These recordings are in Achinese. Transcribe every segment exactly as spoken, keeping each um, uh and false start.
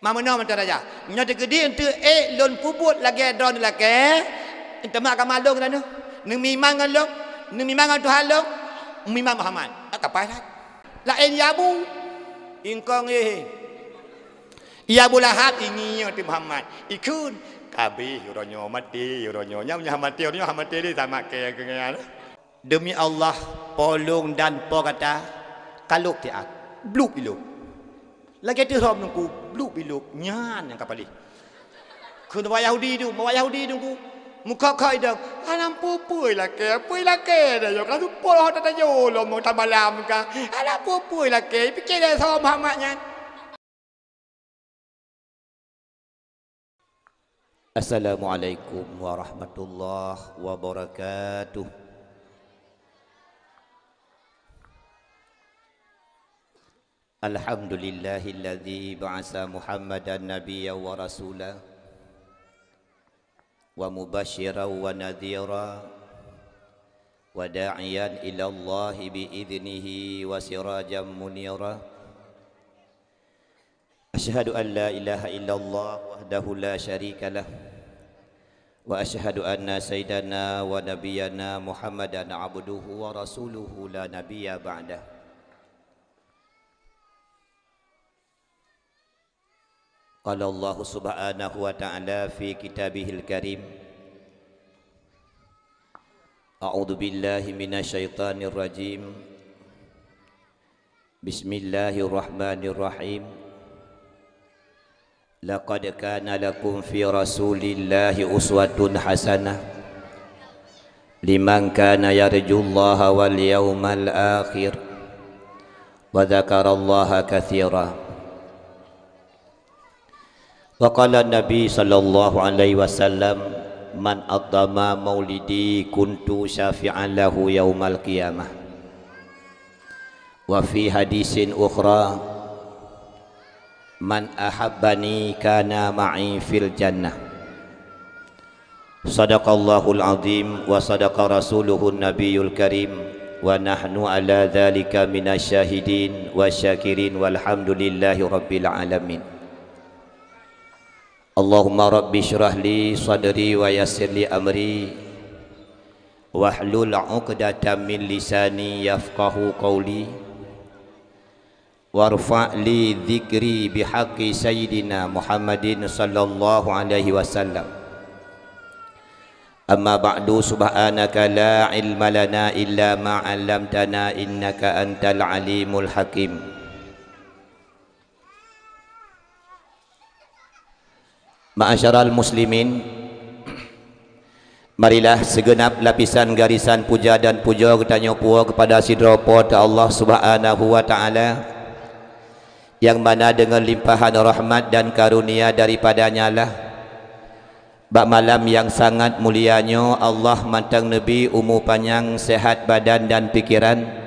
Ma meunoe mantong raja. Nyoe teukeudi eunteuk ék lôn peubuet lagée droeneuh lakée, teuma ka malôn tanoh. Neumimang ngon lôn, neumimang ngon Tuhan lôn, neumimang Muhammad. Ka paih that. Laén ya Abu. Ingkong éh. Ya Abu Lahab, ingieng teuh Muhammad. Ikheun, kabéh uroe nyoe maté, uroe nyoe. Nyang nyoe maté, uroe nyoe maté lé sama kée keu nyan. Demi Allah, po lôn dan po gata, kalôb tiat, blub ilôb. Lagée teuh rhom nungku, blub ilôb, nyan nyang ka paléh. Kheun awak Yahudi tu, awak Yahudi nungku, meukhok-khok idong, "Hana peue-peue lakée, peue lakée dah nyoe, ka seupôt ho tatajo lom tamalam ka, hana peue-peue lakée, pike lé soe Muhammad nyan." Assalamualaikum warahmatullahi wabarakatuh. Alhamdulillahilladzi ba'atsa Muhammadan nabiyyan wa rasula, wa mubasysyiran wa nadhira, wa da'iyan ilallahi bi idznihi wa sirajan munira. Asyhadu an la ilaha illallah wahdahu la syarikalah, wa asyhadu anna sayyidana wa nabiyyana Muhammadan abduhu wa rasuluhu la nabiyya ba'dah. Qala Allahu subhanahu wa ta'ala fi kitabihil karim, a'udzu billahi minasy syaithanir rajim. Bismillahirrahmanirrahim. Laqad kana lakum fi Rasulillahi uswatun hasanah liman kana yarjullaha wal yaumal akhir wa dzakarallaha katsira. Wa qala Nabi sallallahu alaihi wasallam, "Man azzama maulidi kuntu syafi'an lahu yaumal qiyamah." Wa fi hadisin ukhra, "Man ahabbani kana ma'i fil jannah." Sadaqallahul azim wa sadaqa rasuluhun nabiyul karim, wa nahnu ala dzalika minasy syahidin wa syakirin, walhamdulillahi rabbil alamin. Allahumma rabbi syrah li sadri wa yassir li amri, wahlul 'uqdatam min lisani yafqahu qauli, warfa' li dzikri bihaqqi sayyidina Muhammadin sallallahu alaihi wasallam. Amma ba'du, subhanaka la ilma lana illa ma 'allamtana innaka antal alimul hakim. Ma'asyiral muslimin, marilah segenap lapisan garisan puja dan pujoe geutanyoe puwoe keupada sidroe Po teu Allah Subhanahu wa Ta'ala, nyang mana deungon limpahan rahmat dan karunia daripada-Nya lah, bak malam nyang sangat mulia nyoe Allah mantong neubri umu panyang, sehat badan dan pikeran,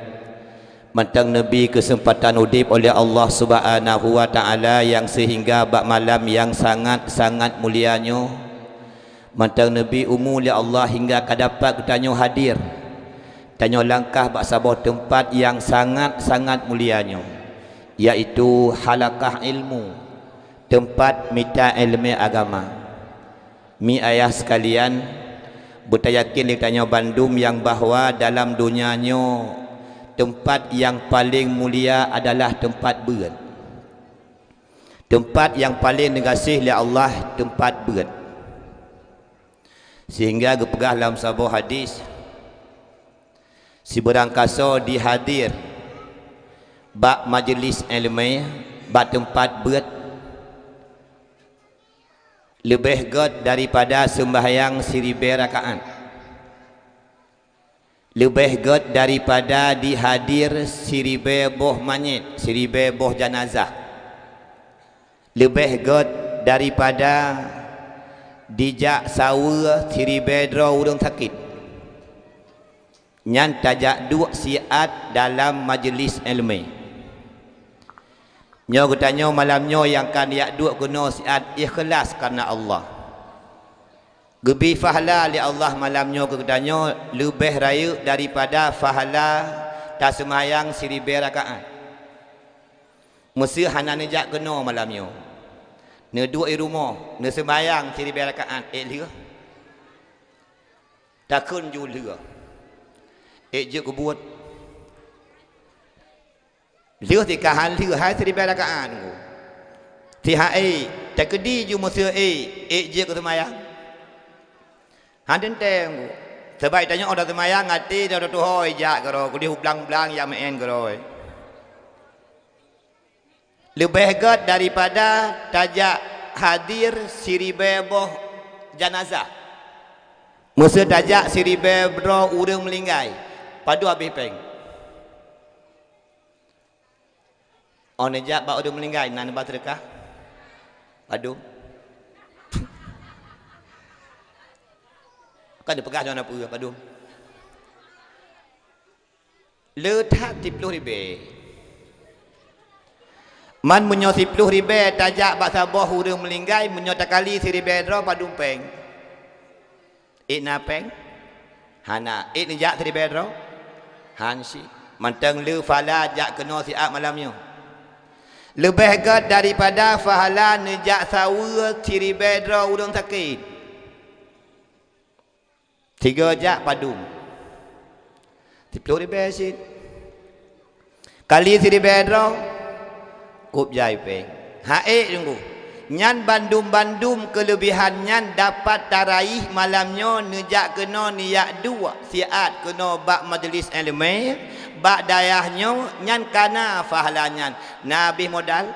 mantong neubri keuseumpatan udeb oleh Allah Subhanahu wa Ta'ala, nyang seuhingga bak malam nyang sangat-sangat mulia nyoe, mantong neubri umu lé Allah hingga ka dapat geutanyoe hadir, tanyoe langkah bak saboh teumpat nyang sangat-sangat mulia nyoe, yaitu halakah ilmu, teumpat mita iéleumé agama. Mi ayah sekalian, beutayakin lé tanyoe bandum nyang bahwa dalam donya nyoe teumpat nyang paleng mulia adalah teumpat beuet. Teumpat nyang paleng neugaséh lé Allah teumpat beuet. Sehingga geupeugah lam saboh hadis, sibeurangkasoe dihadir bak majeulis iéleumé bak teumpat beuet leubeh gét daripada seumbahyang siribée rakaat, leubeh gét daripada dihadir siribée boh manyét, siribée boh janazah, leubeh gét daripada dijak saweue siribée droe ureuëng sakét. Nyan tajak duek siat dalam majeulis iéleumé. Nyoe geutanyoe malam nyoe nyang ka neujak duek keunoe siat ikhlas kareuna Allah. Geubri pahala lé Allah malam nyoe keu geutanyoe leubeh rayeuk daripada pahala taseumayang siribée rakaat. Meusé hana neujak keunoe malam nyoe, Neuduek i rumoh, neuseumayang siribèe rakaat, ék lheueh. Takheun ju lheueh. Ék jeuet keu buet. Lheueh sikahan lheueh hai siribèe rakaat nunggu. Siha ék, takeudi ju meuseu ék, ék jeuet keu seumayang. Han teuntèe nunggu. Sabab tanyoe óh taseumayang até droe tuho jak keudroe, keudéh u blang-blang jak meu'en keudroe. Leubeh gèt daripada tajak hadir siribèe boh janazah. Meuseu tajak siribèe droe ureueng meuninggai, padum abéh pèng. Óh neujak bak ureueng meuninggai, na neuba seudeukah? Padum? Ka neupeugah nyoe na peue, padum? Le that siploh ribèe. Man meunyoe siploh ribèe tajak bak saboh ureueng meuninggai, meunyoe takali siribèe droe padum pèng? Ék na pèng? Hana. Ék neujak siribèe droe? Han cit. Mantong le pahala jak keunoe siat malam nyoe. Leubeh gèt daripada pahala neujak saweue siribèe droe ureueng sakét. Sigoe jak padum? Siploh ribèe cit. Kali siribèe droe, kôb jai pèng. Ha ék teungku. Nyan bandum-bandum keuleubehan nyan dapat taraih malam nyoe neujak keunoe neujak duek siat keunoe bak majeulis ileumèe, bak dayah nyoe nyan kana pahala nyan. Na abéh modal?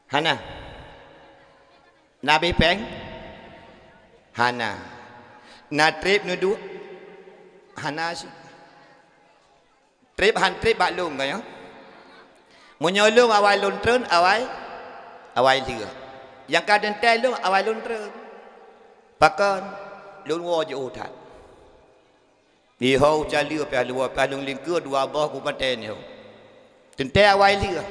Hana. Na abéh pèng? Hana. Na trép neuduek? Hana cit. Trép han trép bak lôn ka nyoe. Meunyoe lôn awai lôn treun, awai, awai lheueh. Nyang ka teuntèe lôn awai lôn treun. Pakon? Lôn woe jiôh that. Di ho u caleue piah luwa, piah lôn lingkeue dua boh kupaten nyoe. Teuntèe awai lheueh.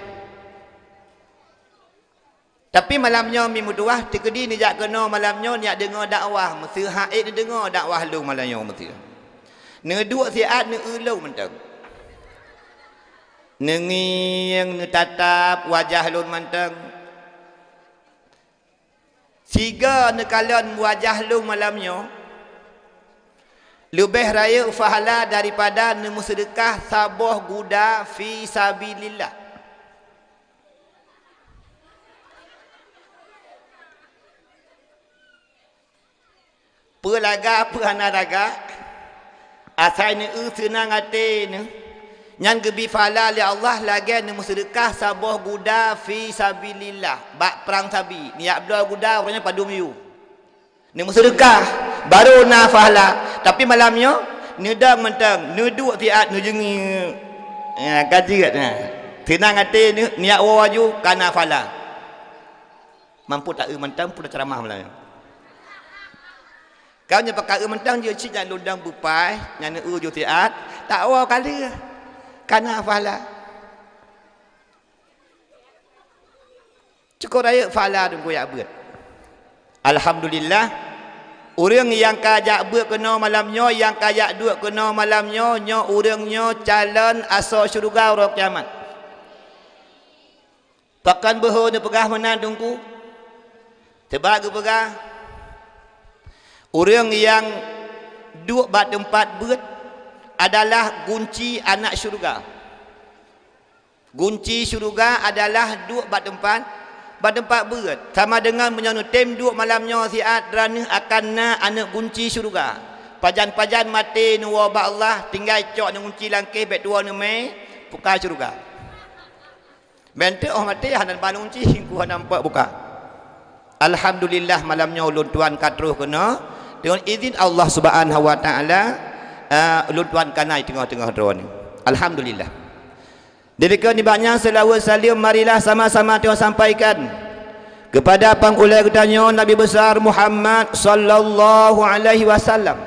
Tapi malam nyoe mi meutuwah, teukeudi neujak keunoe malam nyoe neujak deungoe dakwah, meuseu ha ék neudeungoe dakwah lôn malam nyoe meuseu. Neuduek siat neueu lôn mantong. Neungieng neutatap wajah lôn mantong. Sigoe neukalon wajah lôn malam nyoe, leubeh rayeuk pahala daripada neumeuseudeukah saboh guda fi sabilillah. Peue lagak, peue hana lagak, asai neueu seunang até neuh, nyan geubri pahala lé Allah lagèe neumeuseudeukah saboh guda fi sabilillah, bak prang sabi. Neujak bloe guda, uroe nyan padum yue. Neumeuseudeukah, barô na pahala. Tapi malam nyoe, neudong mantong, neuduek siat, neujeungiek. Ya, ka jeuet, nah. Seunang até neuh, neujak woe laju, kana pahala. Mampu taeu mantong peuceramah malam nyoe. Kau nyoe peukaeu mantong jeuet cit nyang lôn dong beupaih, nyang neueu jeuet siat, tak woe ka lheueh. Kana pahala. Cukôp rayeuk pahala teungku jak beuet. Alhamdulillah, ureueng nyang ka jak beuet keunoe malam nyoe, nyang ka jak duek keunoe malam nyoe, nyoe ureueng nyoe calon asoe syeuruga uroe kiamat. Pakon beuhe neupeugah meunan teungku? Teuba geupeugah, ureueng nyang duek bak teumpat beuet adalah gunci aneuk syeuruga. Gunci syeuruga adalah duek bak teumpat, bak teumpat beuet. Sama deungon meunyoe neutem duek malam nyoe siat, droeneuh akan na aneuk gunci syeuruga. Pajan-pajan maté neuwoe bak Allah, tinggai cok neugunci langkéh bèk tuwoe neumè, puka syeuruga. Meunteuek óh maté hana ban gunci, ku hana mupat buka. Alhamdulillah, malam nyoe ulôn tuan ka troh keunoe. Deungon izin Allah Subhanahu wa Taala, eh, ulôn tuan ka na teungoh-teungoh droeneuh. Alhamdulillah. Di likot nibak nyan, seulaweuet saleuem marilah sama-sama tanyoe sampaikan keupada pangulèe geutanyoe Nabi Besar Muhammad sallallahu alaihi wasallam,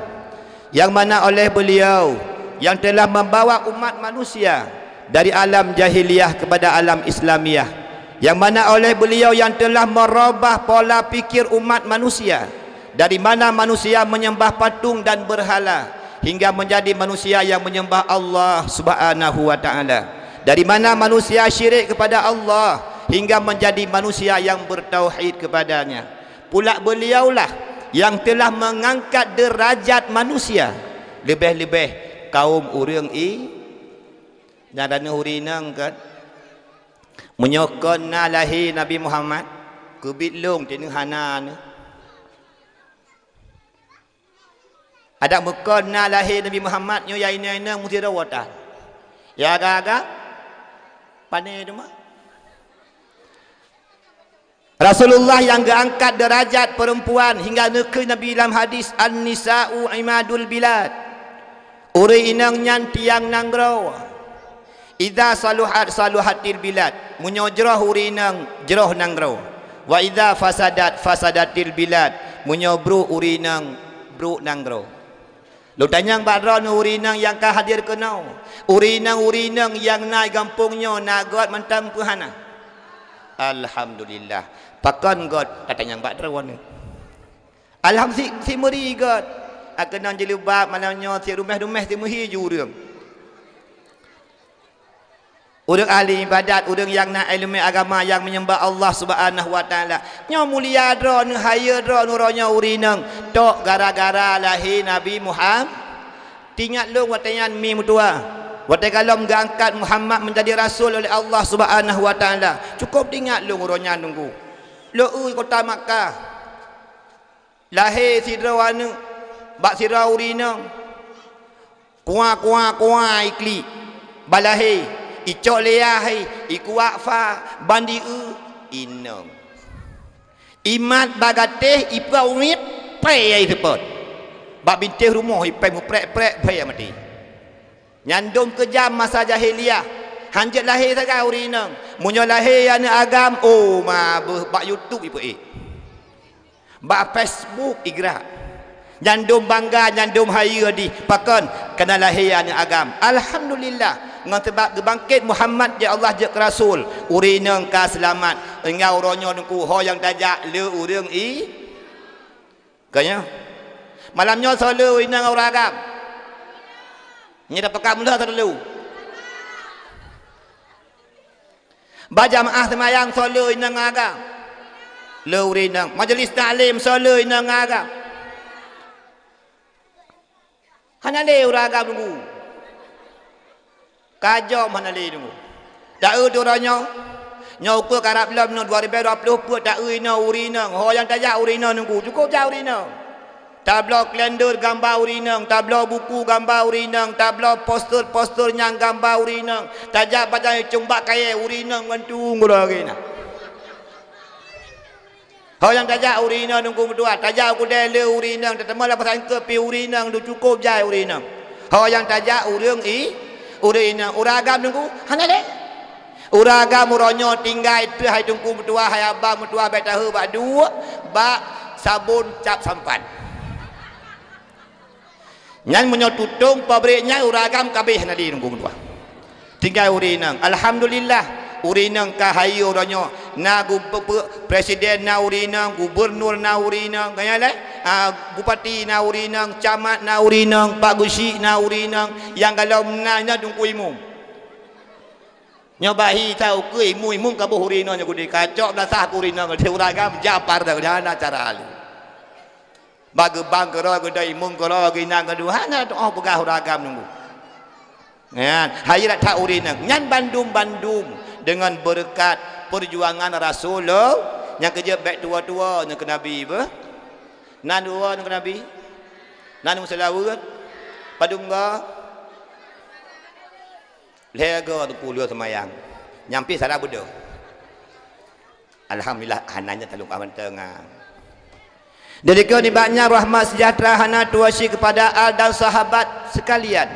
nyang mana oleh beuliau nyang teulah membawa umat manusia dari alam jahiliyah kepada alam Islamiyah, nyang mana oleh beuliau nyang teulah merubah pola pikir umat manusia dari mana manusia menyembah patung dan berhala hingga menjadi manusia yang menyembah Allah Subhanahu wa Taala, dari mana manusia syirik kepada Allah hingga menjadi manusia yang bertauhid kepada-Nya. Pula beliaulah yang telah mengangkat derajat manusia, leubeh-leubeh kaum ureuëng i-, nyan ureuëng inong kan. Meunyoe kon na lahé Nabi Muhammad, keubiet lôn teuh hana neuh. Adak meukon na lahé Nabi Muhammad nyoe ya inong-inong meusidroe tan. Ya agam-agam, pane teuma. Rasulullah nyang geuangkat deurajat peurempuan hingga neukheun Nabi lam hadis, "An-nisa'u imadul bilad." Ureuëng inong nyan tiang nanggroe. "Idza saluhat saluhatil bilad." Meunyoe jroh ureuëng inong, jroh nanggroe. "Wa idza fasadat fasadatil bilad." Meunyoe brok ureuëng inong, brok nanggroe. Lôn tanyong bak droeneuh ureuëng inong nyang ka hadir keunoe. Ureuëng inong-ureuëng inong nyang na gampông nyoe na göt mantong peu hana? Alhamdulillah. Pakon göt? Tatanyong bak droeneuh. Alham si, si meuri göt. Akeunong jilbab malam nyoe si ruméh-ruméh si meuhi ju ureuëng. Ureuëng ahli ibadat, ureuëng nyang na iéleumé agama nyang meunyeumbah Allah Subhanahu wa Taala. Nyoe mulia droeneuh, hayeue droeneuh uroe nyoe ureuëng inong, tok gara-gara lahé Nabi Muham-, Teuingat lôn watée nyan mi meutuwah, watée gohlom geuangkat Muhammad menjadi rasul oleh Allah Subhanahu wa Taala. Cukup teuingat lôn uroe nyan teungku. Lôn eu kota Makkah. Lahé sidroe aneuëk bak sidroe ureuëng inong. Kuah, kuah, kuah iklik. Balahé, icok lé yah, ikuak fa, ban di eu, inong. Imat bagatéh, ipeue umiet, pée ai seupôt. Bak bintéh rumoh ipée muprek-prek, pée maté. Nyan dum keujam masa jahiliyah. Hanjeuet lahé sagai ureuëng inong. Meunyoe lahé aneuëk agam, oh, ma beuh bak YouTube ipeuék. Bak Facebook igrak. Nyan dum bangga, nyan dum hayeue dih. Pakon? Kana lahé aneuëk agam. Alhamdulillah. Ngon sabab geubangkét Muhammad, ya Allah, jeuet keu rasul. Ureuëng inong ka seulamat. Tinggai uroe nyoe teungku, ho nyang tajak le ureuëng i-, ka nyoe. Malam nyoe soe le ureuëng inong ureuëng agam? Nyoe tapeugah meulah soe le. Bak jamaah seumayang soe le inong agam? Le ureuëng inong. Majelis taklim soe le inong agam? Hana le ureuëng agam teungku. Ka jom hana le teungku. Taeu tu uroe nyoe. Nyoe ukeue karab lom nyoe dua ribèe dua ploh peuet taeu inoe ureuëng inong. Ho nyang tajak ureuëng inong teungku. Cukup jak ureuëng inong. Tabloe kalender gamba ureuëng inong, tabloe buku gamba ureuëng inong, tabloe poster-poster nyang gamba ureuëng inong, tajak bajang icong bak kayèe ureuëng inong ngon tueng uroe lagèe na. Ho nyang tajak ureuëng inong teungku meutuah, tajak u keudè le ureuëng inong, teuteumé lam pasangkeue pih ureuëng inong, dum cukup jai ureuëng inong. Ho nyang tajak ureuëng i-, ureuëng inong, ureuëng agam teungku hana lé. Ureuëng agam uroe nyoe tinggai teuh hai teungku meutuah, hai abang meutuah, bèk taheu bak duek, bak sabon cap sampan. Nyan meunyoe tutong pabrik nyan ureuëng agam ka abéh hana lé teungku meutuah. Tinggai ureuëng inong. Alhamdulillah, ureuëng inong ka hayeue uroe nyoe. Na gu-, pe-, pe-, presiden na ureuëng inong, gubernur na ureuëng inong, ka nyan lé? Ah, bupati na ureuëng inong, camat na ureuëng inong, pak geuchik na ureuëng inong, nyang gohlom na, na teungku imum. Nyoe bak hi tau keu imum-imum ka boh ureuëng inong nyoe gudeh, kacok beulasah keu ureuëng inong, ureuëng agam japar dah, hana cara lalu. Bak geubang keudroe geuda imum keudroe geuinang keudua, hana teuoh peugah ureuëng agam teungku. Nyan, hai that-that ureuëng inong. Nyan bandum-bandum deungon beureukat peujuangan Rasulullah nyang keujeuet bèk tuwoe-tuwoe nyoe keu Nabi beuh. Na tuwoe nyoe keu Nabi? Na meuseulaweuet? Padum goe? Lhèe goe teungku lheueh seumayang. Nyan pih sara beudôh. Alhamdulillah, hana nyan talôn ka mantong, ah. Dari keu nibak nyan rahmat sejahtera hana tuwoe syik kepada al dan sahabat sekalian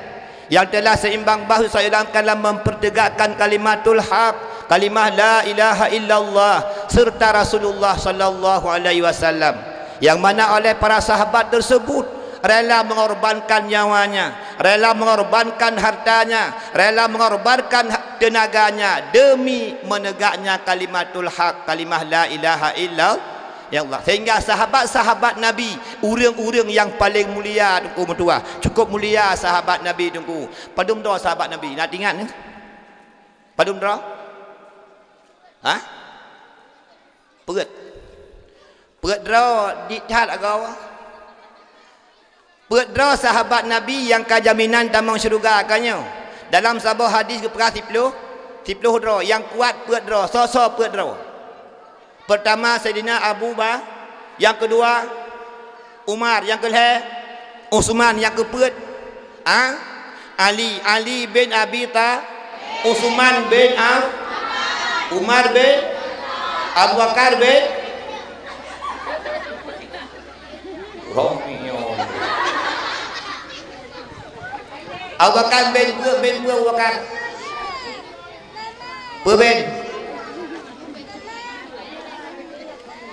yang telah seimbang bahu seimbang dalam mempertegakkan kalimatul haq, kalimah la ilaha illallah, serta Rasulullah sallallahu alaihi wasallam, yang mana oleh para sahabat tersebut rela mengorbankan nyawanya, rela mengorbankan hartanya, rela mengorbankan ha-, tenaganya demi menegaknya kalimatul haq, kalimah la ilaha illallah. Ya Allah, sehingga sahabat-sahabat Nabi, ureuëng-ureuëng nyang paleng mulia teungku meutuah. Cukup mulia sahabat Nabi teungku. Padum droe sahabat Nabi? Na teuingat nyoe? Padum droe? Hah? Peuet. Peuet droe diet that agoe. Peuet droe sahabat Nabi nyang ka jaminan tamong syeuruga ka nyoe. Dalam saboh hadis geupeugah siploh, siploh droe, nyang kuat peuet droe, soe-soe peuet droe. Peurtama Saidina Abu Ba, nyang keudua Umar, nyang keulhèe Utsman, nyang keupeuet, a, Ali, Ali bin Abi Tha-, Utsman bin Af-, Umar bin, Abu Bakar bin, Romi nyoe. Abu Bakar bin peue, bin peue Abu Bakar? Peue bin?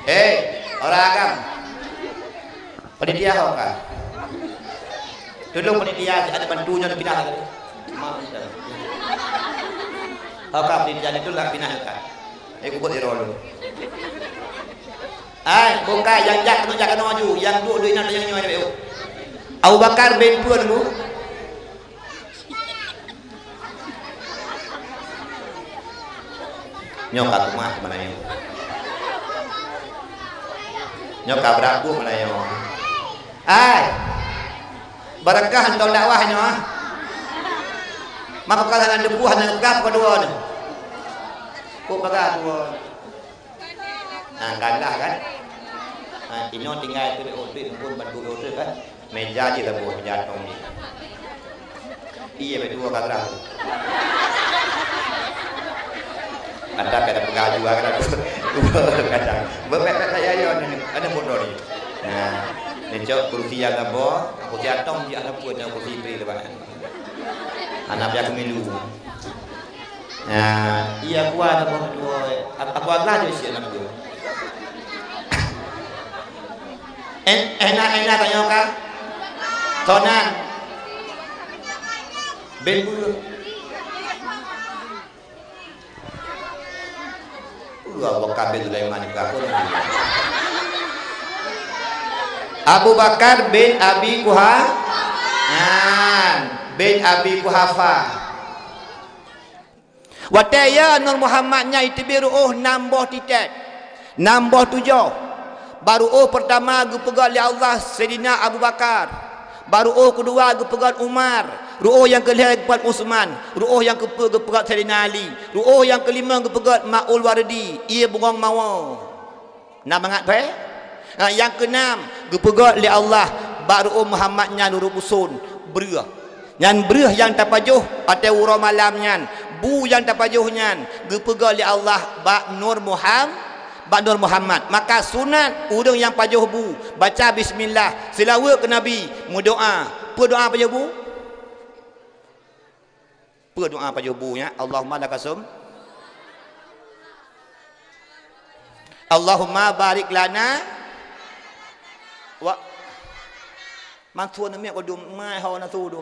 Hei, orang agam. Panitia ho ka? Tolong panitia, ada bantu nyoe pindah lagi. Maaf, Ustaz. Ho ka panitia itu lah pindah ka. Eh, kubut di rolo. Ai, bukai, nyang jak keunoe, jak keunoe aju, nyang duek, duek inan, nyang nyoe, nyang nyoe. Abu Bakar bin peue nunggu? Nyoe ka keumah mana nyoe. Nyoe ka beuraku mana nyoe. Ai. Barakah hantom dakwah nyoe. Maka kalau hana debuh, hana gah, kedua ni. Kok bagah dua. Ha, galah kan? Ha, inoe tinggai tu di otot pun bantu di otot kan? Meja je lah buah, meja tong je. Iya, betul kata. Ada kata peugah juga kata. Kata. Bebek kata ya ya ni. Ada bodoh ni. Nah, ni cok kursi yang apa? Aku jatuh je ada pun kursi pri lepas. Anak pihak pemilu. Nah, iya kuat apa dua. Apa Allah je siap nak dua. En, enak-enak tanya ka? Tonan. Ben bulu. Abu Bakar bin Sulaiman ni berapa ni? Abu Bakar bin Abi Kuha-, Nyan, bin Abi Kuhafa. Watée ya Nur Muhammad nyan iteubiet ruôh nam boh titek, nam boh tujoh. Bak ruôh peurtama geupeugét lé Allah Saidina Abu Bakar, bak ruôh keudua geupeugét Umar, ruôh nyang keulhée geupeugét Utsman, ruôh nyang keupeuet geupeugét Saidina Ali, ruôh nyang keulimong geupeugét Maul Wardi, ié bungong mawö. Na mangat phé? Ha, nyang keunam, geupeugét lé Allah bak ruôh Muhammad nyan ureuëng uson breueh. Nyan breueh nyang tapajoh watée uroe malam nyan, bu nyang tapajoh nyan geupeugét lé Allah bak Nur Muham-, bak Nur Muhammad. Maka sunat ureuëng nyang pajoh bu baca bismillah, seulaweuet keu Nabi, meudoá. Peue doá pajoh bu? Peue doá pajoh bu nyan? Allahumma lakasum. Allahumma barik lana wa mantu na miet kodum mai ho na tudu.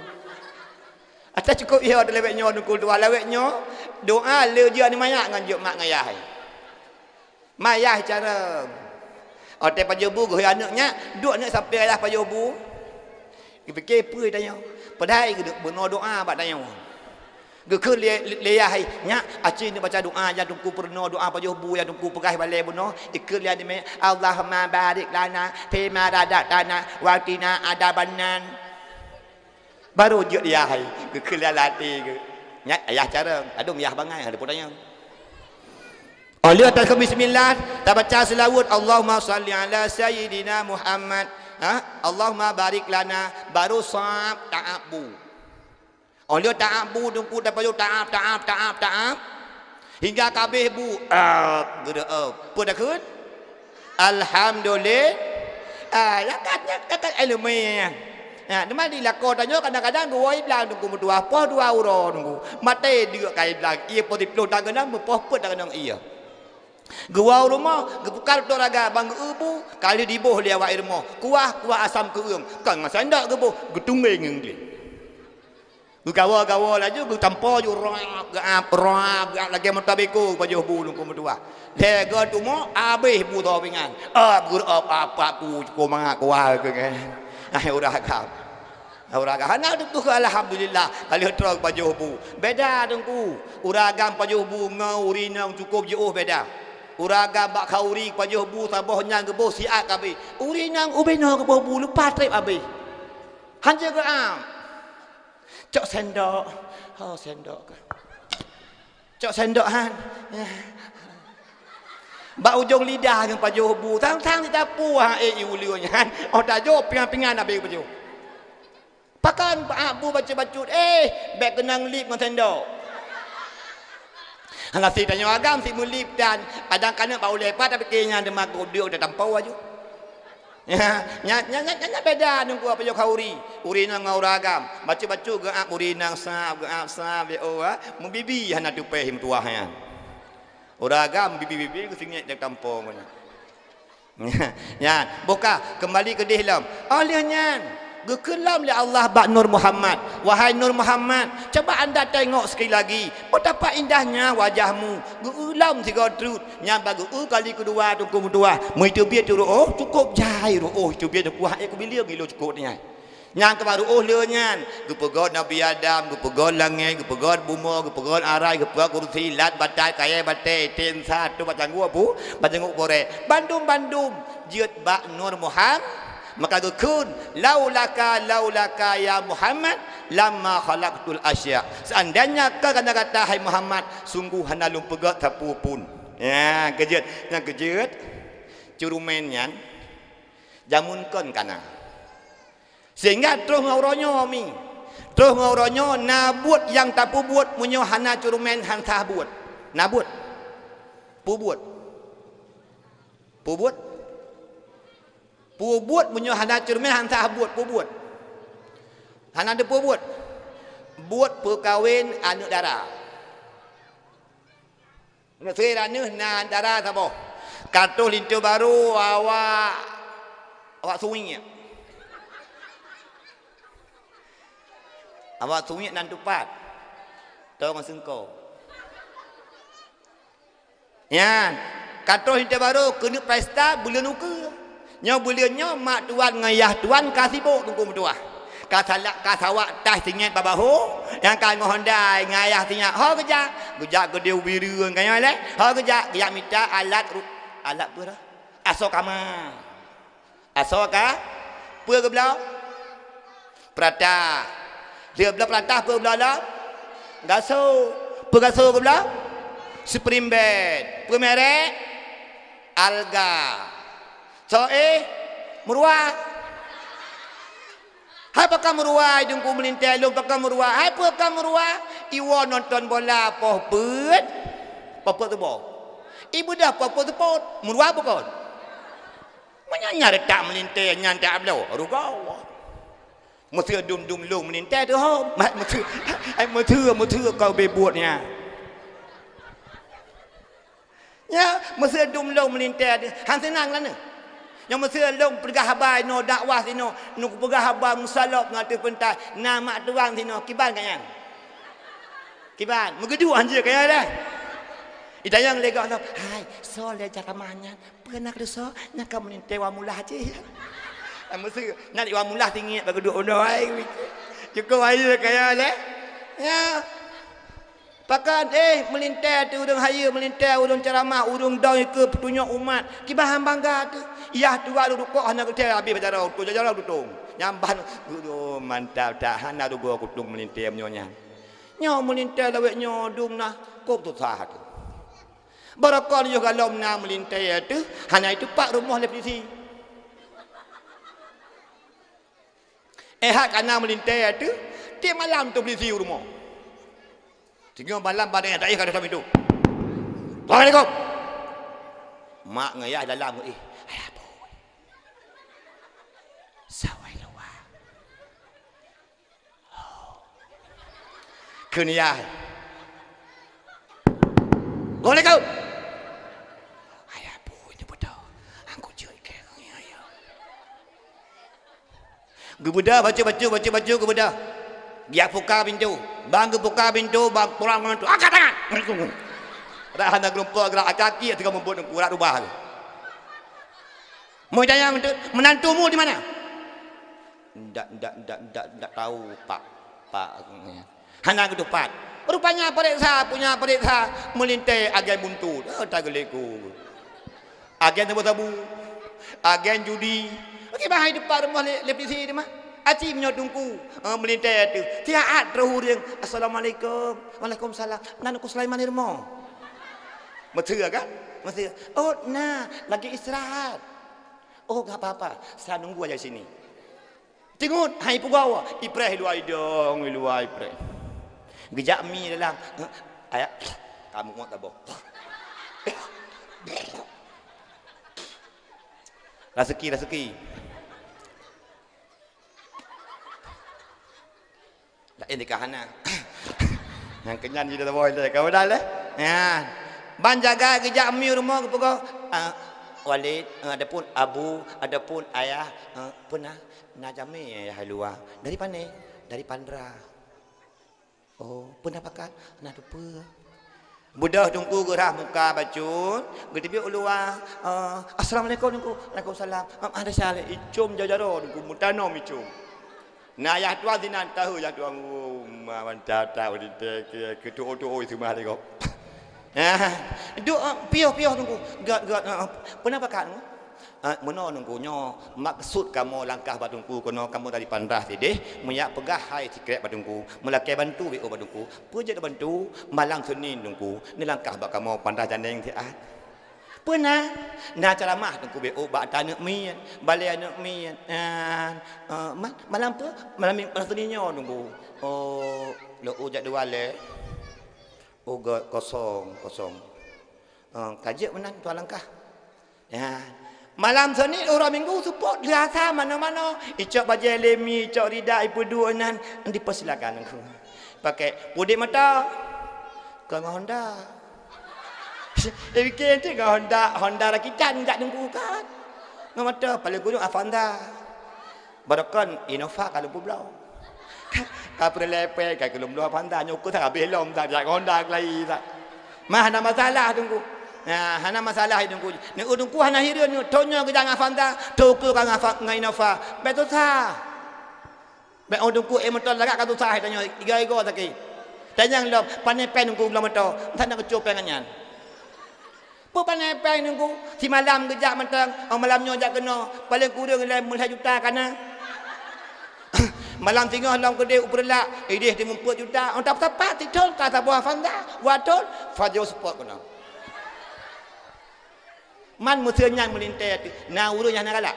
Ata cukup iya lewat nyoe nukul dua lewat nyoe doa le jeuet ni mayak ngon jeuet mak ngayah. Mayah carông. Watée pajoh bu geuhôi aneuëk nyak, duek aneuëk sampoe ayah pajoh bu. Geupike peue tanyoe. Padahai geuduek bunoe doá bak tanyoe. Geukheun lé, lé yah hai, "Nyak, aci neubaca doá nyang Teungku peurunoe doá pajoh bu nyang Teungku peugah balée bunoe." Ikheun lé aneuk miet, "Allahumma barik lana fima razaqtana wa qina adzabannar." Baru jeuet yah hai, geukheun lé alat até geuh. Nyak ayah carông, ladôm yah bangai, ada peue tanyoe. Óh lheueh taseubut bismillah, tabaca seulaweuet, "Allahumma shalli ala sayyidina Muhammad." Ha? "Allahumma barik lana," baru sab taab bu. Óh lheueh taab bu, Teungku tapajoh taab, taab, taab, taab. Hingga ka abéh bu, ab, geureuab. Peue takheun? Alhamdulillah. Ah, zakat, zakat, zakat ilmu. Ha, teuma di lakoe tanyoe kadang-kadang geuwoe i blang Teungku meutuah, poh dua uroe Teungku. Maté deuk ka i blang, ié poh siplôh takeunong, meupoh peuet takeunong ié. Geuwoe u rumoh, geupeukal toraga bang geu bu, ka lheueh diboh lé awak i rumoh. Kuah, kuah asam keueung, kon ngon sendok geuboh, geutunggeng ngon gleh. Geugawa-gawa laju, geutampo ju rap, geuap, rap, geuap lagée meutabeko pajoh bu Teungku meutuah. Lhée geutumo, abéh bu tho pingan. Ab, geuab, ab, ab, bu, cukôp mangat kuah keu nyan. Hai ureuëng agam. Hai ureuëng agam. Hana teupeue alhamdulillah, ka lheueh troh pajoh bu. Beda Teungku. Ureuëng agam pajoh bu ngon ureuëng inong cukôp jiôh beda. Ureueng agam bak khauri pajoh bu saboh nyan geuboh siat kabeh. Ureueng inong ubé noe geuboh bu lupa treb abeh. Hanjeuet geuam. Cok sendok. Oh, sendok ka. Cok sendok han. Bak ujong lidah ngon pajoh bu. Sang-sang jitapu ha, eh, i uleue nyan. Oh, tajok pingan-pingan abeh pajoh. Pakon, ah, bu bacut-bacut, eh, bèk keunong lip ngon sendok. Hana si tanyoe agam si meulip dan kadang kaneuk bak ulèe pat, tapi keu nyan teuma geudeuk tatampau aju. Ya, nya, nya, nya, nya, nya beda nunggu apa yo khauri. Ureueng inong ngon ureueng agam. Bacut-bacut geuap ureueng inong sab, geuap sab, yo, ah. Meubibi hana tupèh meutuwah nyan. Ureueng agam bibi-bibi geusingét jak tampo ngon nyan. Nyan, boh ka, keumbali keudeh lom. Óh lheueh nyan, geukheun lom lé Allah bak Nur Muhammad, "Wahai Nur Muhammad, coba anda tengok sekali lagi, betapa indahnya wajahmu." Geu-eu lom sigoe treuk, nyan bak geu-eu kali keudua teungku meutuwah. Meuteubiet ru'oh, cukôp jai ru'oh teubiet teungku, hai kubileue gilo cukôp nyan. Nyang keubaru óh lheueh nyan, geupeugöt Nabi Adam, geupeugöt langét, geupeugöt bumoe, geupeugöt arai, geupeugöt kursi, lat batai, kayèe batèe, tem sa, tu bak tanggong pu-, bak tanggong poré. Bandum-bandum jeuet bak Nur Muham-, maka geukheun, "Laulaka, laulaka ya Muhammad, lamma khalaqtul asya." Seandainya kon kareuna gata, hai Muhammad, sungguh hana lôn peugöt sapeue pun. Ya, keujeuet. Nyang keujeuet, ceureumen nyan, jameun kon kana. Sehingga troh ngon uroe nyoe mi. Troh ngon uroe nyoe na buet nyang tapeubuet meunyoe hana ceureumen han sah buet. Na buet. Peue buet? Peue buet? Peue buet meunyoe hana ceureumen han sah buet? Peue buet? Hana teupeue buet. Buet peukawen aneuk dara. Meusé raneuk na dara saboh. Ka troh linto barô awak, awak suwiek. Awak suwiek nan tupat. Toe ngon seungko. Nyan, ka troh linto barô keuneuk pesta buleuen ukeue. Nyoe buleuen nyoe mak tuan ngon yah tuan ka sibok teungku meutuwah. Ka salak, ka sawak taih singét bak bahô, nyang ka ngon honda ngon ayah sinyak. Ho geujak, geujak keudéh u Bireuen ka nyoe lé. Ho geujak, geujak mita alat ru-, alat peue rah? Asoe kama. Asoe ka? Peue geubloe? Peurata. Lheueh bloe peurata peue geubloe lom? Gaso. Peue gaso geubloe? Spring bed. Peue merek? Alga. Soe, meuruwa. Hai pakon meuruwa, i teungku meulintèe lôn pakon meuruwa. Hai peue ka meuruwa? Iwoe nonton bola poh peuet, poh peuet suboh. Ibeudôh poh peuet seupôt, meuruwa bukon? Meunyoe nyan retak meulintèe nyan tak bloe, rugoe. Meuseu dum-dum lôn meulintèe teuh hom. Mat meuseu, ai meuseu, meuseu kau beubuet nyan. Nyan, meuseu dum lôn meulintèe teuh, han seunang laneuk. Nyoe meuseu lôn peugah haba inoe, dakwah sinoe, neupeugah haba meusalop ngon ateueh peuntai, na mak tuan sinoe, kiban ka nyan. Kiban, meugeuduek hanjeuet ka nyan dah. Itanyong lé gob lom, "Hai, soe lé jaroe nyan?" Peue na keusoe, nyan ka meulintèe Wan Mulah cit. Meuseu, nyan Wan Mulah tinggi bak geuduek unoe ai. Cukôp ayeue kaya lé. Ya. Pakon, eh, meulintèe teuh ureueng hayeue, meulintèe ureueng ceramah, ureueng dong ikeue peutunyok umat. Kiban han bangga teuh. Yah tuha rukok hana geutem habéh bak jaroe, tu jaroe tutong. Nyan ban, "Aduh, mantap that, hana rugoe kutong meulintèe meunyoe nyan." Nyoe meulintèe lawét nyoe dum na, kok susah teuh. Barokon yoh galom na meulintèe teuh, hana iteupat rumoh lé polisi. Eh, hak kana meulintèe teuh, tiep malam teuh polisi u rumoh. Singoh malam bak nyan taéh ka datang pintoe. "Assalamualaikum." Mak ngon yah dalam, eh, "Hai apui. Sawai luwa." Kheun yah. "Assalamualaikum." "Hai apui, nyoe beutôi. Angku jeuet keu nyoe, ya." Geubeudôh, bacut-bacut, bacut-bacut geubeudôh. Geujak buka pintoe. Ban geubuka pintoe, ban pulang ngon tu. Angkat tangan. Rak hana geureumpok, gerak kaki, teuka mubuet urat rubah. Meutanyong, "Meunantumu di mana?" "Ndak, ndak, ndak, ndak, ndak tahu, Pak, Pak." Hana geuteupat. Rupanya pareksa, punya pareksa meulintèe agen buntut. Eh, tageuleku. Agen sabu-sabu. Agen judi. Oke, bah hai teumpat rumoh lé, lé polisi teuma. Aci meunyoe teungku, eh, meulintèe tu. Siat troh ureueng. "Assalamualaikum." "Waalaikumsalam." "Na Teungku Sulaiman di rumoh?" Mesra kan? Mesra. "Oh, na, lagi istirahat." "Oh, enggak apa-apa. Saya nunggu aja sini." Teungeut, hai peugah, ipreh luwa idong, luwa ipreh. Geujak mi dalam. Ayah, kamu muat taboh. Raseuki, raseuki. Laén dikah hana. Nyang keunyan jih dah taboh ilèe. Ka padahai lé. Nyan. Ban jaga geujak mi rumoh geupeugah, ah, Walid, ah, adapun Abu, adapun Ayah, ah, peue na, na jamé Ayah luwa. Dari pane? Dari Pandra. Oh, peue na pakat? Na tupeue. Beudôh Teungku geurhah muka bacut, geuteubiet u luwa, eh, "Assalamualaikum, Teungku." "Waalaikumsalam." "Ah, ada syah lé." Icom jajaroe Teungku, meutanom icom. Na yah tuan sinan, tahu yah tuan, oh, ma, mantap, tak, udah, ke, ke, ke, tu'o, tu'o, itu mah lé kok. Ah, duk, eh, pioh, pioh Teungku. Gat, gat, eh, eh, peue na pakat, Teungku? "Ah, meunoe Teungku, nyoe maksud kamoe langkah bak Teungku keunoe, kamoe dari Pandra sideh, meujak peugah hai sikrek bak Teungku, meulakèe bantu B O bak Teungku." "Peue jeuet bantu?" "Malam Senin Teungku, neulangkah bak kamoe Pandra Janeng siat." "Peue na?" "Na ceramah Teungku B O bak ata aneuk miet, balèe aneuk miet. Ah, ah, ma-, malam peue?" "Malam Ming-, malam Senin nyoe Teungku." "Oh, lôn ueh jadwal lé." "Oh, göt, kosong, kosong." "Ah, ka jeuet meunan, tuan langkah." Ya. Malam Senin uroe Minggu seupôt lheuh asa manoe-manoe. Icok bajèe lé mi, icok rida, ipeuduek nan, dipersilakan Teungku. Pakai pudek mata. Ka ngon Honda. Eh, pikir nanti ngon Honda, Honda rakitan jak Teungku kan. Ngon mata, paling kureueng Avanza. Barokon Innova ka lôn peubloe. Ka peureulèe pèng, ka lôn bloe Avanza, nyoe keuh ka habéh lom, tak jak Honda keulayi, tak. Mah hana masalah Teungku. Nah, hana masalah Teungku. Neu Teungku hana hireuen, neu thon nyoe geujak ngon Avanza, thon keuh ka ngon Ava-, ngon Innova. Bèk susah. Bèk oh Teungku, eh, moto lagak ka susah, tanyoe iga-iga sakét. Tanyong lom, pané pèng Teungku bloe moto, entah na keucue pèng nyan. Peue pané pèng Teungku? Simalam geujak mantong, oh, malam nyoe jak keunoe, paleng kureueng lé meulhèe juta ka na. Malam singoh lom keudeh u Peureulak, ideh timumpot juta, oh, tap-, tapat sithon ka saboh Avanza, dua thon, Fajro Sport keunoe. Man meuseu nyan meulintèe ateueh, na ureueng nyang hana galak.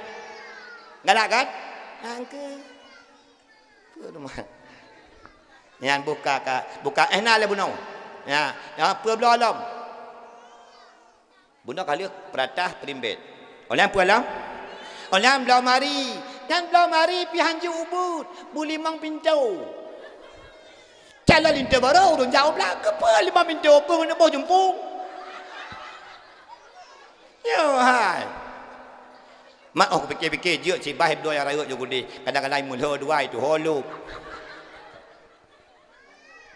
Galak kan? Angke. Peue teuma? Nyan buka ka, buka, eh, na lé bunoe. Ya, ya, peue bloe lom? Bunoe ka lheueh peuratah peulimbét. Óh lheueh peue lom? Óh lheueh bloe mari. Nyan bloe mari pih hanjeuet ubeuet, beulimong pintoe. Calon linto barô ureueng jak u blang, keupeue limong pintoe peue ngon boh jumpung? Nyoe hai. Mak, oh, kupike-pike, jeuet cit bah bloe nyang rayeuk jok udeh. Kadang-kadang meulhô dua itu holop.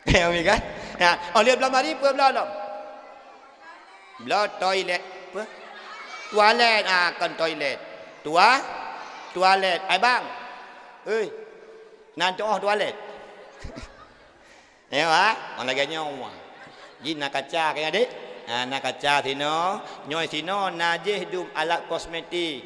Umi kan? Ya, oh, lheueh bloe mari, peue bloe lom? Bloe toilet. Peue? Tualet, ah, kon toilet. Tua-, tualet. Ai bang. Hei. Nan tuoh tualet. Nyoe, ha? Oh, lagèe nyoe. Jih na kaca, kan, adik? Ha, na kaca sinoe. Nyoe sinoe na jih dum alat kosmetik.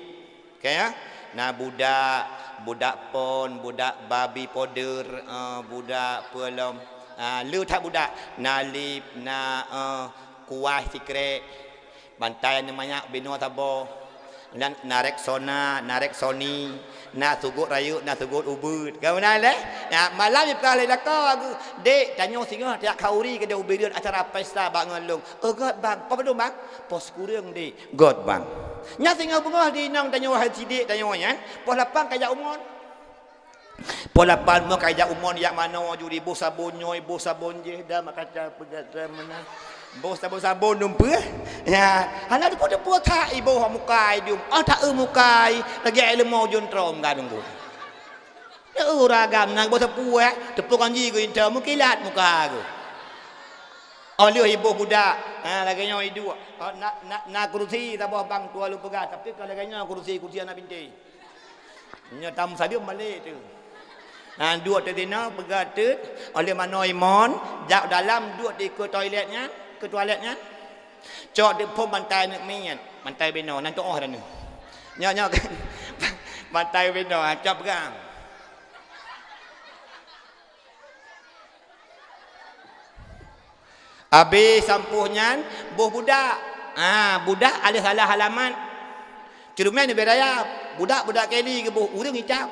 Oke, ya? Na budak, budak pon, budak baby powder, eh, budak peue lom. Ah, le that budak. Na lip, na, eh, kuah sikrek. Bantai aneuk manyak binoe saboh. Na, na Rexona, na Rexona, na sugot rayeuk, na sugot ubeuet. Ka meunan lé? Ya, malam jipeugah lé lakoe geuh, "Dek, tanyoe singoh tajak khauri keudeh u Bireuen acara pesta bak ngon lôn." "Oh, göt, Bang. Peue padum, Bang?" "Pos kureueng, Dek." "Göt, Bang." Nyan singoh beungoh di inong tanyoe hai sidek tanyoe nyan, pos lapan kajak umon. Pos lapan mo kajak umon, jak manoe juri, boh sabon nyoe, boh sabon jéh, dah mak kaca peugah dah meunan. Boh sabon-sabon dum peue? Ya, hana teupeu-teupeu that iboh mukai dum. Ah, taeu mukai, lagèe ileumo jun trom ka Teungku. Taeu ragam na boh sapu, eh, teupeu kan ji geuh inta meukilat muka geuh. Oh, lheueh iboh budak. Ha, lagèe nyoe iduek. Oh, na, na, na kurusi saboh bang tuan lôn peugah, tapi ka lagèe nyoe kurusi, kurusi aneuk binti. Nyoe tamu sadeuem balek tu. Ha, duek teuk sinoe, peugah teuk, oleh manoe imon, jak dalam, duek teuk keu toilet nyan, keu toilet nyan. Cok teuk phon bantai aneuk miet, bantai binoe, nan tuoh dah nyoe. Nyoe, nyoe kan. Bantai binoe, ha, cok peugah. Abéh sampôh nyan, boh budak. Ha, budak ada salah alamat. Ceureumen ubé raya, budak-budak Kelly geuboh, ureueng icap.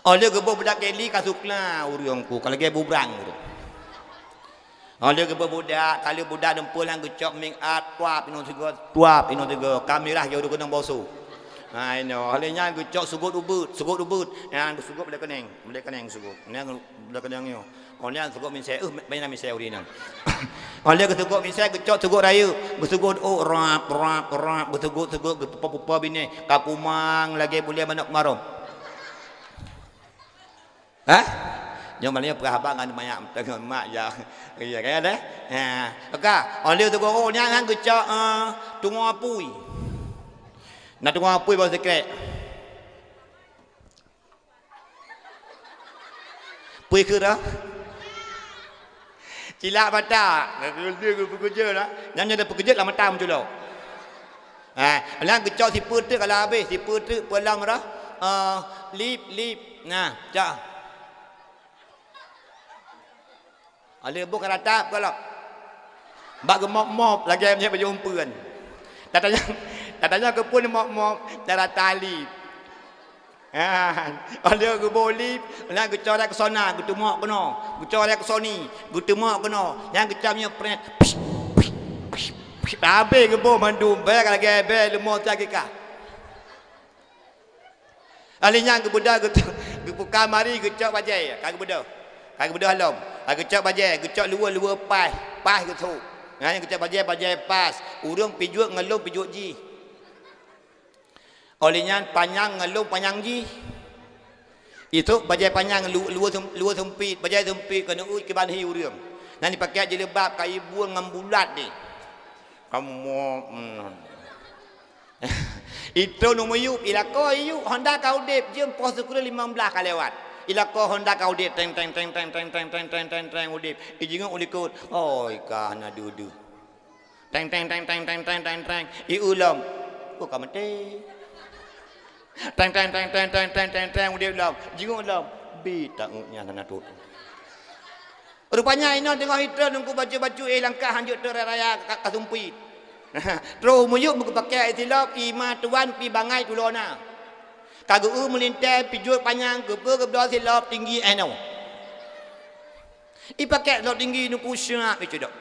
Oh, lheueh geuboh budak Kelly ka sukna ureueng ku, ka lagèe bubrang ureueng. Oh, lheueh geuboh budak, ka lheueh budak dumpol nyang geucok make up, tuap inoe sigoe, tuap inoe sigoe, ka mirah jih ureueng keunong boso. Ha, inoe, oh, lheueh nyan geucok sugot ubeuet, sugot ubeuet. Nyan geusugot bak keuneng, bak keuneng sugot. Nyan bak keuneng nyoe. Oh, nyan sugot minsé, uh, banyak minsé ureueng nyan. Oh, lheueh geusugot minsé, geucok sugot rayeuk, geusugot ôk, rap, rap, rap, geusugot-sugot, geupupa-pupa binéh, ka pumang lagèe bulèe manok keumarôm. Hah? Nyoe malam nyoe peugah haba ngon mak, ngon mak ya. Iya kan, eh? Ha. Oka, oh, lheueh teuk guru nyan, nyan geucok, eh, tungoh apui. Na tungoh apui bak sikrek. Pui keu dah. Cilak mata. Geupeukeujeuet dah. Nyan nyan dah peukeujeuet lam mata meuculok. Ha, nyan geucok sipeue teuk ka lheueh habéh, sipeue teuk peulom roh. Eh, lip, lip. Nah, cok. Alèh boh ka rata peulom. Bak geumop-mop lagèe meunyoe baju umpeuen. Tatanyong, tatanyong keupeue mop-mop, cara tali. Ha, alèh geuboh lip, nyan geucorek sona, geuteumok keunoe, geucorek soni, geuteumok keunoe, nyan geucam nyoe pret. Pish, pish, pish, pish. Habéh geuboh mandum, bèe ka lagèe bèe leumo teuh akikah. Ahli nyan geubeudôh geutu-, geubuka mari geucok bajèe, ka geubeudôh. Ka geubeudôh lom. Ka geucok bajèe, geucok luweue-luweue paih, paih geuthôk. Nyan geucok bajèe, bajèe pas. Ureueng pijuet ngon lôn pijuet jih. Oleh nyan panyang ngon lôn panyang jih. Ithôk bajèe panyang lu-, luweue seumpit, bajèe seumpit keuneuk uet keu banhi ureueng. Nyan jipakèk jilbab kayée bueng ngon bulat deh. Kamoe, hmm. Ithôk neumiyueb, ilakoe iyueb, honda ka udeb, jeuem poh sikureueng limong blaih ka lewat. Ilakoe honda ka udeb, teng, teng, udeb. Ijingeuk u likot, oi, ka hana deuh-deuh. Teng, teng, teng. Ieu lom. Oh, ka maté. Teng, teng, udeb lom. Jingok lom. Bi tangeuk nyan hana tot. Rupanya inoe teungoh itrön teungku bacut-bacut, eh, langkah hanjeuet trön raya ka, ka sumpit. Troh miyueb meukeupakèe silop, ima tuan pi bangai tulo na. Ka geu-eu meulintèe pijuet panyang, keupeue geubloe silop tinggi eh noe. Ipakèk lok tinggi nuku syak icudok.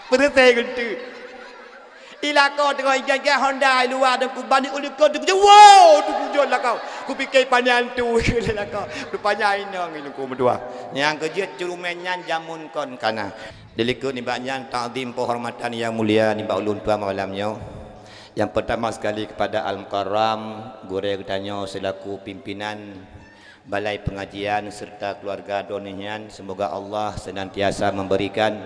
Peureuté geunteuk. Ilako teungoh igai-gai honda i luwa dan kubani ulukon tu kujak, "Wow!" Tu kujak lakau. Kupike panyang tu lé lakau. Rupanya inong inuku meudua. Nyang keujeuet ceureumen nyan jameun kon kana. Dilikot nibak nyan takzim penghormatan yang mulia nibak ulôn tuan malam nyoe. Yang pertama sekali kepada Al-Mukarram, gurèe geutanyoe selaku pimpinan balai pengajian serta keluarga droeneuh nyan, semoga Allah senantiasa memberikan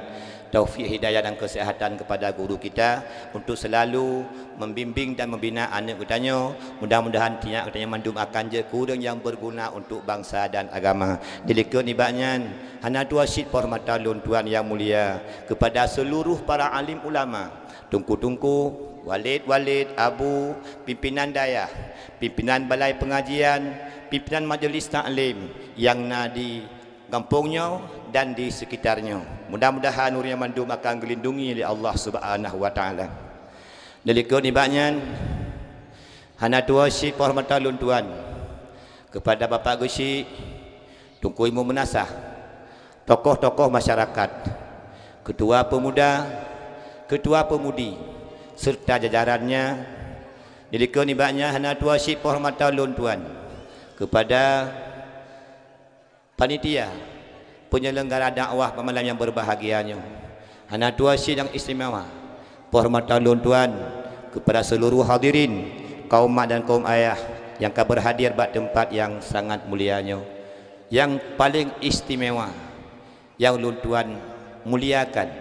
taufik hidayah dan kesehatan kepada guru kita untuk selalu membimbing dan membina aneuk geutanyoe. Mudah-mudahan tinyak geutanyoe mandum akan jeuet keu ureueng nyang berguna untuk bangsa dan agama. Dilikot nibak nyan, hana tuwoe cit penghormatan lôn tuan yang mulia kepada seluruh para alim ulama, teungku-teungku, walid-walid, abu, pimpinan dayah, pimpinan balai pengajian, pimpinan majeulis taklim nyang na di gampông nyoe dan di sekitar nyoe. Mudah-mudahan ureueng nyan mandum akan geulindungi lé Allah Subhanahu wa Taala. Dilikot nibak nyan, hana tuwoe cit penghormatan lôn tuan kepada Bapak Geuchik, Teungku Imum Meunasah, tokoh-tokoh masyarakat, ketua pemuda, ketua pemudi, serta jajarannya. Dilikot nibak nyan hana tuwoe cit penghormatan lôn tuan kepada panitia penyelenggara dakwah pada malam yang berbahagia nyoe. Hana tuwoe cit nyang istimewa penghormatan lôn tuan kepada seluruh hadirin, kaum mak dan kaum ayah nyang ka berhadir bak teumpat nyang sangat mulia nyoe. Nyang paleng istimewa, nyang ulôn tuan muliakan,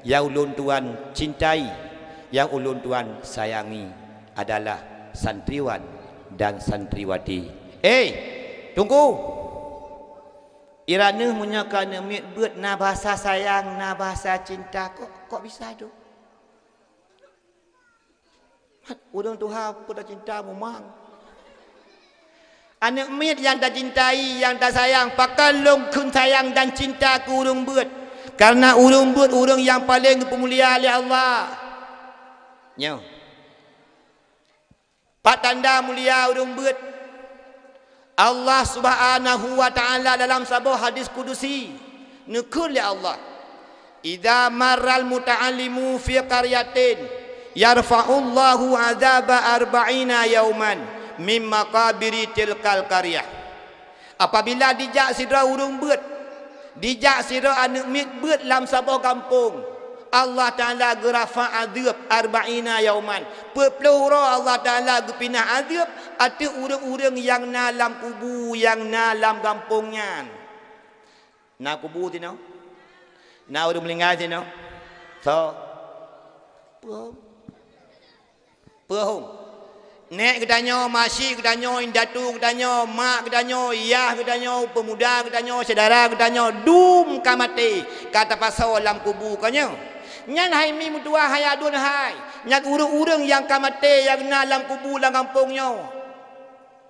nyang ulôn tuan cintai, nyang ulôn tuan sayangi adalah Santriwan dan santriwati. Eh, Teungku! Iraneuh meunyoe ka aneuk miet beuet na bahasa sayang, na bahasa cinta, kok, kok bisa tu? Ureuëng tuha peue tacinta mumang. Aneuk miet nyang tacintai, nyang tasayang, pakon lôn kheun sayang dan cinta keu ureuëng beuet. Kareuna ureuëng beuet ureuëng nyang paleng geupeumulia lé Allah. Nyoe. Pat tanda mulia ureuëng beuet? Allah Subhanahu wa Ta'ala dalam saboh hadis kudusi neukheun lé Allah, "Idza marral muta'allimu fi qaryatin yarfa'ullahu adzaba arba'ina yauman min maqabiri tilkal qaryah." Apabila dijak sidroe ureuëng beuet, dijak sidroe aneuk miet beuet lam saboh gampông, Allah Ta'ala geurafa' azeueb arba'ina yauman. Peuet ploh uroe Allah Ta'ala geupinah azeueb ateueh ureuëng-ureuëng nyang na lam kubu nyang na lam gampông nyan. Na kubu sinoe? Na ureuëng meuninggai sinoe? Soe? Peue? Peue hom? Nèk geutanyoe, masyik geutanyoe, indatu geutanyoe, mak geutanyoe, yah geutanyoe, peumuda geutanyoe, syedara geutanyoe, dum ka maté, ka tapasoe lam kubu ka nyoe. Nyan hai mi meutuah hai aduen hai, nyan ureuëng-ureuëng nyang ka maté nyang na lam kubu lam gampông nyoe.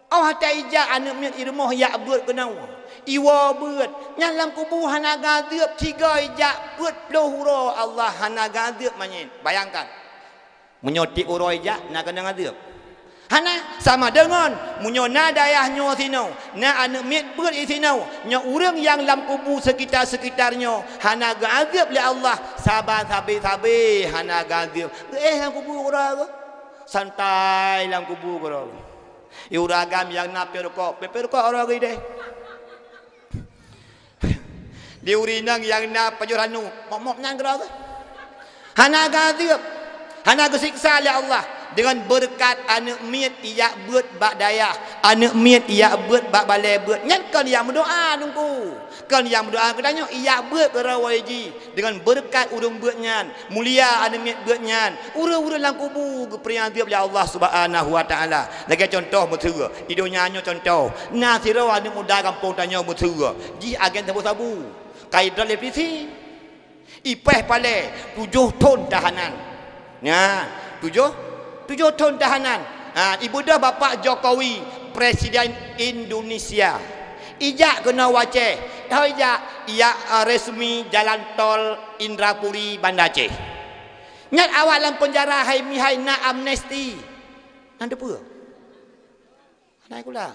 Óh watée ijak aneuk miet i rumoh ijak beuet keunoe, iwoe beuet, nyan lam kubu hana geuazeueb, sigoe ijak peuet ploh uroe Allah hana geuazeueb manyét. Bayangkan, meunyoe tieb uroe ijak na keunong azeueb? Hana. Sama deungon meunyoe na dayah nyoe sinoe, na aneuk miet beuet i sinoe, nyoe ureuëng nyang lam kubu seukita-seukita nyoe hana geuazeueb lé Allah, saba sabe-sabe hana geuazeueb. Geuéh lam kubu uroe geuh, santai lam kubu uroe geuh. Di ureuëng agam nyang na peuet rukok, peuet rukok uroe geuh ideh. Di ureuëng inong nyang na pajoh ranub, mok-mok nyan keudroe geuh. Hana geuazeueb, hana geusiksa lé Allah deungon beureukat aneuk miet ijak beuet bak dayah, aneuk miet ijak beuet bak balée beuet. Nyan kon nyang meudoá Teungku, kon nyang meudoá geutanyoe ijak beuet keudroe woe jih deungon beureukat ureuëng beuet nyan. Mulia aneuk miet beuet nyan, ureuëng-ureuëng lam kubu geupeureulée azeueb lé Allah Subhanahu wa Ta'ala. Lagée cuntoh meuteue, di donya nyoe cuntoh, na sidroe aneuk muda gampông tanyoe meuteue, jih agen sabu-sabu, ka idrop lé polisi, ipéh palée tujoh thon tahanan. Nyan, tujoh, tujoh thon tahanan. Ha, ibeudôh Bapak Jokowi, Presiden Indonesia, ijak keunoe u Aceh, teuh ijak, ijak, eh, resmi jalan tol Indrapuri Banda Aceh. Nyan awak lam peunjara hai mihai na amnesti. Nan teupeue? Hana kula.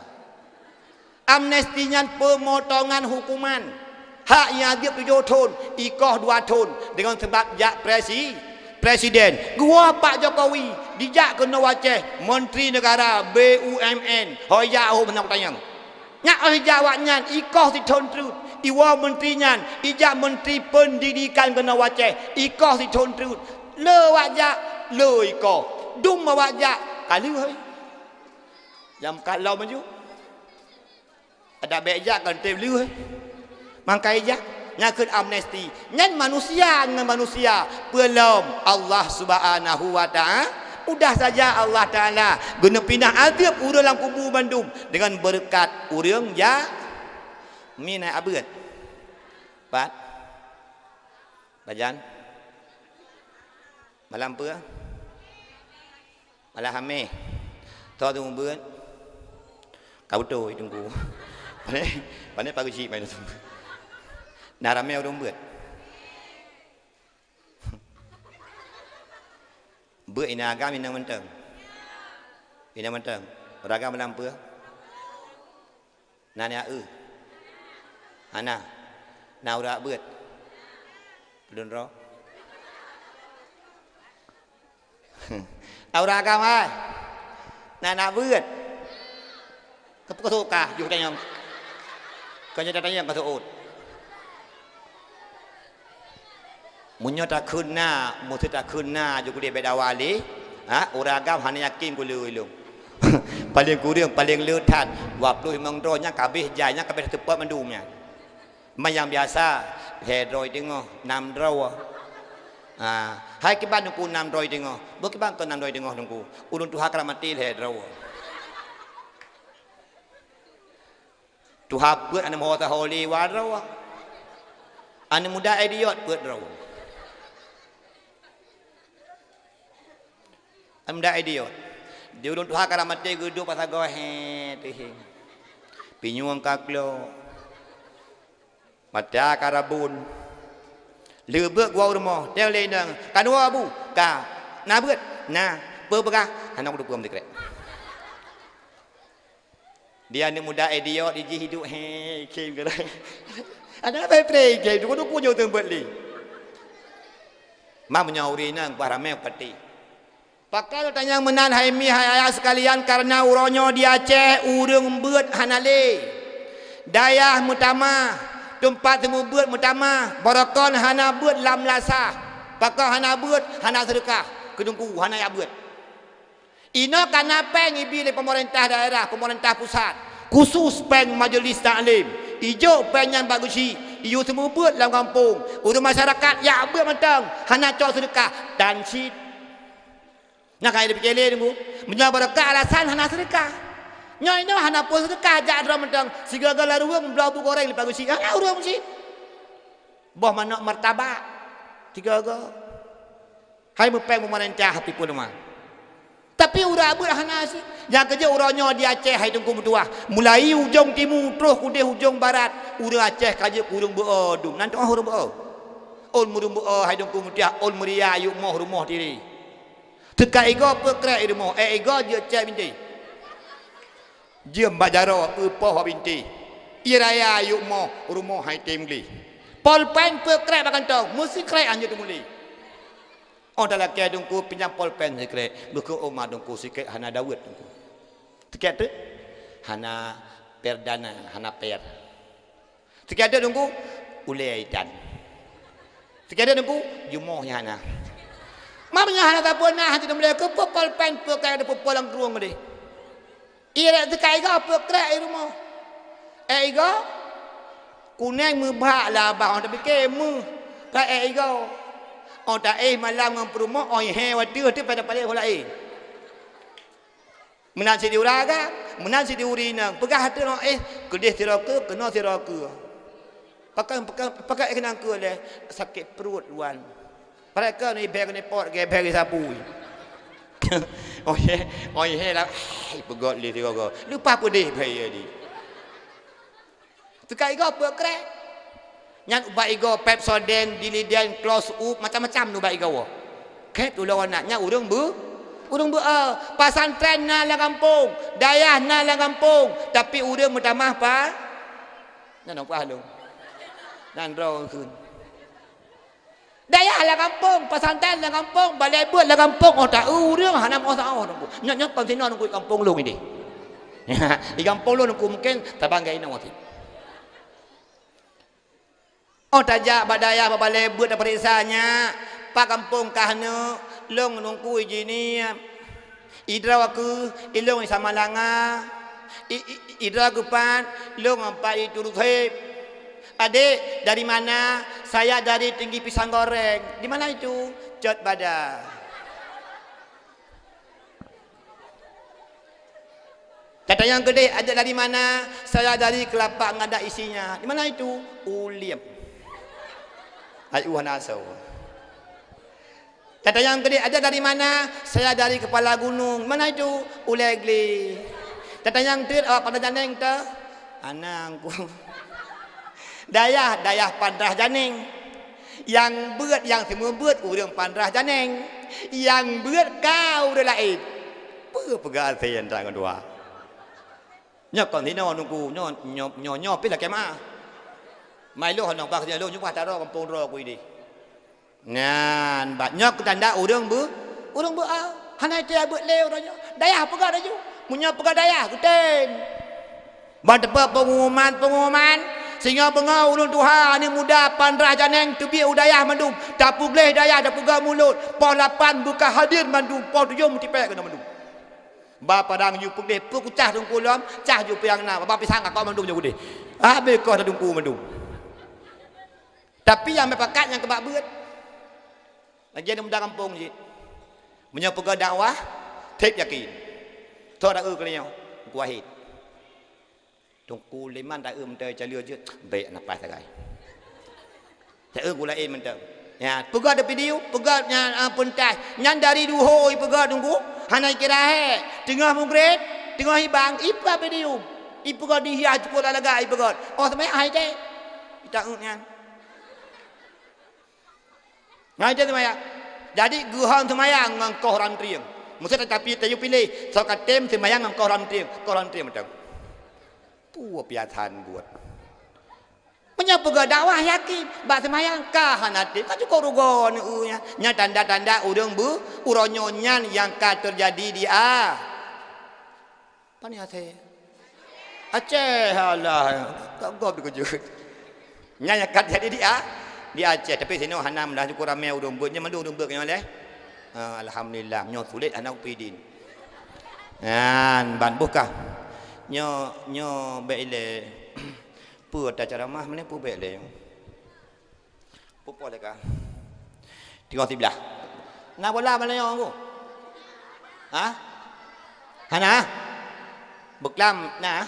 Amnesti nyan peumotongan hukuman. Hak nyang azeueb tujoh thon, ikoh dua thon deungon seubab jak presi-, presiden. Geuwoe Pak Jokowi, dijak keunoe u Aceh, menteri negara B U M N, ho ijak ho meunan tanyong. Nyak óh ijak awaknyan, ikoh sithon treuk. Iwoe menteri nyan, ijak menteri pendidikan keunoe u Aceh, ikoh sithon treuk. Le awak jak, le ikoh. Dum awak jak, ka lheueh. Nyang ka lom aju. Adak bék jak kan tem lheueh. Mangkai jak, nyang kheun amnesti. Nyan manusia ngon manusia, peulom Allah Subhanahu wa Ta'ala. Mudah saja Allah Ta'ala geuneupinah azeueb ureuëng lam kubu bandum deungon beureukat ureuëng jak. Mi na abeuet. Pat. Bajan. Malam peue? Malam Hameh. Toh tu beuet. Ka beutôi Teungku. Pane, pane pageujik main tu. Nah, ramé ureuëng beuet. Beuet ina agam ina mantong. Ina mantong. Ureuëng agam malam peue? Na nyak eu? Hana. Na urak beuet? Peulon droe. Na urak agam hai? Na nyak beuet? Keupeue keu sukah juh tanyong? Keu nyoe tatanyong keu seuôt. Meunyoe takheun na, meuseuti takheun na ju keudeh beda wali, ha, ureuëng agam hana yakin ku le ilong. Paleng kureueng, paleng le that, dua ploh limong droe nyan kabeh jai, nyan kabeh teupeue mandum nyan. Man nyang biasa, lhée droe teungoh, nam droe. Ah, hai kiban Teungku nam droe teungoh. Beu kiban keu nam droe teungoh Teungku. Ulôn tuha ka maté lhèe droe. Tuha peuet aneuk meuho saho lé wa droe. Aneuk muda idiot peuet droe. Aneuk muda idiot. Di ulôn tuha ka maté geuduek pasagoe he teuheng. Pinyueng ka klo. Mata ka rabun. Lheueh beuet gua u rumoh, teuh lé inong. Ka neuwoe, Bu? Ka. Na beuet? Na. Peue peugah? Hana kuteupeu meusikrek. Dia aneuk muda idiot, jih hidup he, ikem keu. Ada apa pre ikem? Duku-duku nyoe teuh beuet lé. Mak meunyoe ureueng inong bah ramé pati. Pakon tanyong meunan hai mi hai ayah sekalian, karena uroe nyoe di Aceh ureueng beuet hana lé. Dayah meutamah, teumpat seumeubeuet meutamah, barokon hana beuet lam lasah. Pakon hana beuet, hana seudeukah, keu Teungku hana jak beuet. Inoe kana péng ibi lé pemerintah daerah, pemerintah pusat, khusus péng majelis taklim. Ijok péng nyan bak geuchik, iyue seumeubeuet lam gampông. Ureueng masyarakat jak beuet mantong, hana cok seudeukah, tan cit. Nyan ka lheueh pike lé Teungku. Meunyoe barokah alasan hana seudeukah. Nyoe inoe hana peue seudeukah jak droe mantong. Sigoe-goe lam ruweueng bloe bu goreng leupah geuchik. Hana ureueng meuchik. Boh manok martabak. Sigoe-goe. Hai meupéng peumeurintah tipu teuma. Tapi uroe beuet hana cit. Nyang keujeuet uroe nyoe di Aceh hai Teungku meutuwah. Mulai ujong timu troh keudeh ujong barat. Ureueng Aceh ka jeuet keu ureueng beuo dum. Nan teungoh ureueng beuo. Ôn meureueng beuo hai Teungku meutuwah. Ôn meuriah yup moh rumoh tiri. Teuka igoe peuet krek i rumoh, ék igoe jeuet cék bintéh. Jeuem bak jaroe, eu poh bak bintéh. Ie raya yup moh, rumoh hai tem gleh. Polpen peuet krek bak kantong, meusikrek han jeuet teumulé. Oh talakée Teungku pinjam polpen sikrek, beukeue oma Teungku sikrek hana daweuet Teungku. Sikrek teuk hana perdana, hana per. Sikrek teuk Teungku, ulée itan. Sikrek teuk Teungku, jumoh nyang hana. Mak meunyoe hana sapeue na, hana teumulée keu peue polpen peuet krek, ada peue lam krueng deh. Ie rek sikrek igoe peuet krek i rumoh. Ék igoe, kuneng meubak lah bah, oh tapike meuh. Ka ék igoe. Oh taéh malam ngon peurumoh, oh ihe watèe, watèe pada palek ho laén. Meunan cit di ureueng agam, meunan cit di ureueng inong. Peugah ateueh ngon éh, keudeh sidroe keue, keunoe sidroe keue. Pakon, pakon, pakon éh keunong keue lé, sakét pruet wan. Padahai keu ni bèe keuneuk pot, gèe bèe geusapui. Oh ye, oh ye lah, ai, peugöt lé sidroe keue. Leupah peudeh bèe ye di. Teuka igoe peuet krek. Nyan ubat igoe Pepsodent, Diliden, Close Up, macam-macam ubat igoe. Kèe tulông aneuk nyan ureueng beu, ureueng beu, eh, pesantren na lam gampông, dayah na lam gampông, tapi ureueng meutamah pa. Nyan nang pah lôn. Nang droe kheun. Dayah lam gampông, pesantren lam gampông, balai beuet lam gampông, oh ta ureueng hana meuoh saoh nungku. Nyoe, nyoe kon sinoe nungku gampông lôn ideh. Di gampông lôn nungku mungken tabang gai inoe. Oh tajak bak dayah bak balai beuet tapareksa nyak, pat gampông kah neuk, lôn nungku i Jeunieb. Idroe keuh, ilôn i Samalanga. I, i, idroe keuh pat, lôn pat i Turuseb. Adek, dari mana? Saya dari Tinggi Pisang Goreng. Di mana itu? Cot Bada. Tatanyong keudeh, "Adek dari mana?" "Saya dari Kelapa Ngadak isinya." "Di mana itu?" "Uliem." Ai, uh, hana asoe. Tatanyong keudeh, "Adek dari mana?" "Saya dari Kepala Gunung." "Mana itu?" "Ulèe Glé." Tatanyong teuk, "Awak Pandrah Janeng teuh?" "Anang ku." Dayah, dayah Pandrah Janeng. Nyang beuet, nyang seumeubeuet ureueng Pandrah Janeng. Nyang beuet ka ureueng laén. Peue peugah asai nyan ngon dua? Nyoe kon sinoe nungku, nyoe, nyoe, nyoe, nyoe pih lakèe meu'ah. Mai lôn nyoe bah nyoe lôn nyoe bah taroe gampông droe ku ideh. Nyan, bak nyoe keutanda ureueng beu-, ureueng beu-, ah, hana ité beuet lé uroe nyoe. Dayah peugah laju. Meunyoe peugah dayah, geutem. Ban teupeu pengumuman-pengumuman, singoh beungoh ulôn tuha aneuk muda Pandrah Janeng teubiet u dayah mandum. Tapeugleh dayah, tapeugah mulod. Poh lapan beuka hadir mandum, poh tujoh meutipèk keunoe mandum. Ba padang ju peugah, peu kucah teungku lom, cah ju piang na, ba pisang kakok mandum ju udeh. Habéh koh teungku mandum. Tapi nyang meupakat nyang keubah beuet. Lagèe muda gampông cit. Meunyoe peugah dakwah, thèb yakin. Tho taeu keu lé nyoe, Teungku Wahid. Teungku Leman taeu mantong calon jeuet, bèk na paih sagai. Taeu gula laén mantong. Ya, peugah di video, peugah nyan, ah, peuntas. Nyan dari duhôi peugah Teungku, hana kira hèk. Teungoh mugreb, teungoh hibang, ipeugah video. Ipeugah dihiah cukôp lagak ipeugah. Oh, seumayang hai teh. Ita nyan. Ngai teuh seumayang. Jadi geuhon seumayang ngon koh ram trieng. Meusé tatapi tayue piléh, soe ka tem seumayang ngon koh ram trieng, koh ram trieng mantong. Peue piasan buet. Meunyoe peugah dakwah yakin, bak seumayang ka hana tem, ka cukôp rugoe neu nyan. Nyan tanda-tanda ureueng beu-, uroe nyoe nyan nyang ka teujadi di a-, Pane Aceh? Aceh, alah, ka gob dikeujeuet. Nyan nyang ka jadi di A-, di Aceh, tapi sinoe hana meudah, cukôp ramé ureueng beuet, nyan mandum ureueng beuet nyoe lé. Ah, alhamdulillah, nyoe sulet hana kupi din. Nyan ban boh kah. Nyoe, nyoe bèk ilée. Peue ata ceramah meunan peue bèk lé. Pupo lé ka. Tiga siblah. Na bola malam nyoe, Teungku? Ha? Hana? Beuklam na?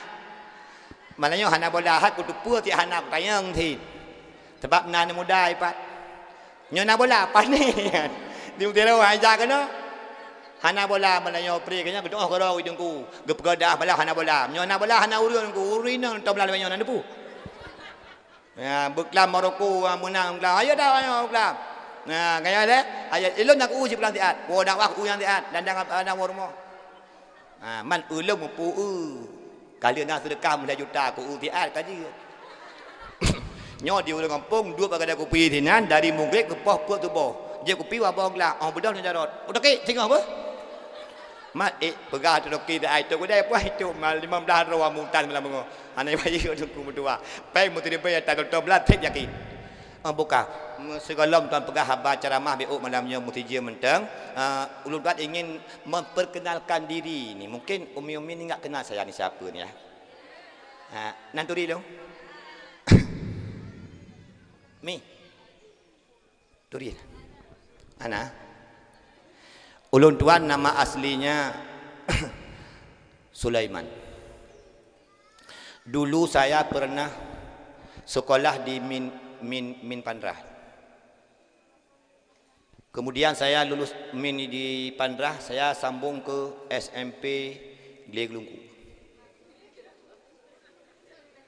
Malam nyoe hana bola, hai kuteupeue cit hana kutanyong cit. Sabab na aneuk muda ipat. Nyoe na bola, pané. Di Mutiara hai jak keunoe. Hana bola malam nyoe, pri keunoe geudoh keudroe Teungku. Geupeugah dah malam hana bola. Nyoe na bola hana ureueng Teungku. Ureueng inong tom lam nyoe na neupeu. Ya, beuklam Maroko, ah, meunang beuklam. Ayo dah, ayo beuklam. Nah, kaya deh. Ayo, ilôn nak u sipulang siat. Wo dakwah u nyang siat. Dan jangan, ah, dan wo rumoh. Ah, man ulôn mupu u. Kali na sedekah meudah juta ku u siat ka jeuet. Nyoe di ureueng gampông, duek bak gadai kupi sinan, dari mugreb keu poh peuet suboh. Jeuet kupi wa boh glah. Oh, beudôh nyoe jarot. Utakik, singoh beuh. Mat, eh, peugah tu doki dah ai tu gudai puah itu mal lima belas droe mutan malam bengoh. Hana bayeue Teungku meutuah. Pèng meuteuribèe ata dua belas thép yakin. Ah, buka. Sigohlom tuan peugah haba ceramah B O malam nyoe meusijeue mantong. Ah, ulôn tuan ingin memperkenalkan diri ni. Mungkin umi-umi ni enggak kenal saya ni siapa ni ya. Ha, nan turi lôn. Mi. Turi. Ana. Ulôn tuan nama aslinya Sulaiman. Dulu saya pernah sekolah di Min, Min, Min Panrah. Kemudian saya lulus Min di Panrah, saya sambung ke S M P Gleglungku.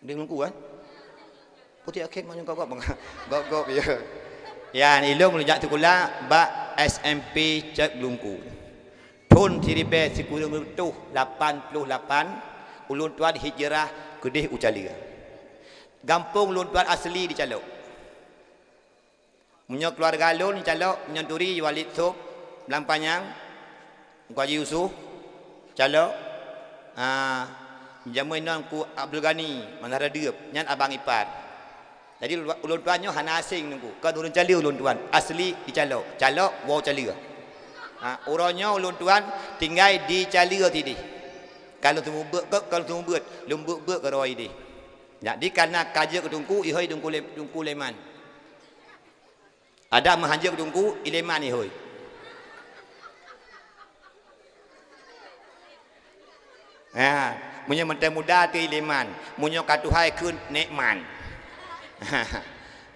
Di Teungku kan? Putéh akhé manyang gok-gok, gok-gok ya. Ya, ilôn meunajak sikula bak S M P Cot Glungku. Thon siribèe sikureueng reutôh lapan ploh lapan, ulôn tuan hijrah keudeh u Caleue. Gampông ulôn tuan asli di Calok. Meunyoe keuluwarga lôn Calok, meunyoe turi Walid Sop, Blang Panyang, Teungku Haji Yusuf, Calok, ah, jameun inong Teungku Abdul Ghani, Manah Radeueb, nyan abang ipar. Jadi, ulôn tuan nyoe hana asing Teungku, kon ureueng Caleue ulôn tuan, asli di Calok, Calok woe Caleue. Ha, uroe nyoe ulôn tuan tinggai di Caleue sideh. Ka lôn seumeubeuet, ka lôn seumeubeuet, lôn beuet-beuet keudroe ideh. Jadi, kareuna ka jeuet keu Teungku, ihôi Teungku Lem-, Teungku Leman. Adak meuhanjeuet Teungku, Ileman ihôi. Ha, meunyoe mantong muda teuh Ileman, meunyoe ka tuha kheun Nekman.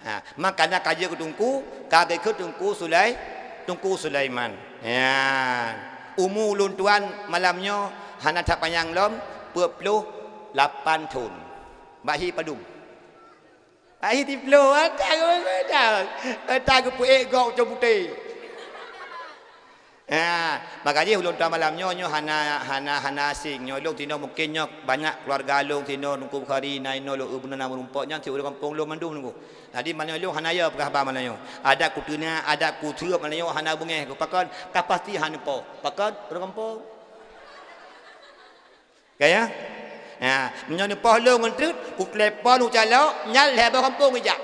Ha, makana ka jeuet keu Teungku, ka geukheun Teungku Sulai-, Teungku Sulaiman. Ya. Umu ulôn tuan malam nyoe hana that panyang lom, peuet ploh lapan thon. Bak hi padum. Ai tiplo, ata geupeugah, ata geupeuék gok ucok putéh. Ha, maka jih ulôn tuan malam nyoe, nyoe hana, hana, hana asing. Nyoe lôn tinoe mungken nyoe banyak keuluwarga lôn tinoe, Teungku Bukhari, na inoe lôn, beuna na meurumpok nyan, si ureueng gampông lôn mandum Teungku. Jadi malam nyoe lôn hana yo peugah haba malam nyoe. Adat kuteuna, adat kuteue malam nyoe hana beungéh. Pakon? Ka pasti hana po. Pakon? Ureueng gampông. Ka ya? Ha, meunyoe neupoh lôn ngon treuk, kutelepon u Calok, nyan lhèe boh gampông ijak.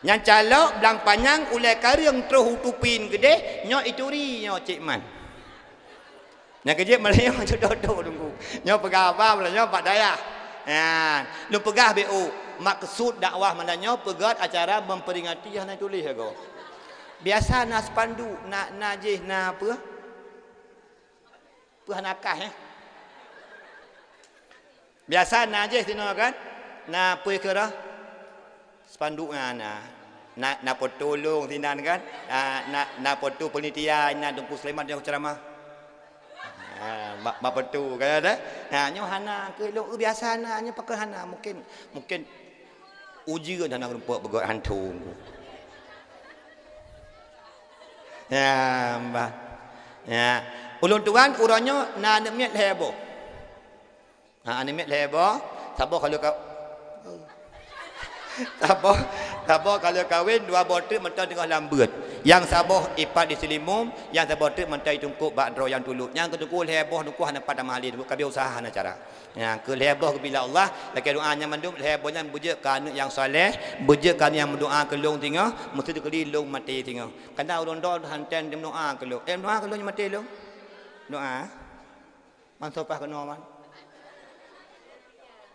Nyan Calok, Blang Panyang, Ulèe Kareueng, troh u Tupin Keudeh, nyoe ituri nyoe Cék Man. Nyang keujeuet malam nyoe jodoh-jodoh Teungku. Nyoe peugah haba malam nyoe bak dayah. Ha, lôn peugah B O, maksud dakwah malam nyoe peugöt acara memperingati hana tuléh lagoe. Biasa na spanduk, na, na jih, na peue? Peue hana kah, eh? Biasa na jih sinoe kan? Na peue keurah? Spanduk na, na. Na, na foto lôn sinan kan? Na, na, na foto panitia na Teungku Sulaiman nyang ceramah. Ha, ma-, ma foto kan ada? Ha, nyoe hana keu lôn, eh, biasa na, nyoe pakon hana. Mungkin, mungkin ujeuen hana rumpok beugöt hantu. Ya, bah. Ya. Ulôn tuan uroe nyoe na aneuk miet lhèe boh. Ha, aneuk miet lhèe boh, saboh ka lheueh ka-, saboh, saboh ka lheueh kawen, dua boh treuk mantong teungoh lam beuet. Nyang saboh ipat di Seulimum, nyang saboh treuk mantong di Teungku bak droe nyang tulôt. Nyang keu Teungku lhèe boh, Teungku hana pat tamah lé, Teungku ka bri usaha hana cara. Nyang keu lhèe boh geubila Allah, lakèe doa nyan mandum, lhèe boh nyan beujeuet keu aneuk nyang saleh, beujeuet keu aneuk nyang meudoa keu lôn singoh, meusti teukeudi lôn maté singoh. Kana ureueng droe hantom meudoa keu lôn. Eh, meudoa keu lôn nyang maté lôn. Doa. Man soe paih keunoe man.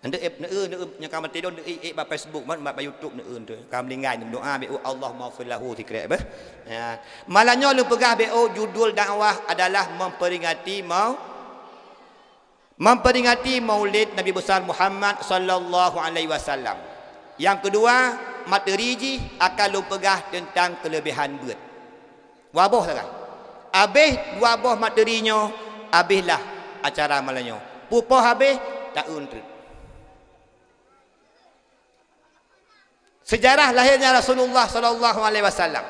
Ndeuk, eh, neu-, neu-, nyang ka maté lôn, neu-, eh, eh, bak Facebook man, bak, bak YouTube neu-, neu-, ka meuninggai meudoa beu, Allahummaghfir lahu sikrek beh. Ya. Malam nyoe lôn peugah beu, judul dakwah adalah memperingati mau-, memperingati Maulid Nabi Besar Muhammad sallallahu alaihi wasallam. Nyang keudua, materi jih akan lôn peugah teuntang keuleubehan beuet. Dua boh sagai. Abéh dua boh materi nyoe, abéhlah acara malam nyoe. Peue poh abéh, taeun treuk. Sejarah lahirnya Rasulullah sallallahu alaihi wasallam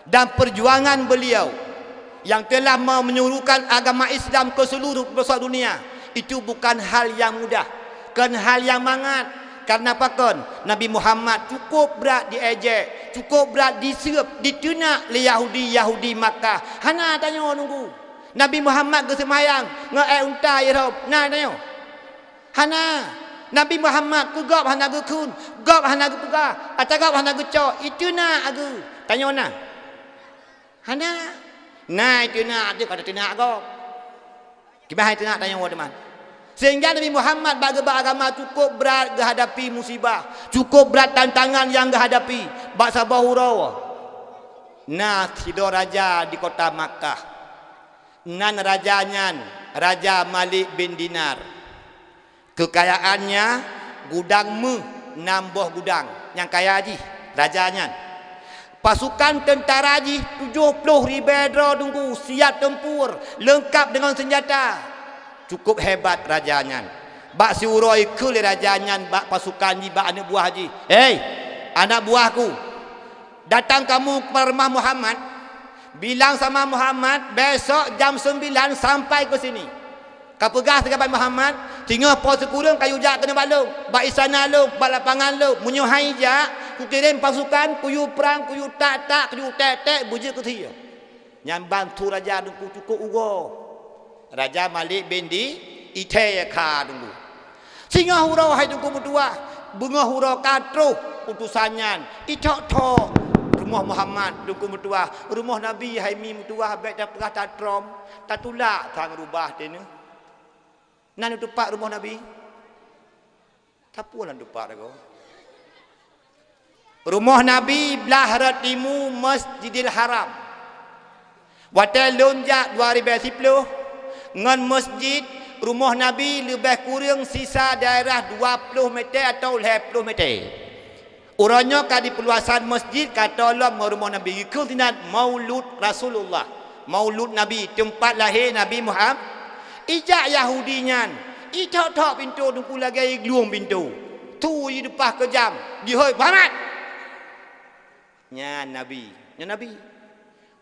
dan perjuangan beliau yang telah menyuruhkan agama Islam ke seluruh pelosok dunia, itu bukan hal yang mudah, kon hal yang mangat. Karena pakon? Nabi Muhammad cukup brat diejek, cukup brat diseueb, diteunak lé Yahudi-Yahudi Makkah. Hana tanyoe nunggu. Nabi Muhammad geuseumayang ngon ék unta irhom. Na tanyoe? Hana. Nabi Muhammad keu gob hana geukheun, gob hana geupeugah, ata gob hana geucok, iteunak ageue. Tanyoe na? Hana. Na iteunak ageue, ka tateunak gob. Kiban hai teunak tanyoe teuma. Sehingga Nabi Muhammad bak geuba agama cukup brat geuhadapi musibah, cukup brat tantangan nyang geuhadapi bak saboh uroe. Na sidroe raja di kota Makkah. Nan raja nyan Raja Malik bin Dinar. Keukayaannya gudang méuh nam boh gudang, nyang kaya jih raja nyan. Pasukan teuntara jih tujoh ploh ribèe droe teungku siap teumpur, leungkap deungon seunjata. Cukup hebat raja nyan. Bak siuroe ikheun lé raja nyan bak pasukan jih, bak aneuk buah jih, "Hei, aneuk buahku, datang kamu ke rumah Muhammad, bilang sama Muhammad besok jam sembilan sampai ke sini." Ka peugah sigaban Muhammad, "Singoh po sikureueng kayue jak keunoe bak lôn, bak istana lôn, bak lapangan lôn. Meunyoe han jak, kukirém pasukan, kuyue prang, kuyue tak-tak, kuyue tek-tek, beujeuet keu sie." Nyan ban su raja teungku cukup uroe. Raja Malik bin Di, ithèe kha teungku. Singoh uroe hai teungku meutuwah, beungoh uroe ka troh utosan nyan, ithok-thok rumoh Muhammad teungku meutuwah, rumoh Nabi hai mi meutuwah, bèk tapeugah tatrom, tatulak sang rubah teuneuh. Na neutupat rumoh Nabi? Sapeue na neutupat lagoe? Rumoh Nabi blah rot timu Masjidil Haram. Watèe lôn jak dua ribèe siploh, ngon masjid rumoh Nabi leubeh kureueng sisa daerah dua ploh mètè atawa lhèe ploh mètè. Uroe nyoe ka dipeuluasan masjid ka tolom ngon rumoh Nabi, geukheun sinan Maulud Rasulullah, Maulud Nabi, teumpat lahé Nabi Muham-, ijak Yahudi nyan, ithok-thok pintoe teungku lagèe iglueng pintoe. Su jideupah keujam, jihôi, "Muhammad!" Nyan Nabi, nyan Nabi.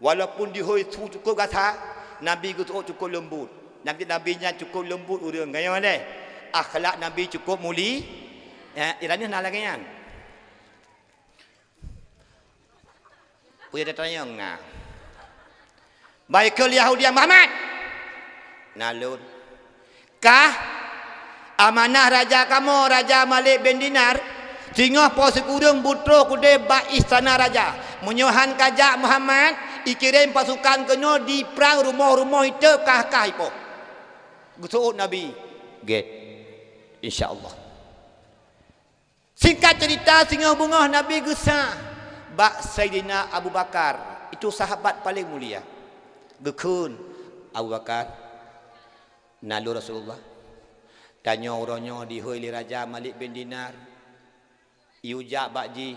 Walaupun jihôi su cukup gasa, Nabi geuseuôt cukup leumbot. Nabi, Nabi nyan cukup leumbot ureueng, ngon nyan lé. Akhlak Nabi cukup muli-, eh, iran nyoe na lagèe nyan. Peue tatanyong na? Baikheun Yahudi, "Muhammad!" "Na lôn." "Kah amanah raja kamoe, Raja Malik bin Dinar, singoh po sikureueng beutroh keudéh bak istana raja. Meunyoe han kajak Muhammad, ikirém pasukan keunoe diprang rumoh-rumoh iteuh kah-kah ipoh." Geuseuôt Nabi, "Gét, insya Allah." Singkat cerita, singoh beungoh Nabi geusa bak Saidina Abu Bakar. Tu sahabat paleng mulia. Geukheun, "Abu Bakar, nalôn Rasulullah, tanyoe uroe nyoe dihôi lé Raja Malik bin Dinar. Yue jak bak jih.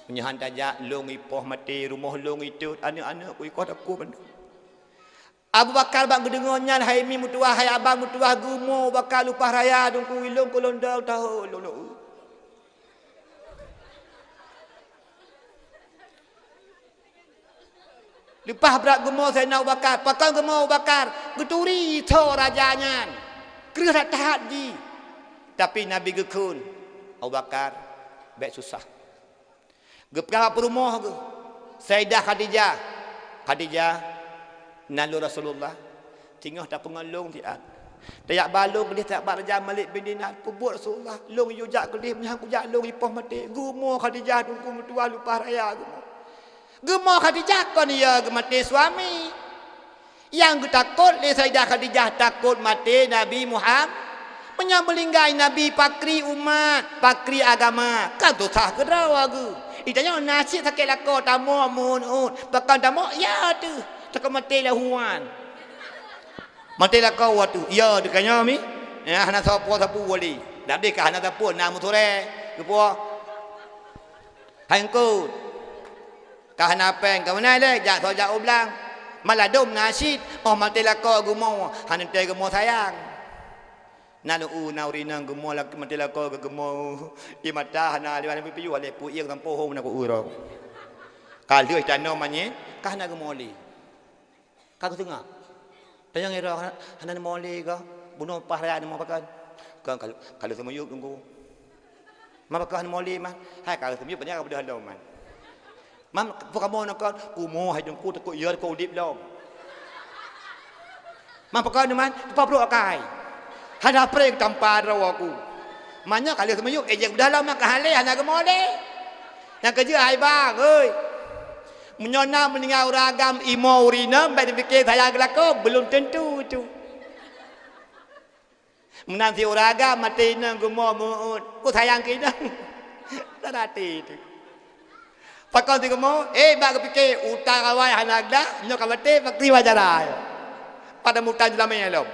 Meunyoe han tajak, lôn ipoh maté, rumoh lôn itot, aneuk-aneuk ku ikoh takue bandum." Abu Bakar bak geudeungoe nyan, hai mi meutuwah, hai abang meutuwah, geumo Abu Bakar leupah raya, "Teungku, ilôn keu lôn dong tahôn lôn." Leupah brat geumo Saidina Abu Bakar. Pakon geumo Abu Bakar? Geuturi tho raja nyan. Kreueh that-that jih. Tapi Nabi geukheun, "Abu Bakar, bèk susah." Geupeugah bak peurumoh geuh, Saidah Khadijah, "Khadijah, nalôn Rasulullah, singoh tapeungon lôn siat. Tajak ba lôn keudeh, tajak bak Raja Malik bin Dinar, peubuet Rasulullah, lôn yue jak keudeh, meunyoe han kujak lôn ipoh maté." Geumo Khadijah, Teungku, meutuwah leupah raya geumo. Geumo Khadijah kon ya geumaté suami. Nyang geutakot lé Saidah Khadijah takot maté Nabi Muham-, meunyoe meuninggai Nabi, pakri umat, pakri agama, kan susah keudroe geuh. Itanyoe na cit sakét lakoe, tamong meu'uet-uet, pakon tamong, ya teuh, takot maté lé huan. Maté lakoe watèe, ya teuh ka nyoe mi. Ya, hana sapeue-sapeue lé. Dak deh ka hana sapeue, na meusurèe, geupeue. Hai eungkôt. Ka hana péng, ka meunan lé, jak soe jak u blang. Maladôm na cit, 'oh maté lakoe geumo, hana teuntèe geumo sayang. Na lôn u, na ureueng inong geumo lak-, maté lakoe geumo, ie mata hana lé, hana piôh lé, peuieng sampoe hom na ku uroe. Ka lheueh tanom manyét, ka hana geumo lé. Ka geuteungoh. Tanyong ira hana, hana mo lé kah? Bunoe pah raya mo pakon? Kon ka lheueh, ka lheueh seumiyueb Teungku. Man pakon hana mo lé, man? Hai ka lheueh seumiyueb, banyak ka beudôh lom, man. Man, peue kamoe nangkon? Kumoe hai Teungku, takot ya takot udép lom. Man pakon, man? Teupah brôk akai. Hana preh tampa droe ku. Man nyoe ka lheueh seumiyueb, eh, jak beudôh lom, man ka halé, hana geumo lé. Nyang keujeuet hai bang, oi. Meunyoe na meuninggai ureueng agam imo ureueng inong, bèk neupike sayang keu lakoe, belum tentu itu. Meunan si ureueng agam maté inong geumo meu'uet, ku sayang keu inong. Tan até itu. Pakon si geumo, eh, bak geupike utang awai hana glah, nyoe ka maté, pakri wajar ai. Pada mutang jeulamé lom.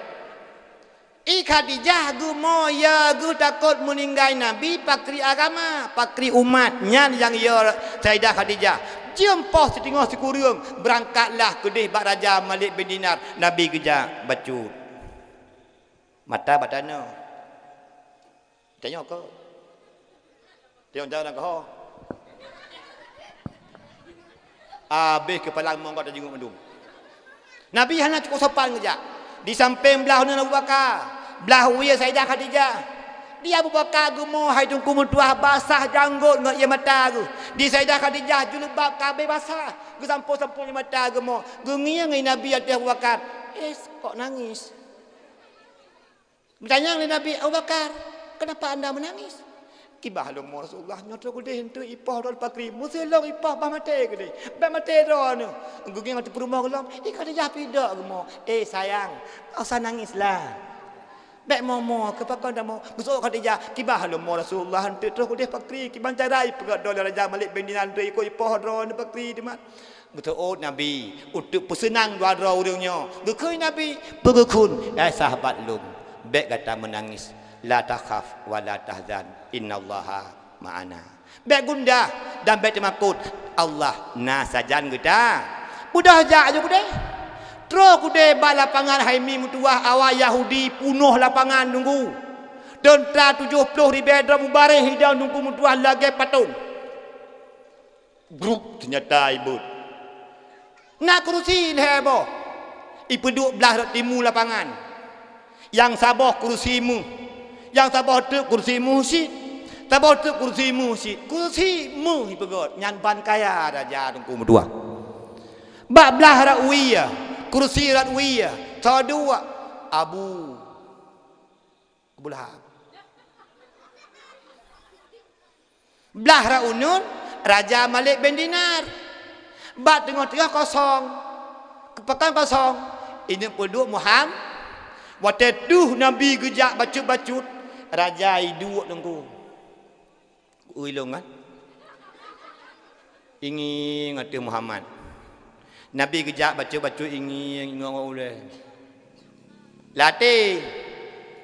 I Khadijah geumo ya geuh takot meuninggai Nabi, pakri agama, pakri umat, nyan nyang ya Saidah Khadijah. Jeuem poh siteungoh sikureueng, beurangkatlah keudeh bak Raja Malik bin Dinar, Nabi geujak bacut. Mata bak tanoh. Tanyoe keu. Tiong jalan keuho. Abéh keupalang monggot tajingok mandum. Nabi hana cukup sopan geujak. Di sampéng blah uneuen Abu Bakar, blah wie Saidah Khadijah. Di Abu Bakar geumo hai Teungku meutuwah basah janggôt ngon ie mata geuh. Di Saidah Khadijah jilbab ka abéh basah, geusampoe-sampoe ie mata geumo. Geungieng i Nabi ateueh Abu Bakar. "Eh, kok nangis?" Geutanyong lé Nabi, "Abu Bakar, kenapa anda menangis?" "Kiban lom mo Rasulullah, nyoe troh keudeh eunteuk ipoh droe pakri, meusé lom ipoh bah maté keudeh, bèk maté droeneuh." Geungieng ateueh peurumoh gohlom, i Khadijah pih dok geumo, "Eh sayang, tak usah nangis lah. Bèk mo-mo, keu pakon dak mo?" Geuseuôt Khadijah, "Kiban lom mo Rasulullah, eunteuk troh keudeh pakri, kiban cara ipeugöt droe lé Raja Malik bin Dinar eunteuk ikôt ipoh droeneuh pakri teumat." Geuseuôt Nabi, untuk peuseunang dua droe ureueng nyoe. Geukheun Nabi, "Peue geukheun, eh sahabat lôn, bèk gata meunangis. La takhaf wa la tahzan, innallaha ma'ana." Bèk gundah dan bèk teumakot, Allah na sajan geuta. Beudôh jak aju keudeh. Troh keudeh bak lapangan hai mi meutuwah awak Yahudi punoh lapangan nunggu. Teuntra tujoh ploh ribèe droe mubareh idong nunggu meutuwah lagèe patong. Grup teunyata ibeuet. Na keurusi lhèe boh. Ipeuduek blah rot timu lapangan. Nyang saboh keurusi méuh. Nyang saboh teuk keurusi méuh cit. Saboh teuk keurusi méuh cit. Keurusi méuh ipeugöt. Nyan ban kaya raja Teungku meutuwah. Bak blah rot wie, keurusi rot wie, soe duek? Abu Abu Lahab. Blah rot uneuen, Raja Malik bin Dinar. Bak teungoh-teungoh kosong. Pakon kosong? Ineuk peuduek Muham-, watèe tuh Nabi geujak bacut-bacut, raja iduek Teungku. Ui lôn kan? Ingieng ateueh Muhammad. Nabi geujak bacut-bacut ié ngon ulèe. Lam até,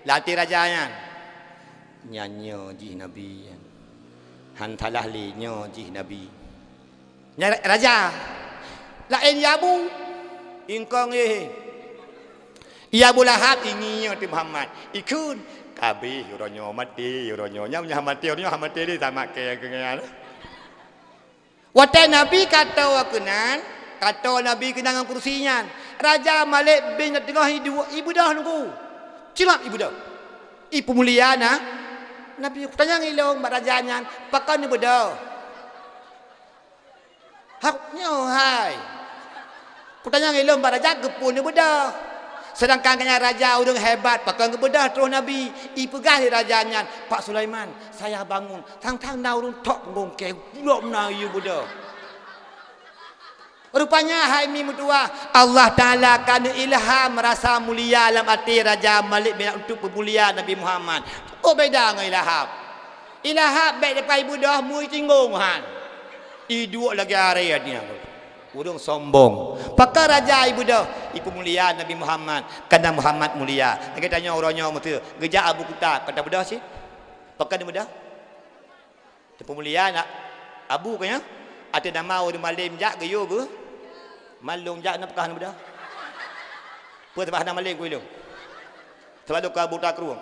lam até raja nyan. Nyan nyoe jih Nabi nyan. Han salah lé, nyoe jih Nabi. Nyan raja. Laén ya Abu. Ingkong éh. Ya Abu Lahab, ingieng teuh Muhammad. Ikheun, kabéh uroe nyoe maté, uroe nyoe. Nyan meunyo maté, uroe nyoe maté lé sama keu nyan. Watèe Nabi ka tô keunan, ka tô Nabi keunan ngon kursi nyan. Raja Malik bin Teungoh iduek, ibeudôh nunggu. Cilap ibeudôh. Ipeumulia na. Nabi, kutanyong ilôn bak raja nyan, pakon neubeudôh? Hak nyoe hai. Kutanyong ilôn bak raja, keupeue neubeudôh? Seudangkan gobnyan raja ureueng hebat, pakon geubeudôh troh Nabi? Ipeugah lé raja nyan, "Pak Sulaiman, saya bangun, sang-sang na ureueng thok punggong kèe, bulok meunan ié beudôh." Rupanya hai mi meutuwah, Allah Taala ka neu ilham rasa mulia lam até Raja Malik bin untuk peumulia Nabi Muhammad. Oh, beda ngon ilham. Ilham bèk deuh ibeudôh, meuitinggong han. Iduek lagèe aré nyan. Ureueng sombong. Pakon raja ibeudôh, ipeumulia Nabi Muhammad, karena Muhammad mulia. Lagèe tanyoe uroe nyoe meuteue, geujak Abu Kuta, ka tabeudôh cit. Pakon neubeudôh? Teupeumulia na Abu ka nyan. Ateueh nama ureueng malém jak geuyue beu. Malém jak na peugah neubeudôh. Peue sabab hana malém keu ilôn? Sabab lôn ka buta krueng.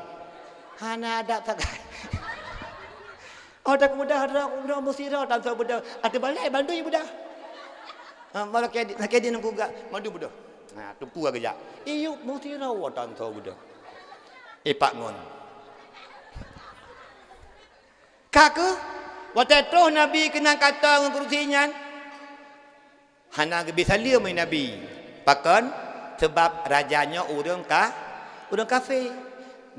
Hana adab sagai. Oh, tak mudah dah, mudah musira tan so beudôh. Ateueh balèe bandum beudôh. Ha, malah kaya di, kaya di nunggu gak, madu beudôh. Ha, tupu geujak. Iyup musira wa tan so beudôh. Ipak ngon. Ka keuh, watèe troh Nabi keunan ka tô ngon kursi nyan, hana geubri saleuem lé Nabi. Pakon? Sabab raja nyoe ureueng ka, ureueng kafé.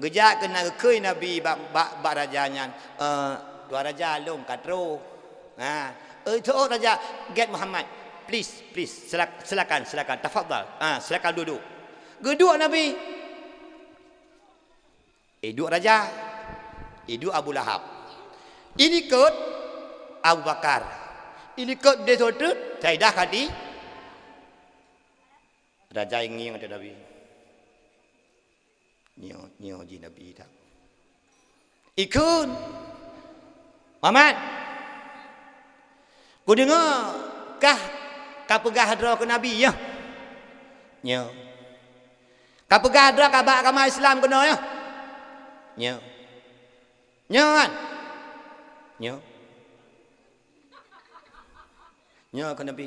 Geujak keunan geukheun Nabi bak, bak, bak raja nyan, "Eh, tuan raja, lôn ka troh." Ha. "Eh, soe raja?" "Gét Muhammad." "Please, please, sila-, silakan, silakan, tafadhal. Ha, silakan duduk." Geuduek Nabi. Iduek raja, iduek Abu Lahab. Ilikot Abu Bakar. Ilikot deh soe treuk, Saidah Khadi-, raja ingieng ateueh Nabi. Nyoe, nyoe jih Nabi dak. Ikheun, "Muhammad, kudeungoe kah ka peugah droe keu Nabi, nyoe?" "Nyoe." "Ka peugah droe ka bak agama Islam keunoe, nyoe?" "Nyoe." "Nyoe kan?" "Nyoe." "Nyoe keu Nabi."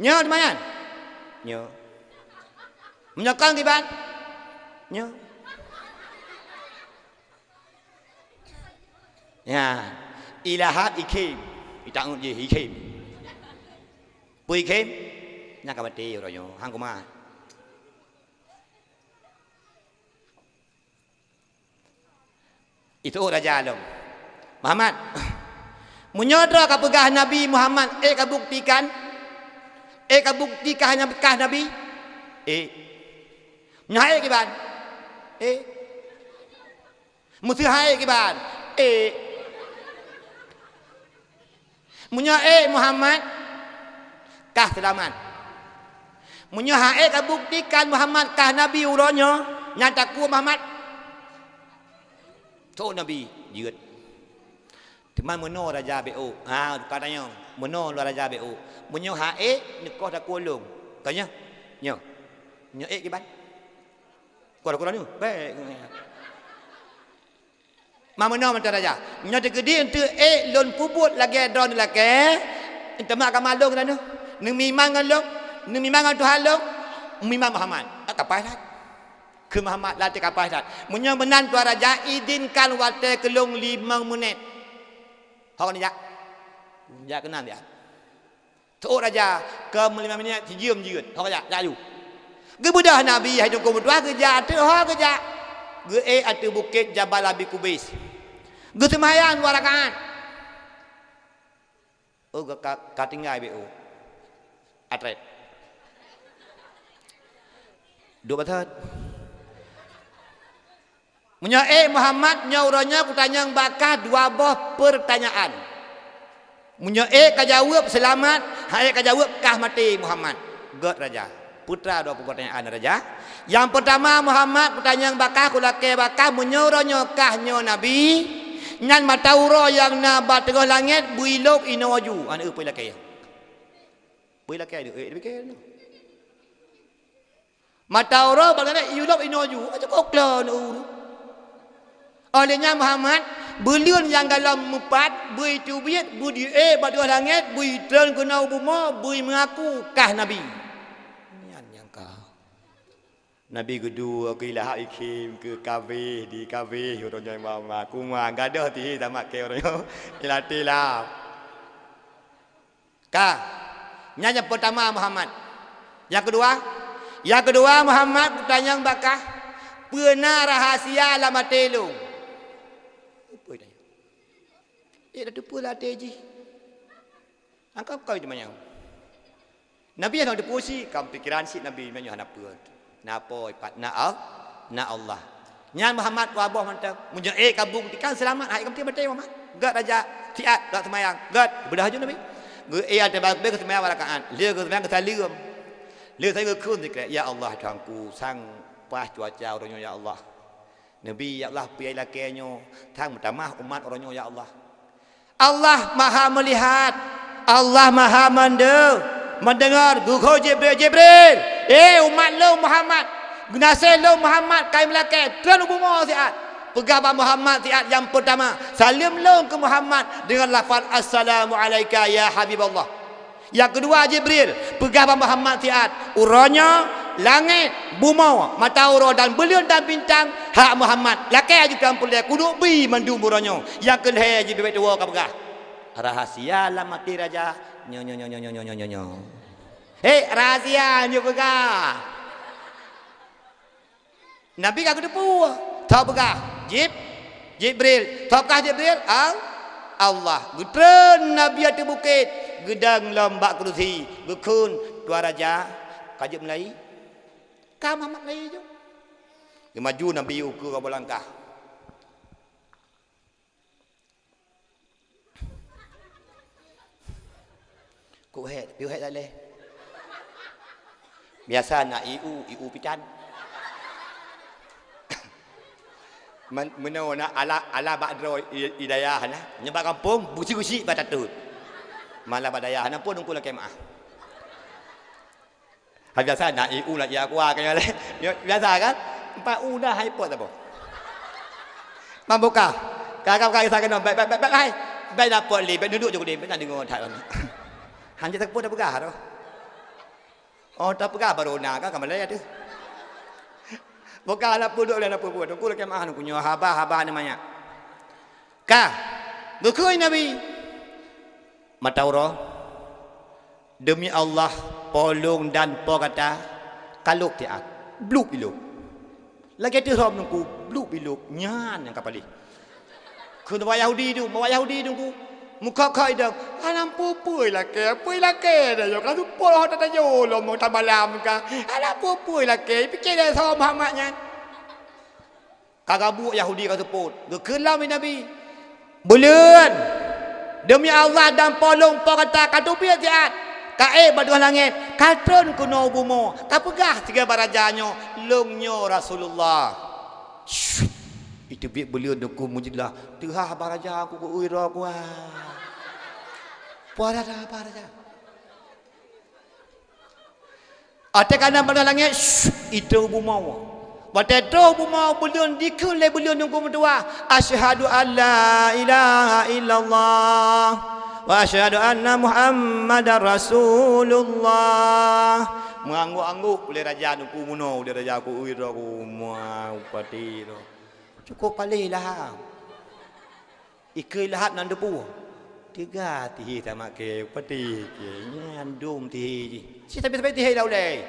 "Nyoe teuma nyan?" "Nyoe." "Meunyoe kon kiban?" "Nyoe." Nyan, ilham ikhém. Itanyong jih ikhém. Peue ikhém? Nyan ka maté uroe nyoe, han kumat. Itu raja lom. Muhammad, meunyoe droe ka peugah Nabi Muhammad, ék ka buktikan? Ék ka buktikan hana beukah Nabi? Ék. Nyan ék kiban? Ék. Meuseuhai kiban? Ék. Meunyoe ék Muhammad, kah seulamat. Meunyoe han ék ka buktikan Muhammad kah Nabi uroe nyoe, nyan takue Muhammad. Soe Nabi? Jeuet. Teuma meunoe raja B O. Ha, ka tanyong. Meunoe lôn raja B O. Meunyoe han ék, neukoh takue lôn. Ka nyoe? Nyoe. Nyoe ék kiban? Kura-kura nyoe. Bèk. Ma meunoe mantong raja. Nyoe teukeudi eunteuk ék lôn peubuet lagèe droeneuh lakèe, teuma ka malôn droeneuh. Neumimang ngon lôn, neumimang ngon Tuhan lôn, mimang Muhammad. Ka paih that. Keu Muhammad latèe ka paih that. Meunyoe meunan tuan raja, izinkan watèe keu lôn limong meunét. Ho neujak? Jak keunan jak. Teuôt raja, keu meulima minèt sijeuem jeuet. Ho jak, jak aju. Geubeudôh Nabi hai Teungku meutuah geujak ateueh ho geujak. Geuék ateueh bukét Jabal Abi Kubais. Geuseumayang dua rakaat. Oh, ka, ka tinggai B O. Atret. Duek batat. Meunyoe ék Muhammad, nyoe uroe nyoe kutanyong bak kah dua boh peurtanyaan. Meunyoe ék ka jaweueb, seulamat, han ék ka jaweueb, kah maté Muhammad. Gét raja. Putra dua peupertanyaan raja. Nyang peutama, Muhammad, peutanyong bak kah, kulakée bak kah, meunyoe uroe nyoe kah nyoe nabi, nyan mata uroe nyang na bak teungoh langét beu ilôb inoe ju. Aneuk peue lakée? Beu ilakée aneuk, eh, dipike. Mata uroe bak langét ilôb inoe ju. Aja kok klo aneuk ureueng. Óh lheueh nyan Muhammad, buleuen nyang golom meupat, beu iteubiet, beu diék bak teungoh langét, beu itreun keunoe u bumoe, beu imeuaku kah nabi. Nyan nyang ka. Nabi geuduek keu ilahap ikhém keu kabeh di kabeh uroe nyoe mama. Kuma gadôh tihi tamat keu uroe nyoe. Ilatih lah. Ka. Nyan nyang peutama Muhammad. Nyang keudua, nyang keudua Muhammad, kutanyong bak kah, peue na rahasia lam até lôn? Peue tanya? Eh, dah teupeue lam até jih. Angkau kau itu manyang. Nabi hana teupeue sit, kam pikiran sit Nabi meunyoe hana peue. Na po ipat na Al-, na Allah. Nyan Muhammad dua boh mantong. Meunyoe ék ka buktikan seulamat, hai ka meuti maté Muhammad. Gét raja siat, gét seumayang, gét. Beudôh aju Nabi. Geu-, ék ada bagah geu seumayang dua rakaat. Lheueh geu seumayang geu saleuem. Lheueh saleuem geu kheun sikrek, "Ya Allah Tuhanku, sang paih cuaca uroe nyoe ya Allah." Nabi, "Ya Allah, peue ilakée nyoe, sang meutamah umat uroe nyoe, ya Allah." Allah Maha Meulihat, Allah Maha Mende-, Mendengar. Geukheun Jibril, "Jibril, eh, umat lôn Muhammad, geunaséh lôn Muhammad, ka imeulakée, treun u bumoe siat. Peugah bak Muhammad siat nyang peutama, saleuem lôn keu Muhammad deungon lafaz, 'Assalamu alaika ya Habiballah.'" Nyang keudua, Jibril, peugah bak Muhammad siat, "Uroe nyoe langét, bumoe, mata uroe dan buleuen dan bintang hak Muhammad. Lakée aju keu Ampeulée, kuduek bi mandum uroe nyoe." Nyang keulhée, Jibril bak tuwoe ka peugah, "Rahasia lam até raja, nyoe, nyoe, nyoe." Hei, rahasia nyoe peugah. Nabi ka geuteupeue, tho peugah, "Jib-, Jibril." Tho peugah Jibril, "Al-, Allah." Geutreun Nabi ateueh bukét, geudong lom bak keurusi, geukheun, "Tuan Raja, ka jeuet meulai?" Ka Muhammad meulai ju. Geumaju Nabi ukeue ka beulangkah. Kok hek, piôh hek tak leh. Biasa na iu, iu pitan. Men-, meunoe na ala, ala bak droe i, i dayah na. Nyoe bak gampông, geuchik-geuchik bak tatôt. Malah bak dayah na pun ungku lakée maah. Hai biasa na iu lah, iya kuah keu nyoe lé. Nyoe biasa kan? Empat u dah hai pot apa? Mamboka. Kakak-kakak kisah kena, baik, baik, baik, baik, hai. Baik dapet lé, baik duduk je lé, baik nak dengar that. Hanya tak pun dah peugah tu. Oh, tak peugah baru nak kan, kamalai tu. Bukan lah pun duduk lé, nak pun pun. Tunggu lagi mah, nunggu nyoe haba, haba ni banyak. Ka, geukheun Nabi, "Mata uroe, deumi Allah, po lôn dan po gata, ka lôb siat, blub ilôb. Lagée teuh lom nungku, blub ilôb, nyan nyang ka paléh." Kheun bak Yahudi tu, bak Yahudi nungku, meukhok-khok idong, "Hana peue-peue ilakée, peue ilakée dah nyoe, ka seupôt ho tatajo lom, ho tamalam ka, hana peue-peue ilakée, ipike lé soe Muhammad nyan." Ka gabuek Yahudi ka seupôt. Geukheun lom lé Nabi, "Buleuen, deumi Allah dan po lôn po gata ka teubiet siat, ka ék bak dua langét, ka treun keunoe u bumoe, ka peugah sigoe bak raja nyoe, 'Lôn nyoe Rasulullah.'" Iteubiet buleuen dukung mujidlah, teuhah bak raja ku keu uroe ku, ah. Peue raja, peue raja. Watée ka na bak langét, syuh, itroh bumoe. Watée troh bumoe, buleuen dikheun lé buleuen nungku meutuah, "Asyhadu an la ilaha illallah wa asyhadu anna Muhammadar Rasulullah." Meuanggôk-anggôk ulée raja nungku meunoe, ulée raja ku, ui, droe ku, mua, upati droe. Cukôp paléh laham. Ikeue lahab nan deupue. Teuga tihi tamat keu peuti keu nyan dum tihi jih. Cit sabe-sabe tihi dah ulée.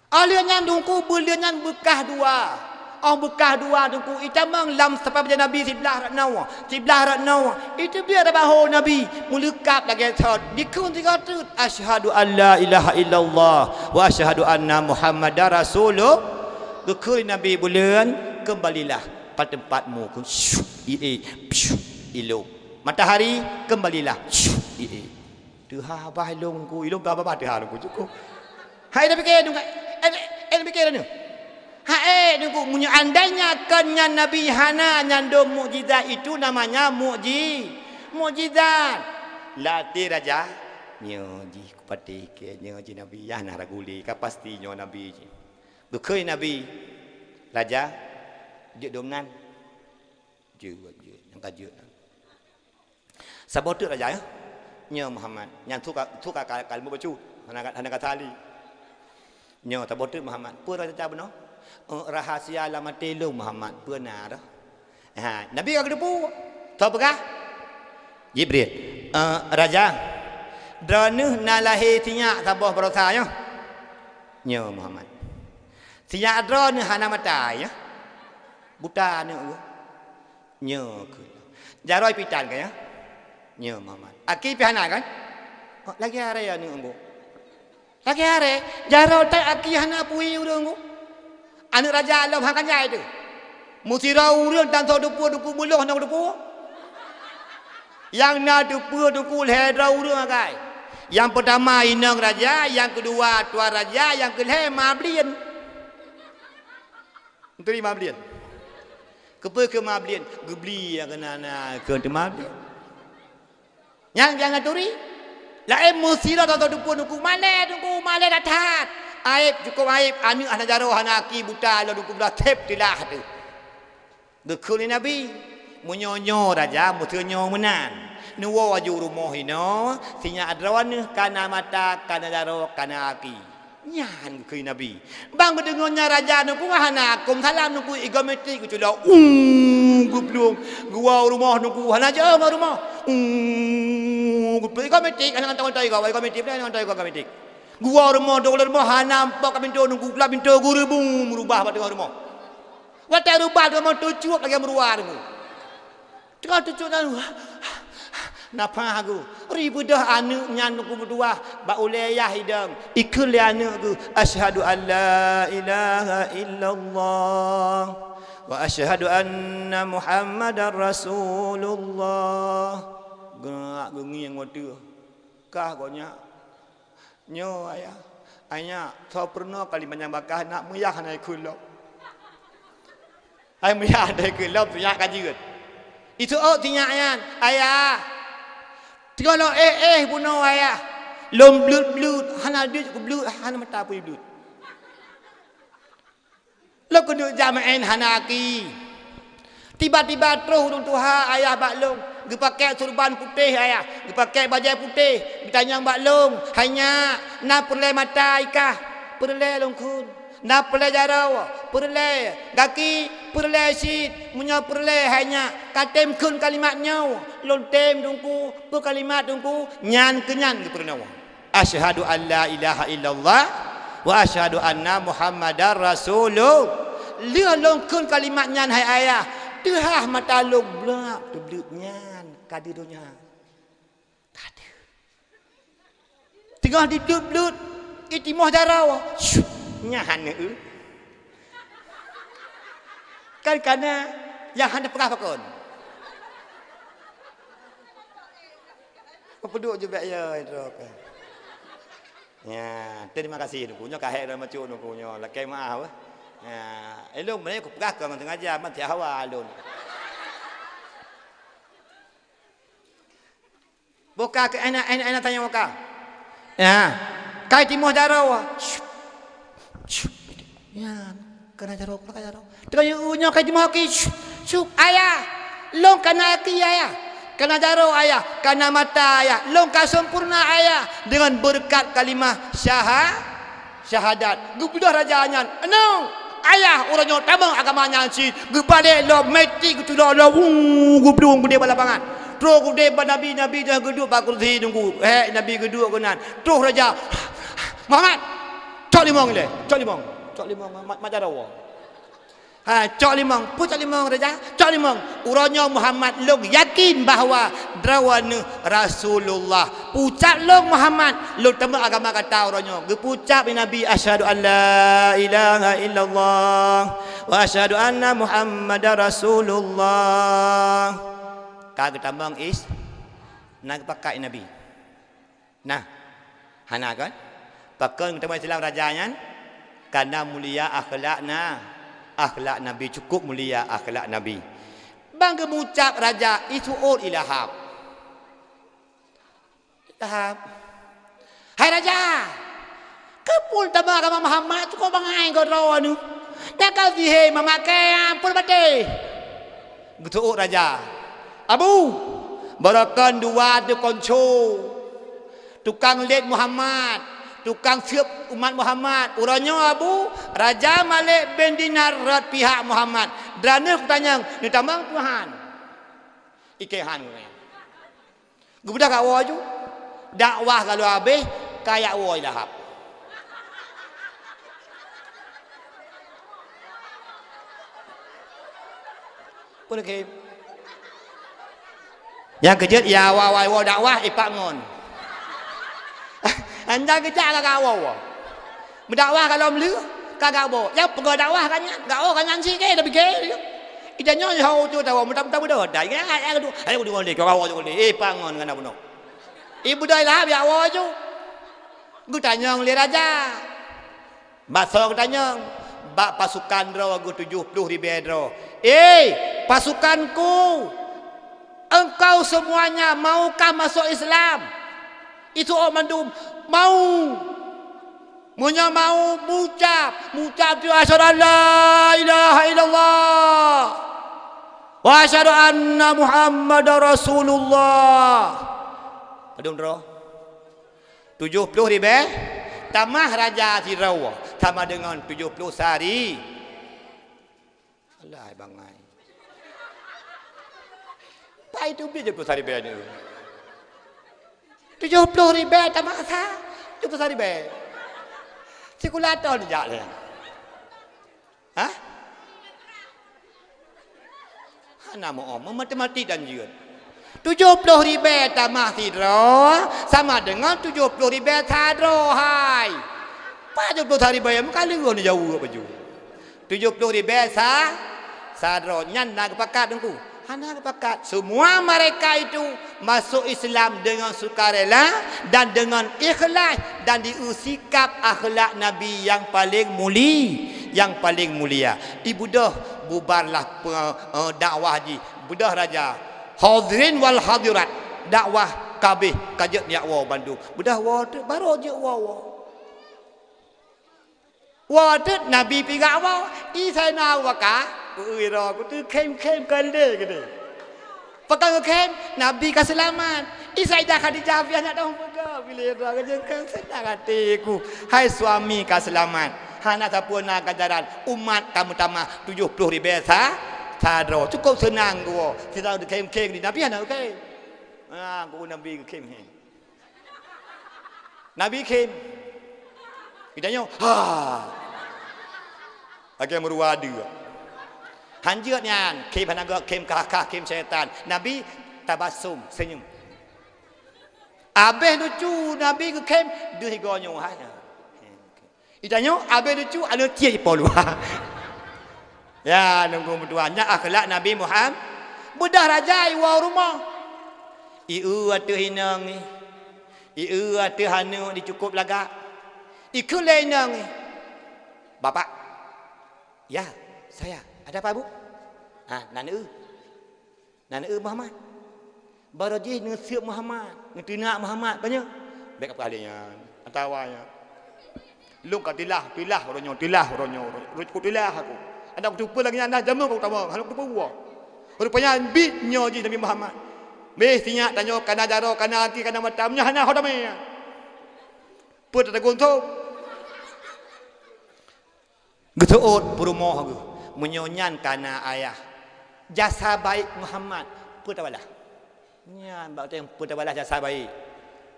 Óh lheueh nyan dungku buleuen nyan beukah dua. Óh beukah dua dungku itamong lam sapat bajée Nabi siblah rot noe, siblah rot noe. Iteubiet rot bahô Nabi meuleukab lagée thot. Dikheun sigoe treuk, "Asyhadu an la ilaha illallah wa asyhadu anna Muhammadar Rasulullah." Geukheun Nabi buleuen, "Keumbalilah." Pat teumpat mu kheun, syup, ié, syup, ilôb. Matahari, keumbalilah, syup, ié. Teuhah babah ilong Teungku, ilong ka babah teuhah Teungku, cukup. Hai, dah pike Teungku, eh, eh, dah pike dah nyoe. Hai, Teungku, meunyoe andainya kon nyan Nabi hana nyandong mukjizat, itu namanya mukji-, mukjizat. Latih raja, nyoe jih kupatéh keu, nyoe jih Nabi, yah na ragu lé, ka pasti nyoe Nabi jih. Geukheun Nabi, "Raja, jeuet dong nan." Jeuet, jeuet, nyang ka jeuet. Saboh teuk raja, ya? Nyoe Muhammad. Nyan su ka, su ka, ka, ka leumo bacut. Hana, hana ka sali. Nyoe saboh teuk Muhammad. Peue raja bunoe? Eh, rahasia lam até lôn Muhammad. Peue na dah? Ha, Nabi ka geuteupeue. Soe peugah? Jibril. Eh, raja, droeneuh na lahé sinyak saboh baroesa, ya? Nyoe Muhammad. Sinyak droeneuh hana mata, ya? Buta aneuk geuh. Nyoe keuh. Jaroe pih tan kan, ya? Nyoe Muhammad. Aki pih hana kan? Oh, lagèe arè aneuk Teungku. Lagèe arè, jaroe tan aki hana peue ureueng Teungku. Aneuk raja lom hana kan jai teuh. Meusidroe ureueng tan soe teupeue Teungku, muloh nyoe teupeue. Nyang na teupeue Teungku lhèe droe ureueng akai. Nyang peutama inong raja, nyang keudua tuan raja, nyang keulhèe mablien. Neuturi mablien. Keupeue keu mablien? Geubli nyang keunan na keu teuma mablien. Nyang, nyang neuturi. Laén meusidroe teupeue Teungku, malèe Teungku, malèe that-that. Aéb, cukup aéb, aneuk hana jaroe, hana aki, buta lom Teungku, blah sép teulah teuh. Geukheun lé Nabi, "Meunyoe nyoe raja, meuseu nyoe meunan. Neuwoe aju rumoh inoe, sinyak droeneuh ka na mata, ka na jaroe, ka na aki." Nyan geukheun Nabi. Bang geudeungoe nyan raja Teungku hana akong salam Teungku, igoe mitik geuculok. Uu, geuplueng. Geuwoe u rumoh Teungku, hana jeuet u rumoh. Uu, geuplueng, igoe mitik, hana ngon toh igoe, igoe mitik, hana ngon toh igoe mitik. Geuwoe u rumoh, dong lam rumoh, hana ampok ka pintoe Teungku, pula pintoe geureubung meurubah bak teungoh rumoh. Watèe rubah teungoh rumoh teucuek lagèe meuruwa Teungku. Teungoh teucuek nyan, nafah geuh. Ribeudôh aneuk nyan Teungku meutuwah bak ulèe yah idong. Ikheun lé aneuk geuh, "Asyhadu an la ilaha illallah wa asyhadu anna Muhammadar Rasulullah." Geungieng watèe. Kah gobnyan. Nyoe ayah, ayah, soe peurunoe kalimat nyang bakah nak meuyah hana ikheun lom. Hai meuyah hana ikheun lom, sinyak ka jeuet. Iseuôt sinyak nyan, "Ayah, teungoh lôn éh-éh bunoe ayah, lôn bleuet-bleuet, hana duek keu bleuet, hana mata peue bleuet." Lôn keuneuk jak meu'én hana aki. Tiba-tiba troh ureueng tuha ayah bak lôn, geupakèe surban putéh ayah, geupakèe bajèe putéh, geutanyong bak lôn, "Hai nyak, na peureulèe mata i kah?" "Peureulèe," lôn kheun. "Na peureulèe jaroe?" "Peureulèe." "Gaki?" "Peureulèe cit." "Meunyoe peureulèe, hai nyak, ka tem kheun kalimat nyoe." Lôn tem, Teungku. "Peue kalimat, Teungku?" "Nyan keu nyan geupeurunoe." "Asyhadu an la ilaha illallah wa asyhadu anna Muhammadar Rasulullah." Lheueh lôn kheun kalimat nyan, hai ayah, teuhah mata lôn blak teubleuet nyan ka di donya. Ka deuh. Teungoh dibleuet-bleuet, itimoh jaroe. Syup, nyan hana eu. Kan kana nyang hana peugah pakon. Peuduek jubek ya, droe ka. Ya, terima kasih Teungku. Nyoe ka hék dah macok Teungku nyoe. Lakèe meu'ah weh. Ya, ilôn meunyoe kupeugah kon sengaja, meusti hawa lôn. Boh ka keu aneuk, aneuk, aneuk tanyoe ka. Ya. Kai timoh jaroe. Syup. Syup. Ya, kana jaroe, kana jaroe. Teuka nyoe, nyoe kai timoh aki. Syup, syup, ayah. Lôn kana aki, ayah. Kana jaroe, ayah. Kana mata, ayah. Lôn ka sempurna, ayah. Dengan berkat kalimah syaha-, syahadat. Geubeudôh raja nyan, "Aneuk, ayah, uroe nyoe tamong agama nyan cit." Geubalek lom, mitik geuculok lom, wuu, geublueng keudéh bak lapangan. Troh keudéh bak Nabi, Nabi dah geuduek bak kursi Teungku. Hék, Nabi geuduek keunan. Troh raja, "Muhammad, cok limong ilèe, cok limong, cok limong, ma-, ma-, majaroe." Ha, cok limong. Peue cok limong, raja? Cok limong. Uroe nyoe Muhammad lôn yakin bahwa droeneuh Rasulullah. Peucab lôn Muhammad, lôn tamong agama gata uroe nyoe. Geupeucab lé Nabi, "Asyhadu an la ilaha illallah wa asyhadu anna Muhammadar Rasulullah." Ka geutamong is-, na geupakat Nabi. Nah, hana kan? Pakon geutamong Islam raja nyan? Karena mulia akhlak na, akhlak Nabi, cukup mulia akhlak Nabi. Ban geumucab raja, isuôt i Lahab. Lahab, "Hai raja, keupeue tamong agama Muhammad, cukup bangai goe droeneuh. Nyang ka sihé meumakè ampôn batée." Geuseuôt raja, "Abu, barokon dua tukang co, tukang lét Muhammad, tukang seueb umat Muhammad. Uroe nyoe Abu, Raja Malik bin Dinar rot pihak Muhammad. Droeneuh kutanyong, neutamong peue han?" "Ikei han," geunyan. Geubeudôh gak woe ju. Dakwah ka lheueh habéh, ka jak woe Lahab. Peue lagèe? Nyang keujeuet ya awai-awai woe dakwah, ipak ngon. Anda geujak ka gak woe. Meudakwah ka lom lheueh, ka gak woe. Nyang peugah dakwah ka nyan, gak woe ka nyan cit, ka tapike. Ija nyoe ho tu tawoe, meutam-tam beudôh. Dah, ya, ya, aduh. Ayo, aduh, aduh, aduh, aduh, eh, pangon ngana bunoe. Ibu dai Lahab jak woe ju. Geutanyong lé raja. Bak soe geutanyong? Bak pasukan droe geuh tujoh ploh ribèe droe. "Eh, pasukanku, engkau semuanya maukah masuk Islam?" Isuôt mandum, "Mau." Meunyoe mau, mucab, mucab tu, "Asyhadu an la ilaha illallah wa asyhadu anna Muhammadar Rasulullah." Padum droe? Tujoh ploh ribèe, tamah raja sidroe, sama dengan tujoh ploh sari. Alah, bangai. Pai teubiet tujoh ploh sari bèe nyoe. Tujoh ploh ribèe tamah sa, tujoh ploh sari bèe. Sikula ton jak lé. Hah? Hana meu-, meumatematik dan jeuet. Tujoh ploh ribèe tamah sidroe sama dengan tujoh ploh ribèe sadroe, hai. Pat tujoh ploh sari bèe, meukaleuh neujaweueb baju. Tujoh ploh ribèe sa-, sadroe. Nyan na geupakat, Teungku? Hana geupakat. Semua mereka itu masuk Islam dengan sukarela dan dengan ikhlas dan dieu sikap akhlak Nabi yang paling muli-, yang paling mulia. Ibeudôh bubarlah pe-, eh, dakwah jih. Beudôh raja. Hadirin wal hadirat. Dakwah ka abéh, ka jeuet jak woe bandum. Beudôh woe teuk, barô jeuet woe-woe. Woe teuk Nabi pih jak woe, i Saidina Abu Bakar, ui, roh ku teukhém-khém keu lé keudeh. Pakon geukhém, Nabi ka seulamat. I Saidah Khadijah pih hana dong peugah, bilé droe ka jeuet keu seunang até ku. Hai suami ka seulamat, hana sapeue na ganjaran, umat ka meutamah tujoh ploh ribèe sa-, sadroe. Cukup seunang geuwoe, sidroe geukhém-khém di Nabi hana geukhém. Ha, ku Nabi geukhém he. Nabi khém. Geutanyoe, ha. Lagèe meuruwa deuek. Han jeuet nyan, khém hana geukhém, kah-kah khém syaitan. Nabi tabasum, senyum. Abéh lucu Nabi geukhém, deuh igoe nyoe hai. Geutanyoe, abéh lucu, aneuk cit ipo luwa. Ya, nunggu meutuah. Nyan akhlak Nabi Muhammad. Beudôh raja iwoe rumoh. Ieu ateueh inong nyoe. Ieu ateueh aneuk di cukup lagak. Ikheun lé inong nyoe, "Bapak." "Ya, saya. Ada apa, Bu?" "Ha, nan eu. Nan eu Muhammad. Barô jih neuseuek Muhammad, neuteunak Muhammad, banyak. Bèk ka peuhah lé nyan. Atawa nyan. Lôn ka tilah, tilah uroe nyoe, tilah uroe nyoe, uroe nyoe, tilah aku. Adak kuteupeu lagèe nyan dah, jameun ka utamong, hana kuteupeu woe. Rupanya bit nyoe jih Nabi Muhammad. Beh, sinyak tanyoe kana jaroe, kana gaki, kana mata, meunyoe hana ho damé nyan." Peue tatagun thon? Geuseuôt peurumoh geuh, meunyoe nyan kana ayah. Jasa baik Muhammad, peue tabalah? Nyan bak teueng peue tabalah jasa baik.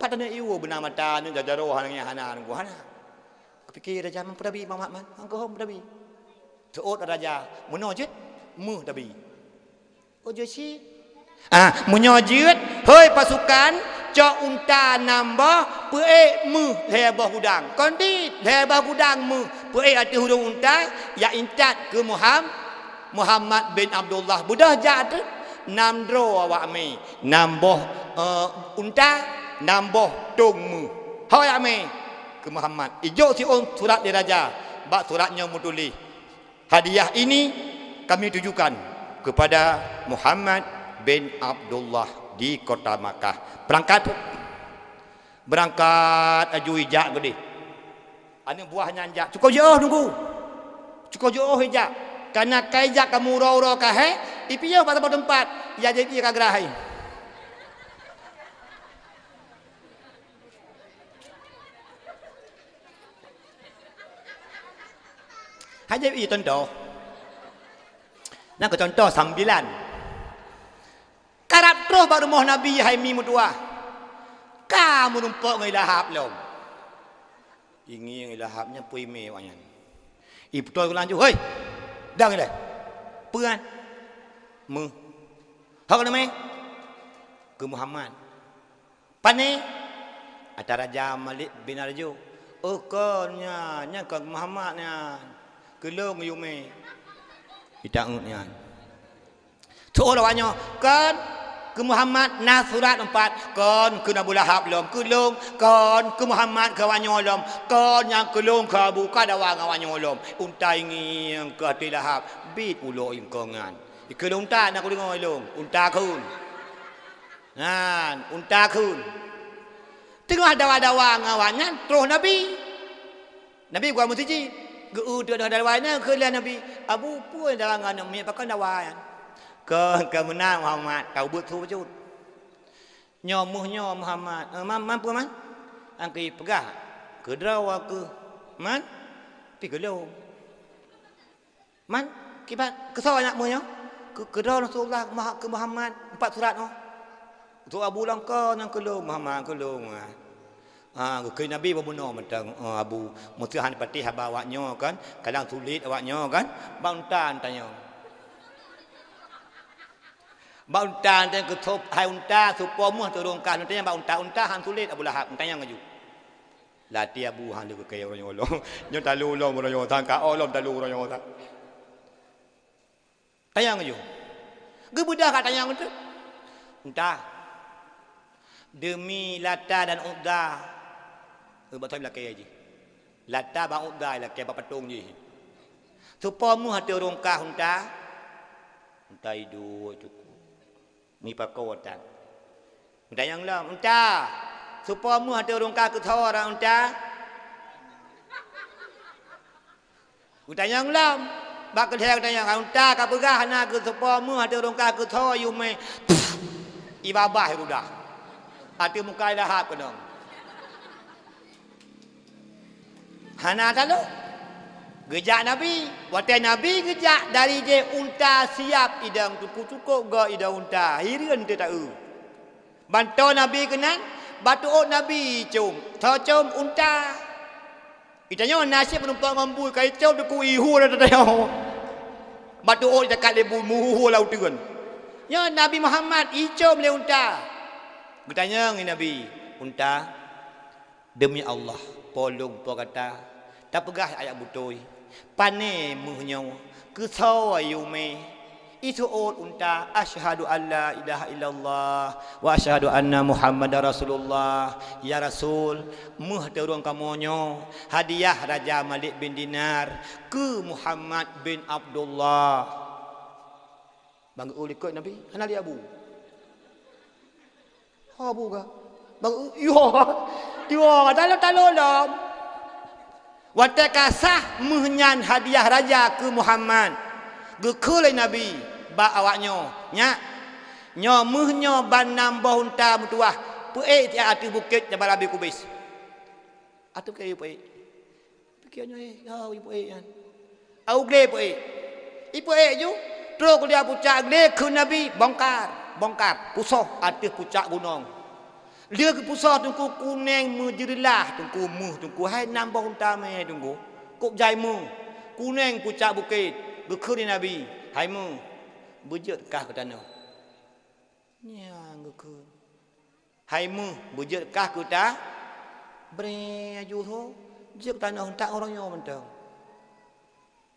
Pat taneuk iwoe beuna mata, neuk jajaroe hana, hana, hana. Geupike raja, "Man peue tabi, Muhammad, man? Man keuhom tabi?" Seuôt raja, "Meunoe jeuet, meuh tabi." Oh, jeuet cit. Ah, meunyoe jeuet, hôi pasukan, cok unta nam boh, peuék meuh lhèe boh gudang. Kon dit, lhèe boh gudang meuh, peuék ateueh ureueng unta, jak intat keu Muham-, Muhammad bin Abdullah. Beudôh jak teuk, nam droe awak mè, nam boh, eh, unta, Nam boh tông méuh. Ho jak mé keu Muhammad. Ijok siôn surat lé raja. Bak surat nyoe meutuléh, "Hadiah ini kami tujukan kepada Muhammad bin Abdullah di kota Makkah." Beurangkat. Beurangkat aju ijak geudeh. Aneuk buah nyan jak. Cukôp jiôh teungku. Cukôp jiôh ijak. Kareuna ka ijak ka meuuroe-uroe ka hék, ipiôh bak saboh teumpat. Ya jadi ka grah hai. Hana ié contoh. Nyan keu contoh sambilan. Karab troh bak rumoh Nabi hai mi meutuwah. Ka meurumpok ngon Ilahab lom. Ingieng Ilahab nyan peue imé awaknyan. Iputoe laju, "Hoi! Dang ilée! Peue nyan?" "Méuh." "Ho keuneumé?" "Keu Muhammad." "Pane?" "Ata Raja Malik bin Arjo." "Oh kon nyan, nyan kon Muhammad nyan. Keu lôn yue mé." Ita-, nyan. Tu'oh awaknyoe, kon keu Muhammad na surat empat, kon keu Abu Lahab lom, keu lôn, kon keu Muhammad keu awaknyoe lom, kon nyang keu lôn keu Abu, ka dawa ngon awaknyoe lom. Unta ingieng keu até Lahab, bit ulo ingkongan. Ikeu lôn unta na kudeungoe lôn, unta kheun. Nyan, unta kheun. Teungoh dawa-dawa ngon awaknyan, troh Nabi. Nabi geuwa meuseujid. Geu-eu teuk dawa nyan kheun lé Nabi, "Abu, peue dawa ngon aneuk miet, pakon dawa nyan?" "Kon, kon meunan Muhammad, ka ubeuet su bacut." "Nyoe méuh nyoe Muhammad." "Eh, man, man peue man?" "Nyang keu ipeugah keu droe keuh man, pih keu lôn." "Man, kiban keu soe nyan méuh nyoe?" "Keu, keu droe Rasulullah Muha-, keu Muhammad, empat surat nyoe." "Su Abu lôn kon, nyan keu lôn Muhammad, keu lôn." Ha, geukheun Nabi bak bunoe mantong, "Oh, Abu, meuseu hana patéh haba awaknyoe kan, kadang sulet awaknyoe kan, bak unta tanyong." Bak unta tanyong keu sop-, hai unta, soe po méuh teurongkah, tanyong bak unta, unta han sulet Abu Lahab, tanyong laju. Latih Abu han lé geukheun uroe nyoe lom. Nyoe talo lom uroe nyoe, sangka oh lom talo uroe nyoe. Tanyong laju. Geubeudoh ka tanyong teuk. Unta. Demi Lata dan Uzza. Eh, bak soe lakée jih. Lata bak Uzza lakée bak patong jih. Soe po méuh ateueh rongkah unta. Unta iduek cukôp. Meupakoe tan. Geutanyong lom, "Unta, soe po méuh ateueh rongkah keu soe ran unta?" Geutanyong lom, bak keuhai geutanyong, "Unta, ka peugah hana keu soe po méuh ateueh rongkah keu soe yue mé?" Ibabah rudah. Ateueh muka Lahab keunong. Hana talo. Geujak Nabi. Watée Nabi geujak dari jih unta siab idong teungku cukôp gét idong unta. Hireuen teuh taeu. Bantoe Nabi keunan, bak tuôt Nabi icom. Soe com? Unta. Geutanyoe na cit meurumpok ngon bui ka icom teungku ihu lam tanyoe. Bak tuôt icakat lé bui meuhu-hu lam uteuen. Nyoe Nabi Muhammad icom lé unta. Geutanyong lé Nabi, "Unta, demi Allah, po lôn po gata, tapeugah ayat beutôi, pane méuh nyoe, keu soe yue mé?" Iseuôt unta, "Asyhadu an la ilaha illallah wa asyhadu anna Muhammadar Rasulullah." "Ya Rasul, méuh teurong kamoe nyoe hadiah Raja Malik bin Dinar keu Muhammad bin Abdullah." Bang u likot Nabi, hana li Abu. Ho bu ka? Bang u, yo, yo, talo-talo lom. Watée ka sah méuh nyan hadiah raja keu Muhammad, geukheun lé Nabi bak awaknyoe, "Nyak, nyoe méuh nyoe ban nam boh unta meutuwah, peuék siat ateueh bukét Jabal Abi Kubais." Ateueh bukét peuék. Piké nyoe, eh, ya, ipeuék nyan. Au glé peuék. Ipeuék ju, trok lia pucak glé kheun Nabi, bongkar, bongkar, pusoh ateueh pucak gunong. Lheueh geupusoh teungku kuneng meujeureulah teungku méuh teungku, hai nam boh unta mé teungku. Kôb jai méuh, kuneng pucak bukét, geukheun lé Nabi, "Hai méuh, beujeuet kah keu tanoh." Nyang geukheun, "Hai méuh, beujeuet kah keu ta-?" Breng aju tho, jeuet tanoh, unta uroe nyoe mantong.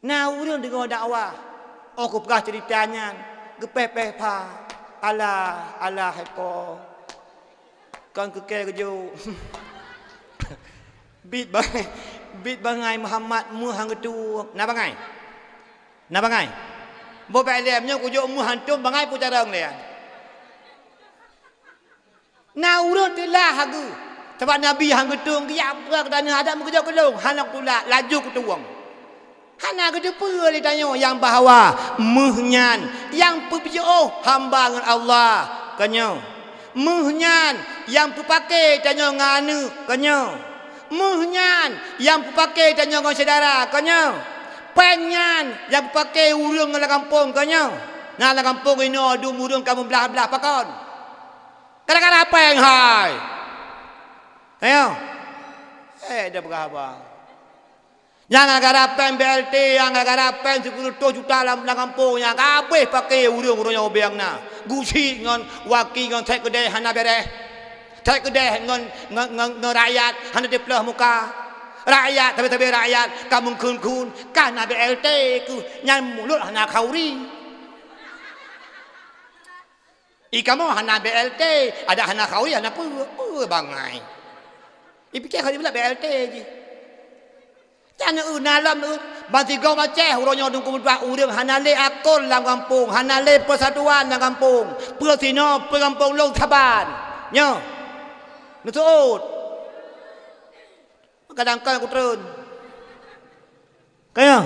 Na ureuëng deungoe dakwah, óh kupeugah ceurita nyan, geupéh-péh pha, "Alah, alah, hai po." Kon keu kèe geujok. Bit bangai, bit bangai Muhammad meuh han geutueng. Na bangai? Na bangai? Boh bèk lé, meunyoe kujok meuh han tueng bangai peue carông lé. Na ureueng teulah hageu. Sabab Nabi han geutueng geujak bak taneuh adat meukeujok keulong, hana kutulak, laju kutueng. Hana geuteupeue lé tanyoe nyang bahwa meuh nyan nyang peujeuôh hamba ngon Allah, kon nyoe. Meuh nyan nyang peupaké tanyoe ngon aneuk, kon nyoe. Meuh nyan nyang peupaké tanyoe ngon syedara, kon nyoe. Péng nyan nyang peupaké ureueng ngon lam gampông, kon nyoe. Na lam gampông inoe dum ureueng ka meublah-blah pakon. Gara-gara péng hai. Ayo. Eh, dah peugah haba. Nyang gara-gara péng B L T, nyang gara-gara péng sikureueng reutôh juta lam, lam gampông, nyang ka habéh paké ureueng-ureueng nyang ubeng na. Guci ngon waki ngon sét keudè hana bèrèh. Sét keudè ngon, ngon, ngon, ngon rakyat hana dipeuleueh muka. Rakyat, sabe-sabe rakyat ka meukheun-kheun, ka na B L T keuh, nyan mulot hana khauri. I kamoe hana B L T, adak hana khauri, hana peue, peue bangai. Ipike khauri beulat B L T jih. Tan eu na lom eu, ban sigoe maceh uroe nyoe Teungku meutuah ureueng hana lé akôn lam gampông, hana lé peusatuan lam gampông. Peue sinoe, peue gampông lôn saban. Nyoe. Neuseuôt. Kadang-kadang kutreun. Kaya.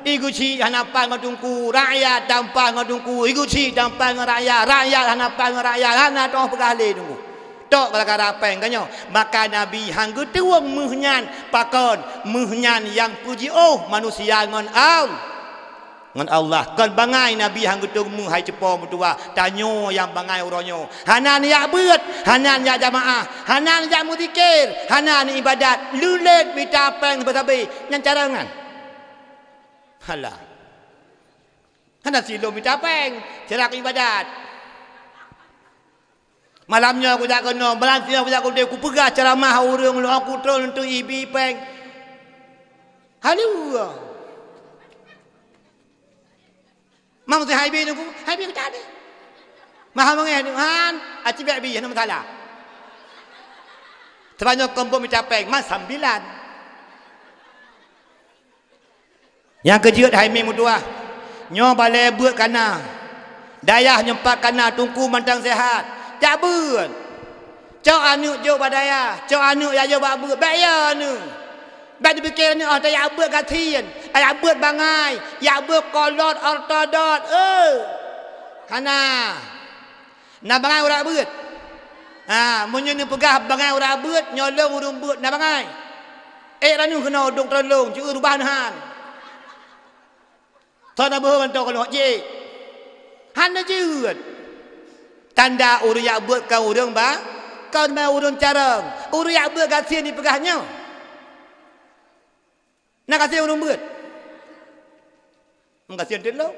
I guci hana pat ngon Teungku, rakyat dan pat ngon Teungku, i guci dan pat ngon rakyat, rakyat hana pat ngon rakyat, hana toh peugah lé Teungku. Tok gara-gara péng, kan nyoe? Maka Nabi han geutueng meuh nyan, pakon? Meuh nyan nyang peujiôh manusia ngon Al-, ngon Allah. Kon bangai Nabi han geutueng meuh hai cupo meutuwah, tanyoe nyang bangai uroe nyoe. Hana neujak beuet, hana neujak jamaah, hana neujak meuzikir, hana neuibadat, leulet mita péng sabe-sabe. Nyan cara nyan. Halah. Hana silom mita péng, cara ibadat. Malam nyoe kujak keunoe, malam nyoe kujak kudeh, kupeugah ceuramah ureueng lôn, kutrôn lôn teuh ibi péng. Haleluya. Mang si hai bi nunggu, hai bi keucad deh. Maha mengeh nyoe han, aci bèk bi hana masalah. Sebanyak kompom mita péng, man sambilan. Nyang keujeuet hai mi meutuah, nyoe balèe beuet kana. Dayah nyoe pat kana, Teungku mantong seuhat. Jak beuet. Cok aneuk jok bak dayah, cok aneuk jak jok bak beuet, bèk yo aneuk. Bèk neupike aneuk oh tajak beuet gasien, tajak beuet bangai, jak beuet kolot, ortodot, eh. Hana. Na bangai urat beuet. Ha, meunyoe neupeugah bangai urat beuet, nyoe lôn ureueng beuet na bangai. Ék ranuh keunoe udong treun lôn, jeuet rubah neuhan. Soe na beuhe mantong keunoe, jeuet. Hana jeuet. Tanda ureueng jak beuet kon ureueng ba, kon ba ureueng carông. Ureueng jak beuet gasien dipeugah nyoe. Na gasien ureueng beuet? Meugasien teuk lom.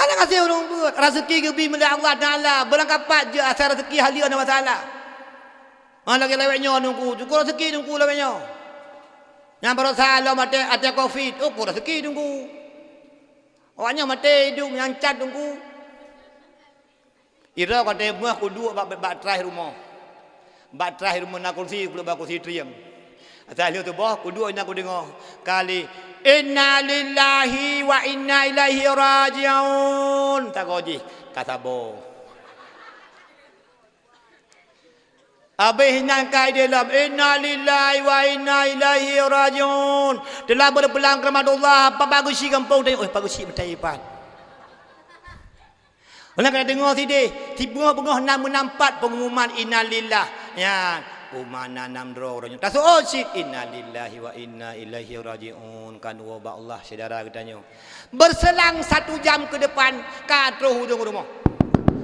Hana gasien ureueng beuet. Raseuki geubri lé Allah Taala. Beurangkapat jeuet asai raseuki haleue na masalah. Ha, lagèe lawét nyoe Teungku. Syukur raseuki Teungku lawét nyoe. Nyang baroesa lom até, até covid. Oh, ku raseuki Teungku. Awak nyoe maté idong nyang cat Teungku. Iroe ka teuh beuh kuduek bak, bak, bak traih rumoh. Bak traih rumoh na kursi, kuduek bak kursi trieng. Asai lheueh tuboh kuduek na kudeungoe kali, "Innalillahi wa inna ilaihi raji'un." Tagoe jih, ka saboh. Abéh nyan ka ideh lom, "Innalillahi wa inna ilaihi raji'un." Telah berpulang ke rahmatullah, apa bagus si gampông tadi, oh, bagus si meutai ipan. Ulang ka deungoe sideh, tiboh beungoh nam meunampat peungumuman innalillah. Nyan, uma na nam droe uroe nyoe. Taseuôt cit, "Innalillahi wa inna ilaihi raji'un." Kan woe bak Allah, syedara geutanyoe. Berselang satu jam ke depan, ka troh udong rumoh.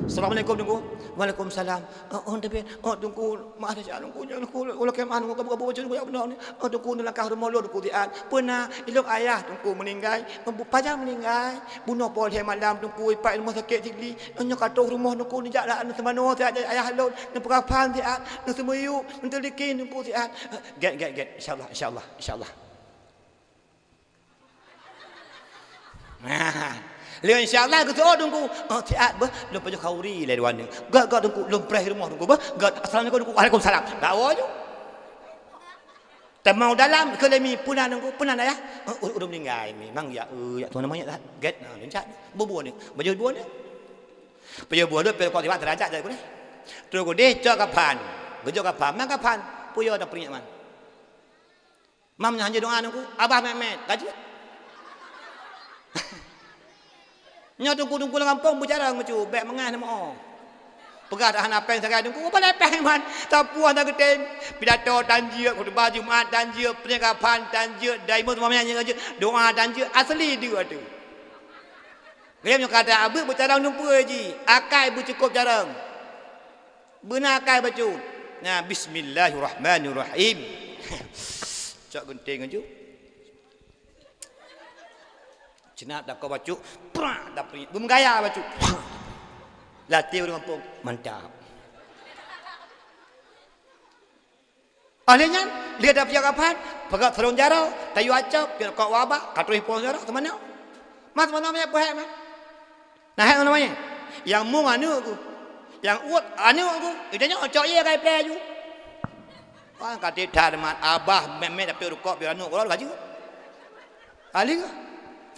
"Assalamualaikum, Teungku." "Waalaikumsalam." "Oh, oh, tapi, oh, Teungku, maaf saja, Teungku, Teungku, ulôn kemah, Teungku, kabu-kabu bacut, Teungku, ya benar ni. Oh, Teungku, neulangkah rumoh lôn, Teungku, siat. Peuna, ilôn ayah, Teungku, meninggai. Oh, pajan meninggai. Bunoe poh lhèe malam, Teungku, ipat rumoh sakét sigli. Nyoe ka troh rumoh, Teungku, neujak lah, neuseumanoe siat, ayah lôn, neupeukafan siat, neuseumiyueb, neuteulikin, Teungku, siat." "Gèt, gèt, gèt. Insya Allah, insya Allah, insya Allah." Nah, Lé insya Allah geuseuôt Teungku. Oh, siat beuh, lôn pajoh khauri lé dua nyoe. Gét, gét Teungku, lôn preh rumoh Teungku beuh. Gét, assalamualaikum Teungku. Waalaikumsalam. Dawa ju. Teuma u dalam keu lé mi, peue na Teungku, peue na Ayah? Oh, u-, ureueng meuninggai mi. Mang ya, eh, ya tuan nama ya. Gét, nah, lincak. Bubua ni. Pajoh bubua ni. Pajoh bubua ni, pih kok tiba terancak dari kunéh. Terus gudeh cok kapan. Geujok kapan, mang kapan. Puyo dah peringat man. Mam nyan hanjeuet doa Teungku, abah mét-mét, ka jeuet. Nyoe teungku-teungku lam gampông beucarông bacut, bèk meungah neumoe. Peugah dah hana péng sagai teungku, hana péng man. Sapeue hana geutem. Pidato tan jeuet, khutubah Jumat tan jeuet, peunyeulapan tan jeuet, daimon seumamanya nyang jeuet, doa tan jeuet, asli deuek teuh. Geuh nyoe kata abeuet beucarông dumpeue jih, akai beucukôp carông. Beuna akai bacut. Nah, bismillahirrahmanirrahim. Cok geunteng aju. Cenat dakoe bacut, prak, dapri. Beumeugayak bacut. Latih ureueng gampông. Mantap. Óh lheueh nyan, lheueh dapri kapan, peugah sarong jaroe, tayue acok, piep kok wabah, ka troh ipong jaroe, teumanoe. Mas, teumanoe manyét peuhek, Mas. Nah, hek teumanoe manyét. Nyang mueng aneuk ku. Nyang uet aneuk ku. Ita nyoe cok ie kai plè aju. Wah, ka teutab teuma abah mét-mét dapet rukok piep aneuk ku laju. Ahli ke?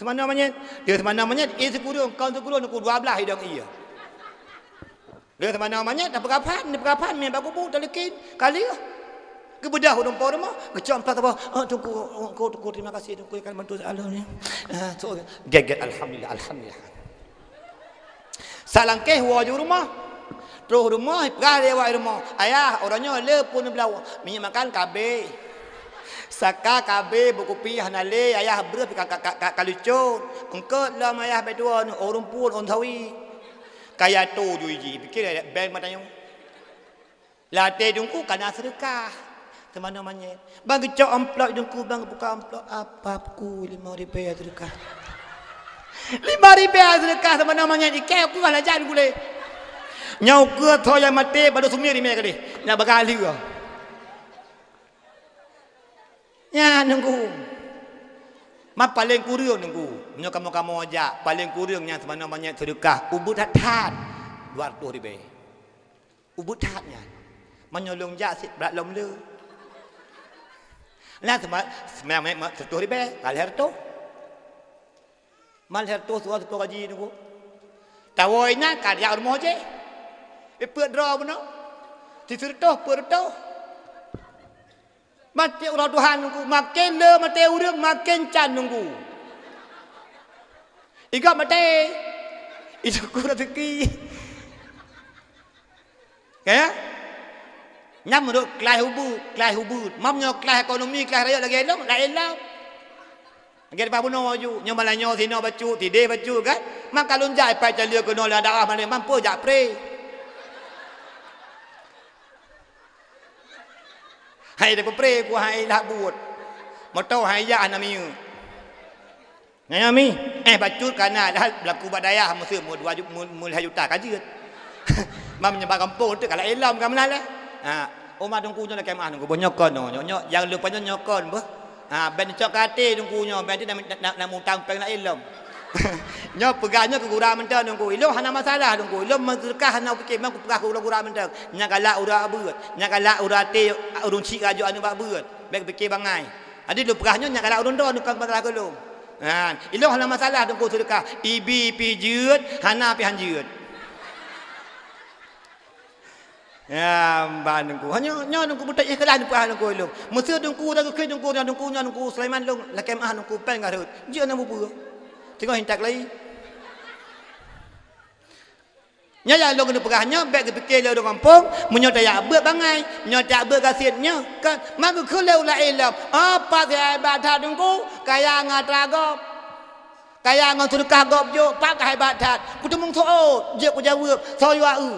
Teumanoe manyét. Dia teumanoe manyét, ie sikureueng, kon sikureueng, ku dua blaih idong ie. Lheueh teumanoe manyét, tapeugah phan, tapeugah phan, mé bak kubu, taleukin, ka lheueh. Geubeudôh ureueng po rumoh, geucok amplop saboh, "Oh, Teungku, oh, Teungku, Teungku, terima kasih, Teungku, akan bantu saya ni." Ah, so, gét-gét, "Alhamdulillah, alhamdulillah." Salangkéh woe ju rumoh. Troh rumoh, peugah lé awak rumoh, "Ayah, uroe nyoe le pun neubloe, minyeuk makan ka abéh. Saka ka abéh, beukupi hana lé, Ayah breuh ka, ka, ka, ka, ka lucot. Eungkôt lom Ayah bèk tuwoe, ureueng pun, ureueng sawi." Kaya tu ju iji, pikir beng mata nyoe. Lam até Teungku ka na seudeukah. Teumanoe manyét. Ban geucok amplop Teungku, ban geubuka amplop, apa ku limong ribèe seudeukah. Limong ribèe seudeukah teumanoe manyét, ikèe ku hana jan gulé. Nyoe ukeue tho nyang maté bado sumé rimè keudeh. Nyang bagah lheueh. Nyan Teungku. Ma paleng kureueng Teungku. Nyoe kamoe-kamoe jak, paleng kureueng nyan teumanoe manyét seudeukah. Ubeut that-that. Dua reutôh ribèe. Ubeut that nyan. Meunyoe lôn jak sit brat lom le. Lah seuma-, seumang mèt, mèt seureutôh ribèe, ka lhèe reutôh. Man lhèe reutôh, sikureueng gaji Teungku. Tawoe inan ka jak rumoh jih. Ipeuet droe bunoe. Sireutôh, peuet reutôh. Maté uroe Tuhan Teungku, maken le maté ureueng, maken can Teungku. Igop maté. Itu ku rezeki. Ka? Nyan meunurot klaih ubeut, klaih ubeut. Mam nyoe klaih ekonomi, klaih rayeuk lagèe lôn, laén lom. Lagèe bak bunoe aju, nyoe malam nyoe sinoe bacut, sidéh bacut kan. Maka lôn jak ipat caleu keunoe lam daerah malam, mampu jak pre. Hai dapeupré ku hai lhak buet. Moto hai jak hana miyueb. Nyan mi, eh, bacut ka na, dah laku bak dayah, meuseu meu dua ju-, meu, meu lhèe juta ka jeuet. Mam nyoe bak gampông teuk ka laén lom ka meunan lé. Ha, uma Teungku nyoe lakèe meu'ah Teungku, boh nyoe kon nyoe, nyoe, nyoe, nyang lôn pajoh nyoe kon beuh. Ha, bèk neucok keu até Teungku nyoe, bèk neucok na, na, na, na mutang péng laén lom. Nyoe peugah nyoe keu gura mantong Teungku. Ilôn hana masalah Teungku. Ilôn meuseudeukah hana kupiké, memang kupeugah keu gura mantong. Nyang galak ureueng beuet, nyang galak ureueng até, ureueng chik rajuk aneuk bak beuet. Bèk piké bangai. Jadi lôn peugah nyoe nyang galak ureueng droe nyoe kon masalah keu lôn. Nyan, ilôn hana masalah Teungku seudeukah. Ibi pih jeuet, hana pih han jeuet. Ya, ban Teungku. Nyoe, nyoe Teungku beutôi ikhlas Teungku, ah, Teungku ilôn. Meuseu Teungku dah geukheun Teungku, nyoe Teungku, nyoe Teungku Sulaiman lôn lakèe meu'ah Teungku péng ka rhot. Jeuet na bubue. Teungoh intat lagi. Nyan nyang lôn keuneuk peugah nyoe, bèk geupiké lé ureueng gampông, meunyoe tajak beuet bangai, meunyoe tajak beuet gasien nyoe, kan? Man geukheun lé ureueng laén lom, "Oh, pat si hebat that Teungku, kaya ngon atra gob. Kaya ngon seudeukah gob jok, pat ka hebat that." Kuteumeung seuôt, jeuet kujaweueb, "Soe yue eu?"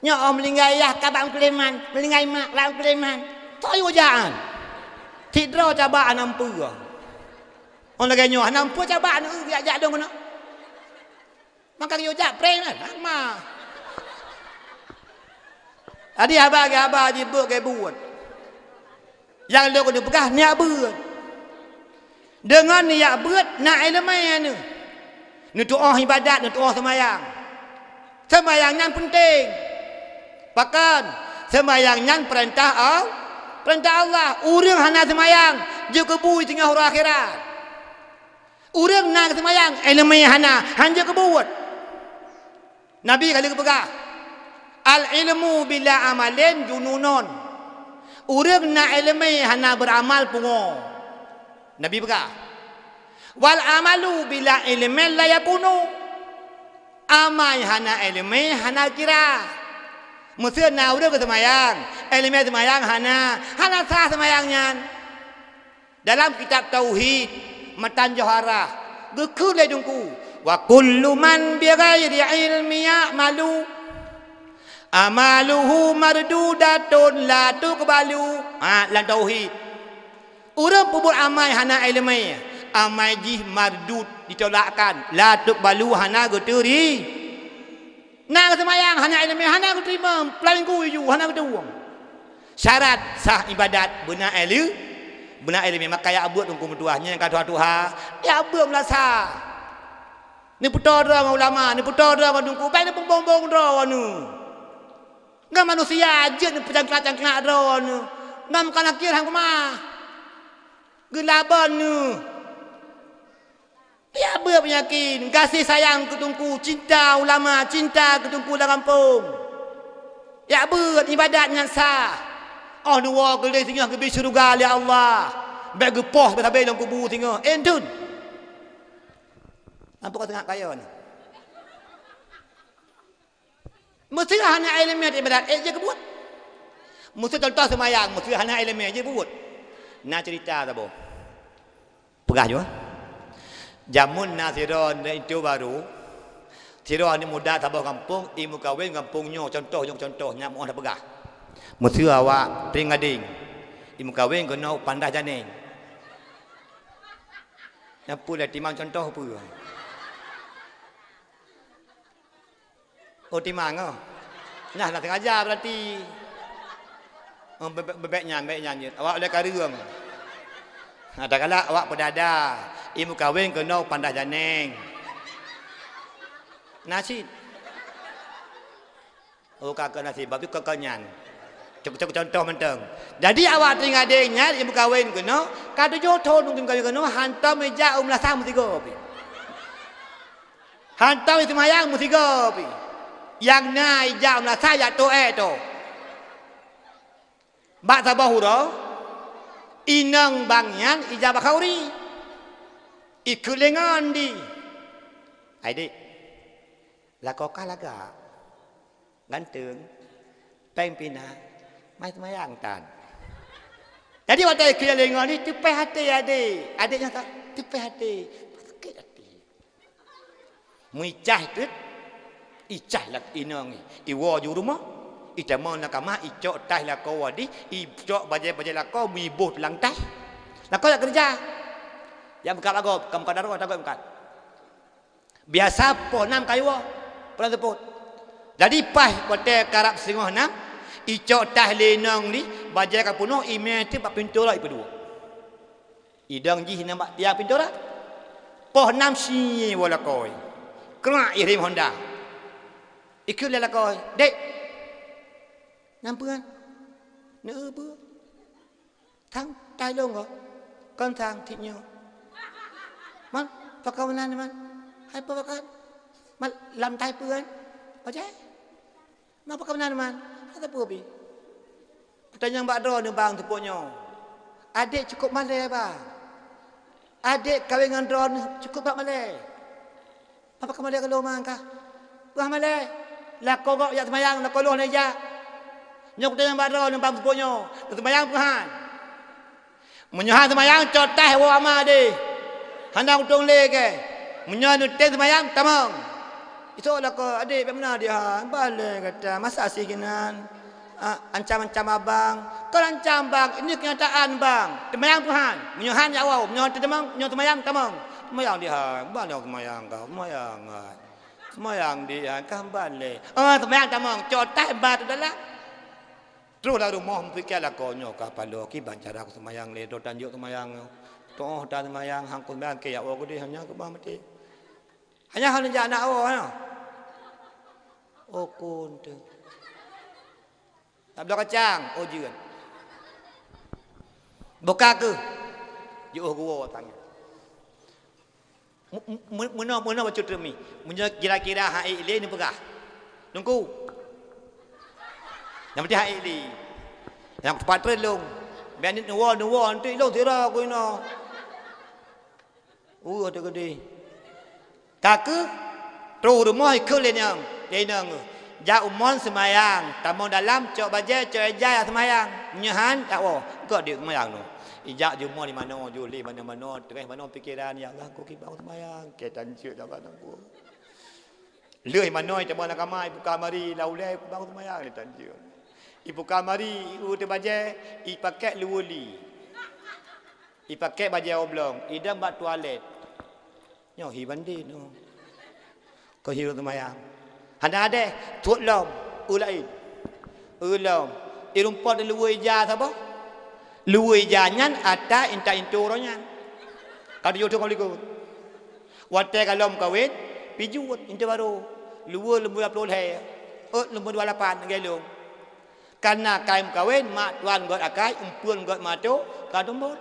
Nyoe oh meuninggai yah ka bak meukeuleuman, meuninggai mak bak meukeuleuman. Soe yue jak nyan? Sidroe cabak hana meupeue. Oh lagèe nyoe hana meupeue cabak aneuk jak-jak dong keunoe. Maka geuyue jak preh nyan, ma. Jadi haba geuhaba jibeuet geubuet. Nyang lôn keuneuk peugah nyak beuet. Deungon neujak beuet na iéleumé neuh. Neutuoh iébadat, neutuoh seumayang. Seumayang nyan peunteng. Pakon? Seumayang nyan peurintah Al-, peurintah Allah. Ureuëng hana seumayang, jeuet keu bui singoh uroe akhirat. Ureuëng na seumayang, iéleumé hana, han jeuet keu buet. Nabi ka lheueh geupeugah, "Al-ilmu bila amalin jununun." Ureuëng na iéleumé hana beuramal pungo. Nabi peugah, "Wal amalu bila ilmin la yakunu." Amai hana iéleumé hana kira. Meuseu na ureuëng geuseumayang, iéleumé seumayang hana, hana sah seumayang nyan. Dalam kitab Tauhid, Matan Johara, geukheun lé Teungku, "Wa kullu man bi ghairi ilmi ya'malu, amaluhu mardudatun la tuqbalu." Ha, lam Tauhid. Ureuëng peubuet amai hana iéleumé, amai jih mardud, ditolakkan, la tuqbalu, hana geuteuri-, Na seumayang hana iéleumé, hana geuteurimong, peulaingku iju hana geuteuwong. Syarat sah iébadat beuna iéle-, beuna iéleumé, maka yak beuet Teungku meutuah nyang ka tuha-tuha, yak beuet meulasa. Neupeutoe droe ngon ulama, neupeutoe droe ngon Teungku, bék neupeumbong-bong droe neuh. Ngon manusia jeuet neupeucangklak-cangklak droe neuh. Ngon meukanan kir han keumah. Geulabon neuh. Yak beuet peunyakét, gaséh sayang keu Teungku, cinta ulama, cinta keu Teungku lam gampông. Yak beuet iébadat nyang sah. Oh neuwoe keu lé singoh geubri syeuruga lé Allah. Bék geupoh sabe-sabe lam kubu singoh. Enteun. Nampak ka teunak kaya ni. Meuseu hana iéleumé iébadat, ék jeuet keu buet. Meuseu contoh seumayang, meuseu hana iéleumé jeuet keu buet. Na ceurita saboh. Peugah nyoe. Jameun na sidroe aneuk intu barô, sidroe aneuk muda saboh gampông, imeukawen gampông nyoe, contoh nyoe, contoh nyang meu'oh na peugah. Meuseu awak Trieng Gadeng, imeukawen keunoe u Pandah Janeng. Nyan peue lé timang contoh peue? Oh, timang, oh. Nah, na sengaja berarti. Oh, bebek, bebek nyan, bebek nyan jeuet. Awak ulée kareueng. Nah, takalak awak peudada. Imeukawen keunoe Pandah Janeng. Na cit. Oh, ka keu nasib, bab tu ka, ka nyan. Cok, cok, contoh mantong. Jadi, awak Trieng Gadeng nyan imeukawen keunoe, ka tujoh thon imeukawen keunoe, hantom ijak u meulasah meusigoe pih. Hantom iseumayang meusigoe pih. Nyang na ijak meulasah jak toh ék toh. Bak saboh uroe, inong bang nyan ijak bak khauri. Ikheun lé ngon di. Hai dék, lakoe kah lagak. Ganteng, péng pih na, mai seumayang tan. Jadi watée ikheun lé ngon di, teupéh até adék. Adék nyan ka teupéh até, sakét até. Meuicah teut, icah lak inong, iwoe ju rumoh, itamong lam kama, icok taih lakoe di, icok bajée-bajée lakoe, meuiboh lam taih. Lakoe jak keureuja. Jak meukat bagoe, ka meukat daroe, tagoe meukat. Biasa poh nam ka iwoe, peunan seupôt. Jadi paih watée karab singoh nam, icok taih lé inong di, bajée ka peunoh, imé teuk bak pintoe rot ipeuduek. Idong jih inong bak tiang pintoe rot. Poh nam sie woe lakoe. Krak irém honda. Ikheun lé lakoe, "Dék, nam peue nyan?" "Neu peue?" "Thang, taih lôn goe." "Kon thang, tieb nyoe." "Man, pakon meunan man?" "Hai peue pakon?" "Man, lam taih peue nyan?" "Bajée." "Man, pakon meunan man?" "Hana peue pih." Peutanyong bak droeneuh bang teupôt nyoe. Adék cukôp malée bang. Adék kawen ngon droeneuh cukôp brat malée. Pakon malée keu lôn man kah? Peue malée? Lakoe gob jak seumayang, lakoe lôn hana jak. Nyoe kutanyong bak droeneuh bang teupôt nyoe, neuseumayang peue han? Meunyoe han seumayang, cok taih woe ama deh. Hana kutông lé keu. Meunyoe neutem seumayang, tamong. Isok lakoe, "Adék, bèk meunan di ha, balée gata, masa asie keunan? Ah, ancam-ancam abang." "Kon ancam bang, ini kenyataan bang. Seumayang peue han? Meunyoe han jak woe, meunyoe teudeungoe, meunyoe seumayang tamong." "Seumayang di ha, balée seumayang kah, seumayang hai. Seumayang di ha, kah balée." "Oh, seumayang tamong, cok taih ba teudalam." Troh lam rumoh meupiké lakoe nyoe, "Ka paloe kiban cara kuseumayang lé droe tanjok seumayang nyoe. Tu'oh tan seumayang, han ku seumayang, keu jak woe keudeh, hanya keubah maté. Hanya hana jak nak woe, hana. Oh, kun teuh. Tabloe kacang, oh, jeuet. Boh ka keuh. Jiôh geuwoe tangan. Mu-, mu-, meunoe, meunoe bacut teumi. Meunyoe kira-kira han ék lé neupeugah. Teungku. Nyang penting han ék lé. Nyang teumpat treun lôn. Biar ni neuwoe, neuwoe, nanti lôn sira ku inoe. Uh, ada gede. Ka keuh, troh rumoh ikheun lé nyang, lé inong. Jak u mon seumayang, tamong dalam cok bajée, cok ija seumayang. Nyoe han, jak woe. Gok di seumayang nyoe. Ijak jumah di manoe, ju lé manoe-manoe, teungoh manoe pikeran, "Ya Allah, ku kiban seumayang." Keu tan jeuet dak bak nangku. Lheueh manoe teuma lam kama, ibuka mari, lam ulée, ku ban seumayang, keu tan jeuet. Ibuka mari, ieu teuh bajée, ipakèk luweue li. Ipakèk bajée oblong, idong bak toilet. Nyoe hi bandé nyoe. Keu hi seumayang. Hana adeh, tuet lom, eu laén. Eu lom. Irumpok di luweue ija saboh. Luweue ija nyan ata intat intu uroe nyan. Ka tujoh thôn ka likot. Watée ka lom kawen, pijuet intu barô. Luweue leumbô dua ploh lhée. Ôt leumbô dua lapan lagée lôn. Kana kai meukawen, mak tuan gét akai, umpeuen gét mato, ka tumbon.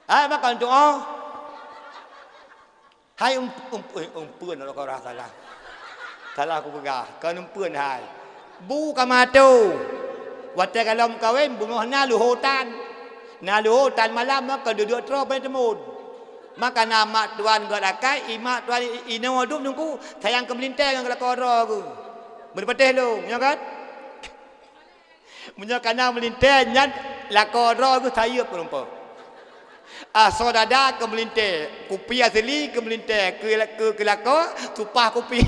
Hai, makon tuoh. Hai, um, um, eh, umpeuen, rasa salah. Salah kupeugah, kon umpeuen hai. Bu ka mato. Watée ka lom kawen, beungoh na luho tan. Na luho tan malam, maka duduek troh pai teumon. Maka na mak tuan gét akai, i mak tuan i, inoe duek nungku, sayang keu meulintée ngon lakoe droe geuh. Beureupeutéh lôn, nyo kan? Meunyoe kana meulintée nyan lakoe droe geuh sayeuep rumpok. Asoe dada keu meulintée, kupi asli keu meulintée, keu, keu, keu lakoe, supah kupi.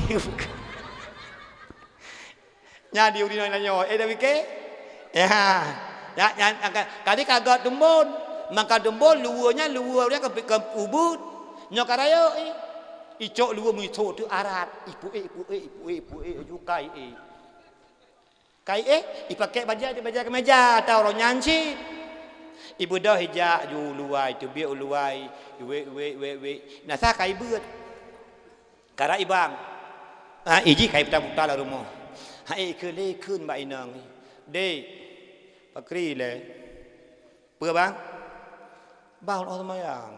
Nyan di ureueng nyoe, eh, dak pike? Ya. Ya, nyan, nyan, ka, kali ka gét tumbon. Maka tumbon luweue nyan, luweue nyan ka, ka ubeuet. Nyoe ka rayeuk, eh. Icok luweue meuiso teuh arat. Ipuék, ipuék, ipuék, ipuék, jukai, eh. Kai éh, ipakèk bajée, bajée keumeja, ata uroe nyan cit. Ibeudôh ijak ju u luwa, iteubiet u luwa, iwék, iwék, iwék, iwék. Na sa ka ibeuet. Karab ibang. Ha, iji ka iputa-puta lam rumoh. Ha, ikheun lé kheun bak inong. Dek, pakri lé. Peue, Bang? Bang, lôn seumayang.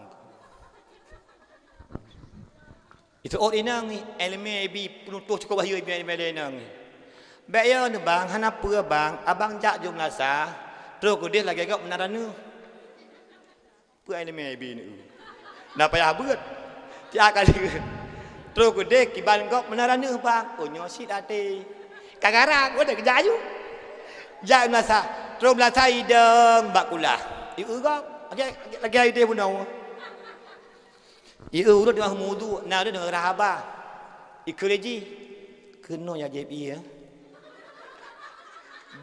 Itu ot inong, iéleumé bi peunutoh cukôp bahyeue iéleumé lé inong. Bék yo neuh, Bang, hana peue, Bang. Abang jak jeuet meulasah, troh keudeh lagée gob meunan ranuh. Peue iéleumé bi neu? Na payah beuet. Tiap kali. Troh keudeh kiban gob meunan ranuh, Bang. Oh, nyoe sit até. Ka garang, udah keujak aju. Jak meulasah. Troh meulasah idong bak kulah. Ieu gob. Lagée, lagée ideh bunoe. Ieu ureueng teungoh meuwudu, na ureueng teungoh rhah babah. Ikheun lé jih. Keunoe nyang jieb ié.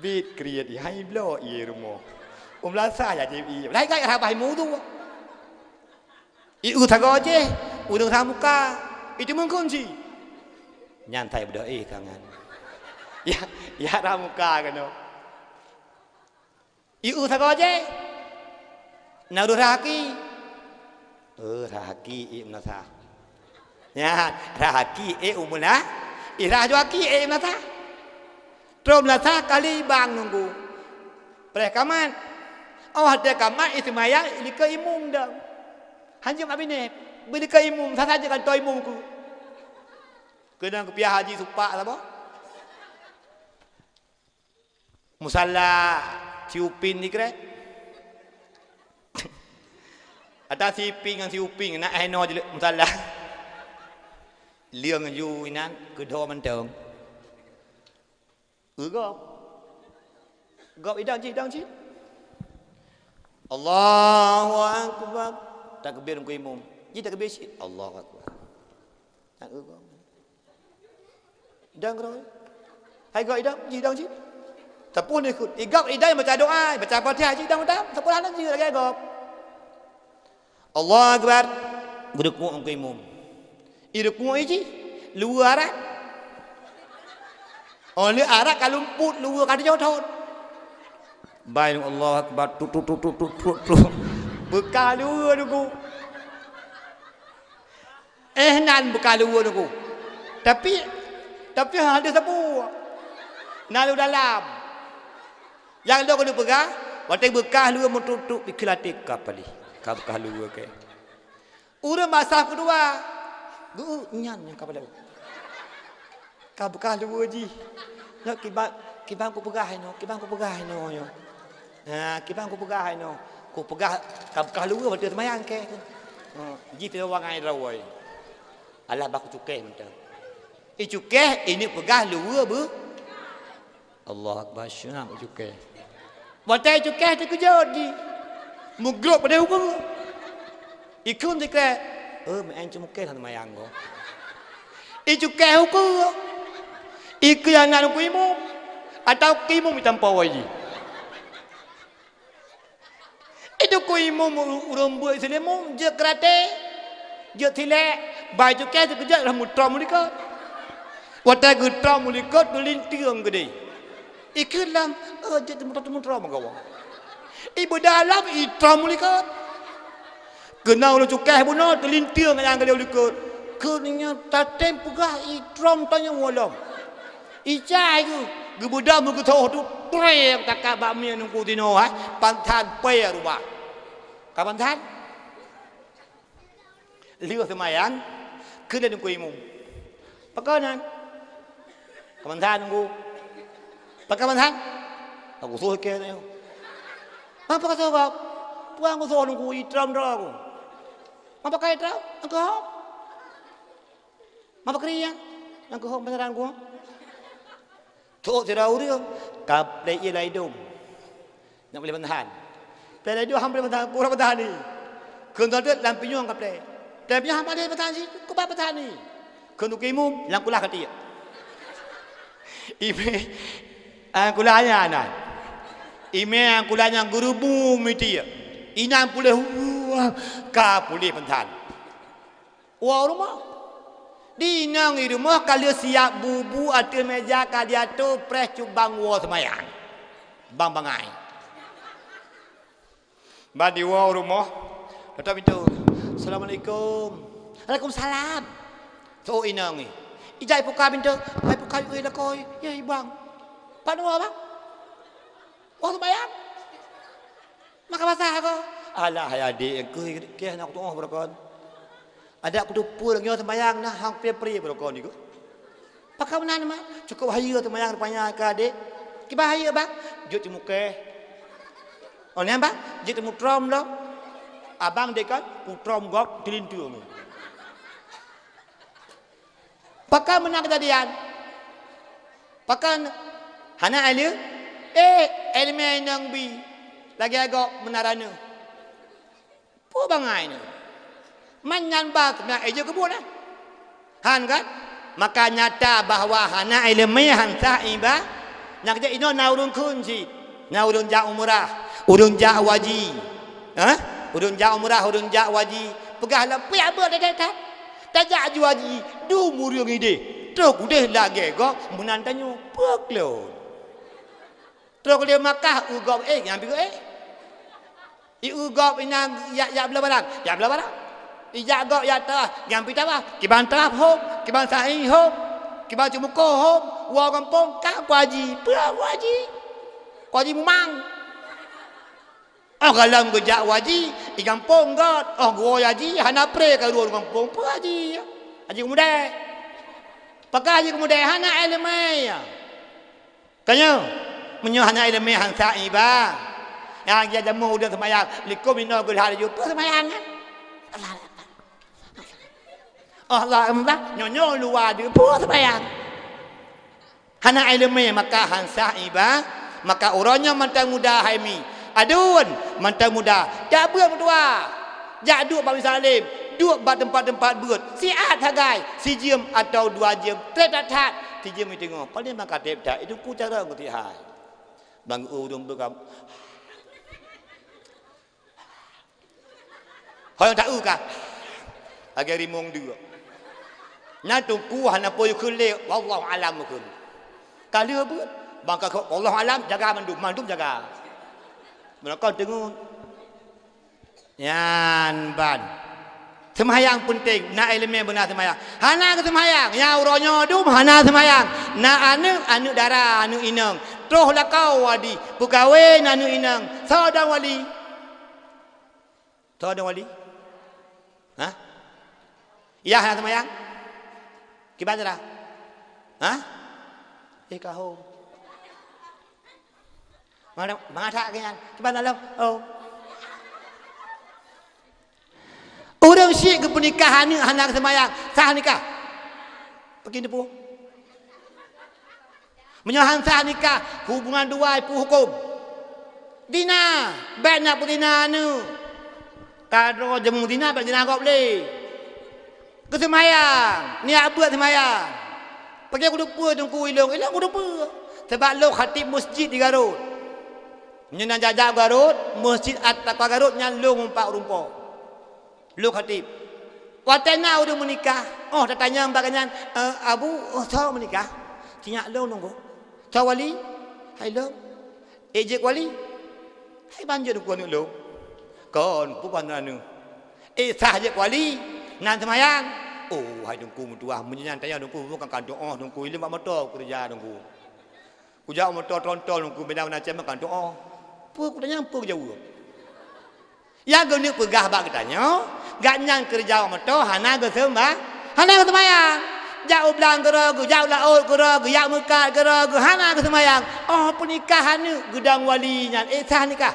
Bit kriet, hai bloe ié rumoh. U meulasah nyang jieb ié. Lai gai rhah babah meuwudu. Ieu sagoe jih, ureueng rhah muka, itu mungkon cit. Nyan that beudôh éh tangan. Ya, ya rhah muka keunoe. Ieu sagoe jih. Na ureueng rhah aki. Eh, rhah aki ék meulasah. Nyan, rhah aki ék u meulasah. Ih, rhah ju aki ék meulasah. Troh meulasah kali bang nunggu. Preh kamat. Oh, watée kamat, i seumayang, i likot imum dong. Hanjeuet abineh. Beu likot imum, sasa jeuet kantoe imum ku. Keunong keupiah haji supak saboh. Musala si Upin di Krek. Ata si Ipin ngon si Upin, nak heno jilek musala. Lieng ju inan, keudho mantong. Gob. Gob idang cit, idang cit. Allahu Akbar. Takbir ngon imum. Ji takbir cit. Allahu Akbar. Nyan gob. Idang keudroe. Hai gob idang, ji idang cit. Teupue ikot. Igob idang baca doa, baca Fatihah ji idang mantong. Teupue hana ji lagée gob. Allahu Akbar. Geurukuk ngon imum. Irukuk iji, luweue arat. Oh, lé arat ka lumpot, luweue ka tujoh thon. Bai, Allahu Akbar, truk, truk, truk. Beukah luweue Teungku. Eh, nan beukah luweue Teungku. Tapi, tapi hana sapeue. Na lam dalam. Nyang lôn keuneuk peugah, watèe beukah luweue meutruk-truk, pike latèe ka paléh. Ka beukah luweue kèe. Ureueng masa keudua, geu nyan nyang ka paléh. Ka beukah luweue jih. Nyoe kiban, kiban kupeugah inoe, kiban kupeugah inoe nyoe. Ha, kiban kupeugah inoe. Kupeugah ka beukah luweue watèe seumayang kèe. Ha, jih teuh wangai droe. Alah bah kucukéh mantong. Icukéh, ineuk peugah luweue beu. Allahu Akbar, seunang icukéh. Watèe icukéh teukeujot jih. Meugrôp padahai ukeue. Ikheun sikrek, "Eh, meu'en cumukéh lam seumayang goe." Icukéh ukeue. Ikheun nyang na Teungku Imum. Atawa Teungku Imum itampa woe jih. Itu Teungku Imum ureueng beuet seulimong, jeuet keu até, jeuet silek, bai cukéh teukeujot lheueh meutrôm u likot. Watèe geutrôm u likot, geulinteung keudéh. Ikheun lom, "Eh, jeuet teumeutrôm-teumeutrôm meugawa." Ibeudôh lom, itrôm u likot. Keunoe ureueng cukéh bunoe teulinteung nyang geulée u likot. Keu nyan tatém peugah itrôm tanyoe woe lom. Icai geuh, geubeudôh meugeutôh tu, trek takat bak mié Teungku tinoe, hai, pansan pèe rubah. Ka pansan? Lheueh seumayang, kheun lé Teungku Imum. Pakon nyan? Ka pansan Teungku. Pakon pansan? Aku soh kèe tanya. Apa kata kau? Puang aku soh Teungku, itrôm droe aku. Apa kata itrôm? Aku hom. Mapa keureung? Nyang keuhom peunsaran gua. Trok sidroe ureueng, ka plè ie lam idong. Nak boleh bantahan. Plè lam idong han boleh bantahan, kurang bantahan ni. Kheun droe lam pinyueng ka plè. Plè pinyueng han boleh bantahan si, kubat bantahan ni. Kheun Teungku Imum, lam kulah ka tiek. Imé, ah, kulah nyan, nah. Imé kulah nyan geurubu mitiek. Inan puléh, wah, ka puléh bantahan. Woe u rumoh. Di inong i rumoh ka lheueh siap bubu ateueh meja ka jiatoe preh cubang woe seumayang. Bang bangai. Ban jiwoe u rumoh, teutap pintoe. "Assalamualaikum." "Waalaikumsalam." Seuôt inong i. Ijak ipuka pintoe, "Hai puka, ui lakoe." "Ya, i bang." "Pat woe, bang?" "Woe seumayang." "Maka basah ko." "Alah, hai adék, keuh kèe hana kutu'oh beurokon. Adak kuteupeu lagèe nyoe seumayang na han pré-pré beurokon nyoe." "Pakon meunan, Mak?" "Cukôp hayeue seumayang rupanya keu adék." "Kiban hayeue, Bang?" "Jeuet cumukéh." "Oh, nyan, Bang?" "Jeuet teumutrom lom." "Abang deh kon, kutrom gob teulinteung." Pakon meunan keujadian? Pakon hana iéleumé? Eh, iéleumé inong bi lagèe gob meunan raneuk. Peue bangai nyoe? Man nyan ba teuma ijeuet keubuet, eh? Han kan? Maka nyata bahwa hana iéleumé han sah iba. Nyang keujeuet inoe na ureueng kheun cit. Na ureueng jak umrah, ureueng jak waji. Hah? Ureueng jak umrah, ureueng jak waji. Peugah lom, "Piyak beuet lagèe that. Tajak ju waji, dum ureueng ideh. Troh udeh lagèe gob meunan tanyoe." Peue klon? Troh keudeh Makkah, eu gob, eh, nyang piôh, eh. I eu gob inan jak, jak bloe barang, jak bloe barang. Ijak gob jak tawaf, nyang pi tawaf, kiban tawaf hom, kiban sa'i hom, kiban ceumeukoh hom, woe gampông ka ku haji, peue ku haji? Ku haji mumang. Oh, gohlom geujak haji, i gampông göt, oh, geuwoe haji, hana pré ka ruweueng gampông, peue haji? Haji keumudai. Pakon haji keumudai, hana iéleumé. Tanyoe, meunyoe hana iéleumé han sah iba. Nyang jak jameun udeb seumayang, likot inoe geulah laju, peue seumayang nyan? Allahu Akbar. Allahu Akbar, nyoe, nyoe luwa deuh, peue seumayang? Hana iéleumé maka han sah iba, maka uroe nyoe mantong muda hai mi. Aduen, mantong muda, jak beuet meutuah. Jak duek bak Meusalim, duek bak teumpat-teumpat beuet, siat sagai, sijeuem atawa dua jeuem, trép that-that, sijeuem iteungoh. Paleng maka trép that, itu ku cara ngon tihai. Bang ureueng beukam. Hoi, tak eu ka. Lagèe rimong deuek. Nyan teungku hana peue kheun lé, wallahu alam kheun. Ka lheueh beuet. Bang ka kheun, wallahu alam, jaga mandum, mandum jaga. Meulakon teungeut. Nyan ban. Seumayang peunteng, na iéleumé beuna seumayang. Hana geuseumayang, nyang uroe nyoe dum hana seumayang. Na aneuëk, aneuëk dara, aneuëk inong. Troh lakoe wadi, peukawén aneuëk inong. Soe dong wali? Soe dong wali? Hah? Yah hana seumayang? Kiban cara? Hah? Eh, kahom. Mana, mana that ke nyan? Kiban dalam? Oh. Ureuëng syik geupeunikah aneuëk hana geuseumayang, sah nikah? Pakon teupeu? Meunyoe han sah nikah, hubungan dua ipeue huköm. Zina, bék na peuzina aneuëk. Ka droe jameun zina, bék zina gob lé. Geuseumayang, niat beuet seumayang. Pakon kuteupeue teungku ilong, ilong kuteupeue. Sabab lôn khatib meuseujid di Garut. Meunyoe na jak-jak Garut, Meuseujid At-Taqwa Garut nyan lôn meupat rumpok. Lôn khatib. Watée na ureuëng meunikah, óh tatanyong bak gobnyan, "Eh, Abu, oh, soe meunikah?" "Sinyak lôn nunggu." "Soe wali?" "Hai lôn." "Eh, jeuet wali?" "Hai ban jeuet keu aneuëk lôn." "Kon, peue ban aneuëk?" "Eh, sah jeuet wali, nan seumayang." "Oh, hai teungku meutuah, meunyoe nyan tanyong teungku, bukan kantoe óh teungku, ileuem bak moto keureuja teungku." Kujak moto tronton ku bina na cemang kan doa. Peue kutanyong peue kujaweueb? Nyang geuneuk peugah bak geutanyoe, gobnyan keureuja moto hana geuseumba-, hana geuseumayang. Jak u blang keudroe geuh, jak u laôt keudroe geuh, jak meukat keudroe geuh, hana geuseumayang. Oh peunikah aneuëk geudong wali nyan, eh sah nikah.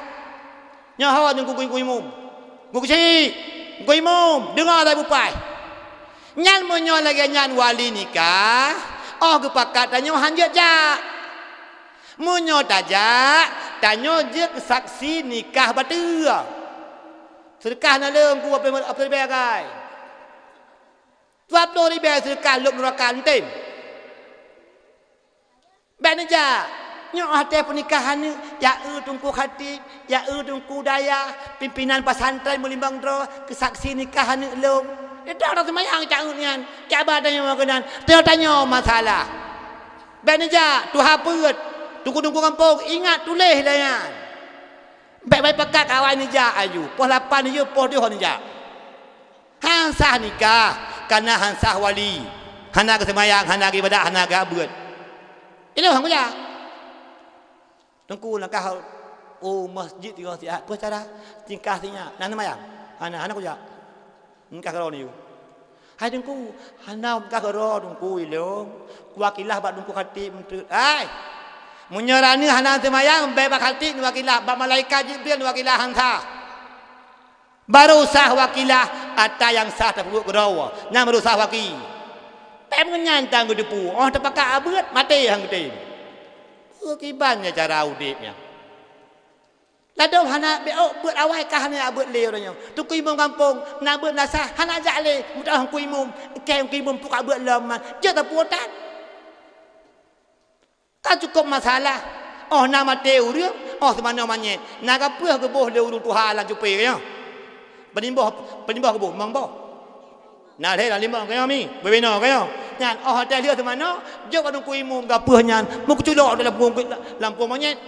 Nyoe ho teungku, teungku imum. Teungku keuchik, teungku imum, deungoe lagée bupai. Nyan meunyoe lagée nyan wali nikah, óh geupakat tanyoe han jeuet jak. Meunyoe tajak, tanyoe jeuet keu saksi nikah bateue. Seudeukah na leueng ku dua ploh ribée agai. Dua ploh ribée seudeukah lhok neuraka, euntém. Bék neujak. Nyoe watée peunikah aneuëk, jak eu teungku khatib, jak eu teungku dayah, pimpinan pesantren meulimong droe keu saksi nikah aneuëk lôn. Di droe seumayang jak eu nyan, jak ba tanyoe keunan, tanyoe-tanyoe masalah. Bék neujak, tuha peuet, teungku-teungku gampông, ingat tuléh lé nyan. Bék bai pakat awai neujak aju, poh lapan neujak, poh deuh neujak. Han sah nikah, kana han sah wali. Hana geuseumayang, hana geuibadat, hana geubeuet. Ilôn han kujak. Teungku langkah u meuseujid tiga siat, peue cara tingkah sinyak, na seumayang? Hana, hana kujak. Nikah keudroe neuyue. Hai teungku, hana nikah keudroe teungku ilôn. Kuwakilah bak teungku khatib meuteut. Hai! Meunyoe raneuk hana seumayang, bék bak khatib neuwakilah, bak malaikat Jibril neuwakilah han sah. Barô sah wakilah ata nyang sah tapeubuet keudroe, nyan barô sah waki. Péng nyan tan geuteupeue, óh tapakat abeuet, maté han geutem. Peue kiban nyan cara udeb nyan? Ladôm hana bék ôk beuet awai ka hana jak beuet lé uroe nyoe. Teungku imum gampông na beuet na sah hana jak lé, meudoh teungku imum, keu teungku imum pukak beuet lom man, jeuet tapeubuet tan. Ka cukôp masalah. Óh na maté ureuëng, óh seumanoe manyét. Na gapeueh geuboh lé ureuëng tuha lam cupée keuh nyoe. Peunimboh, peunimboh geuboh, limong boh. Na lhée lam limong keuh nyoe mi, beubinoe keuh nyoe. Nyan óh watée lheueh seumanoe, jok bak teungku imum gapeueh nyan, meukuculok dalam pueng, lam pueng manyét.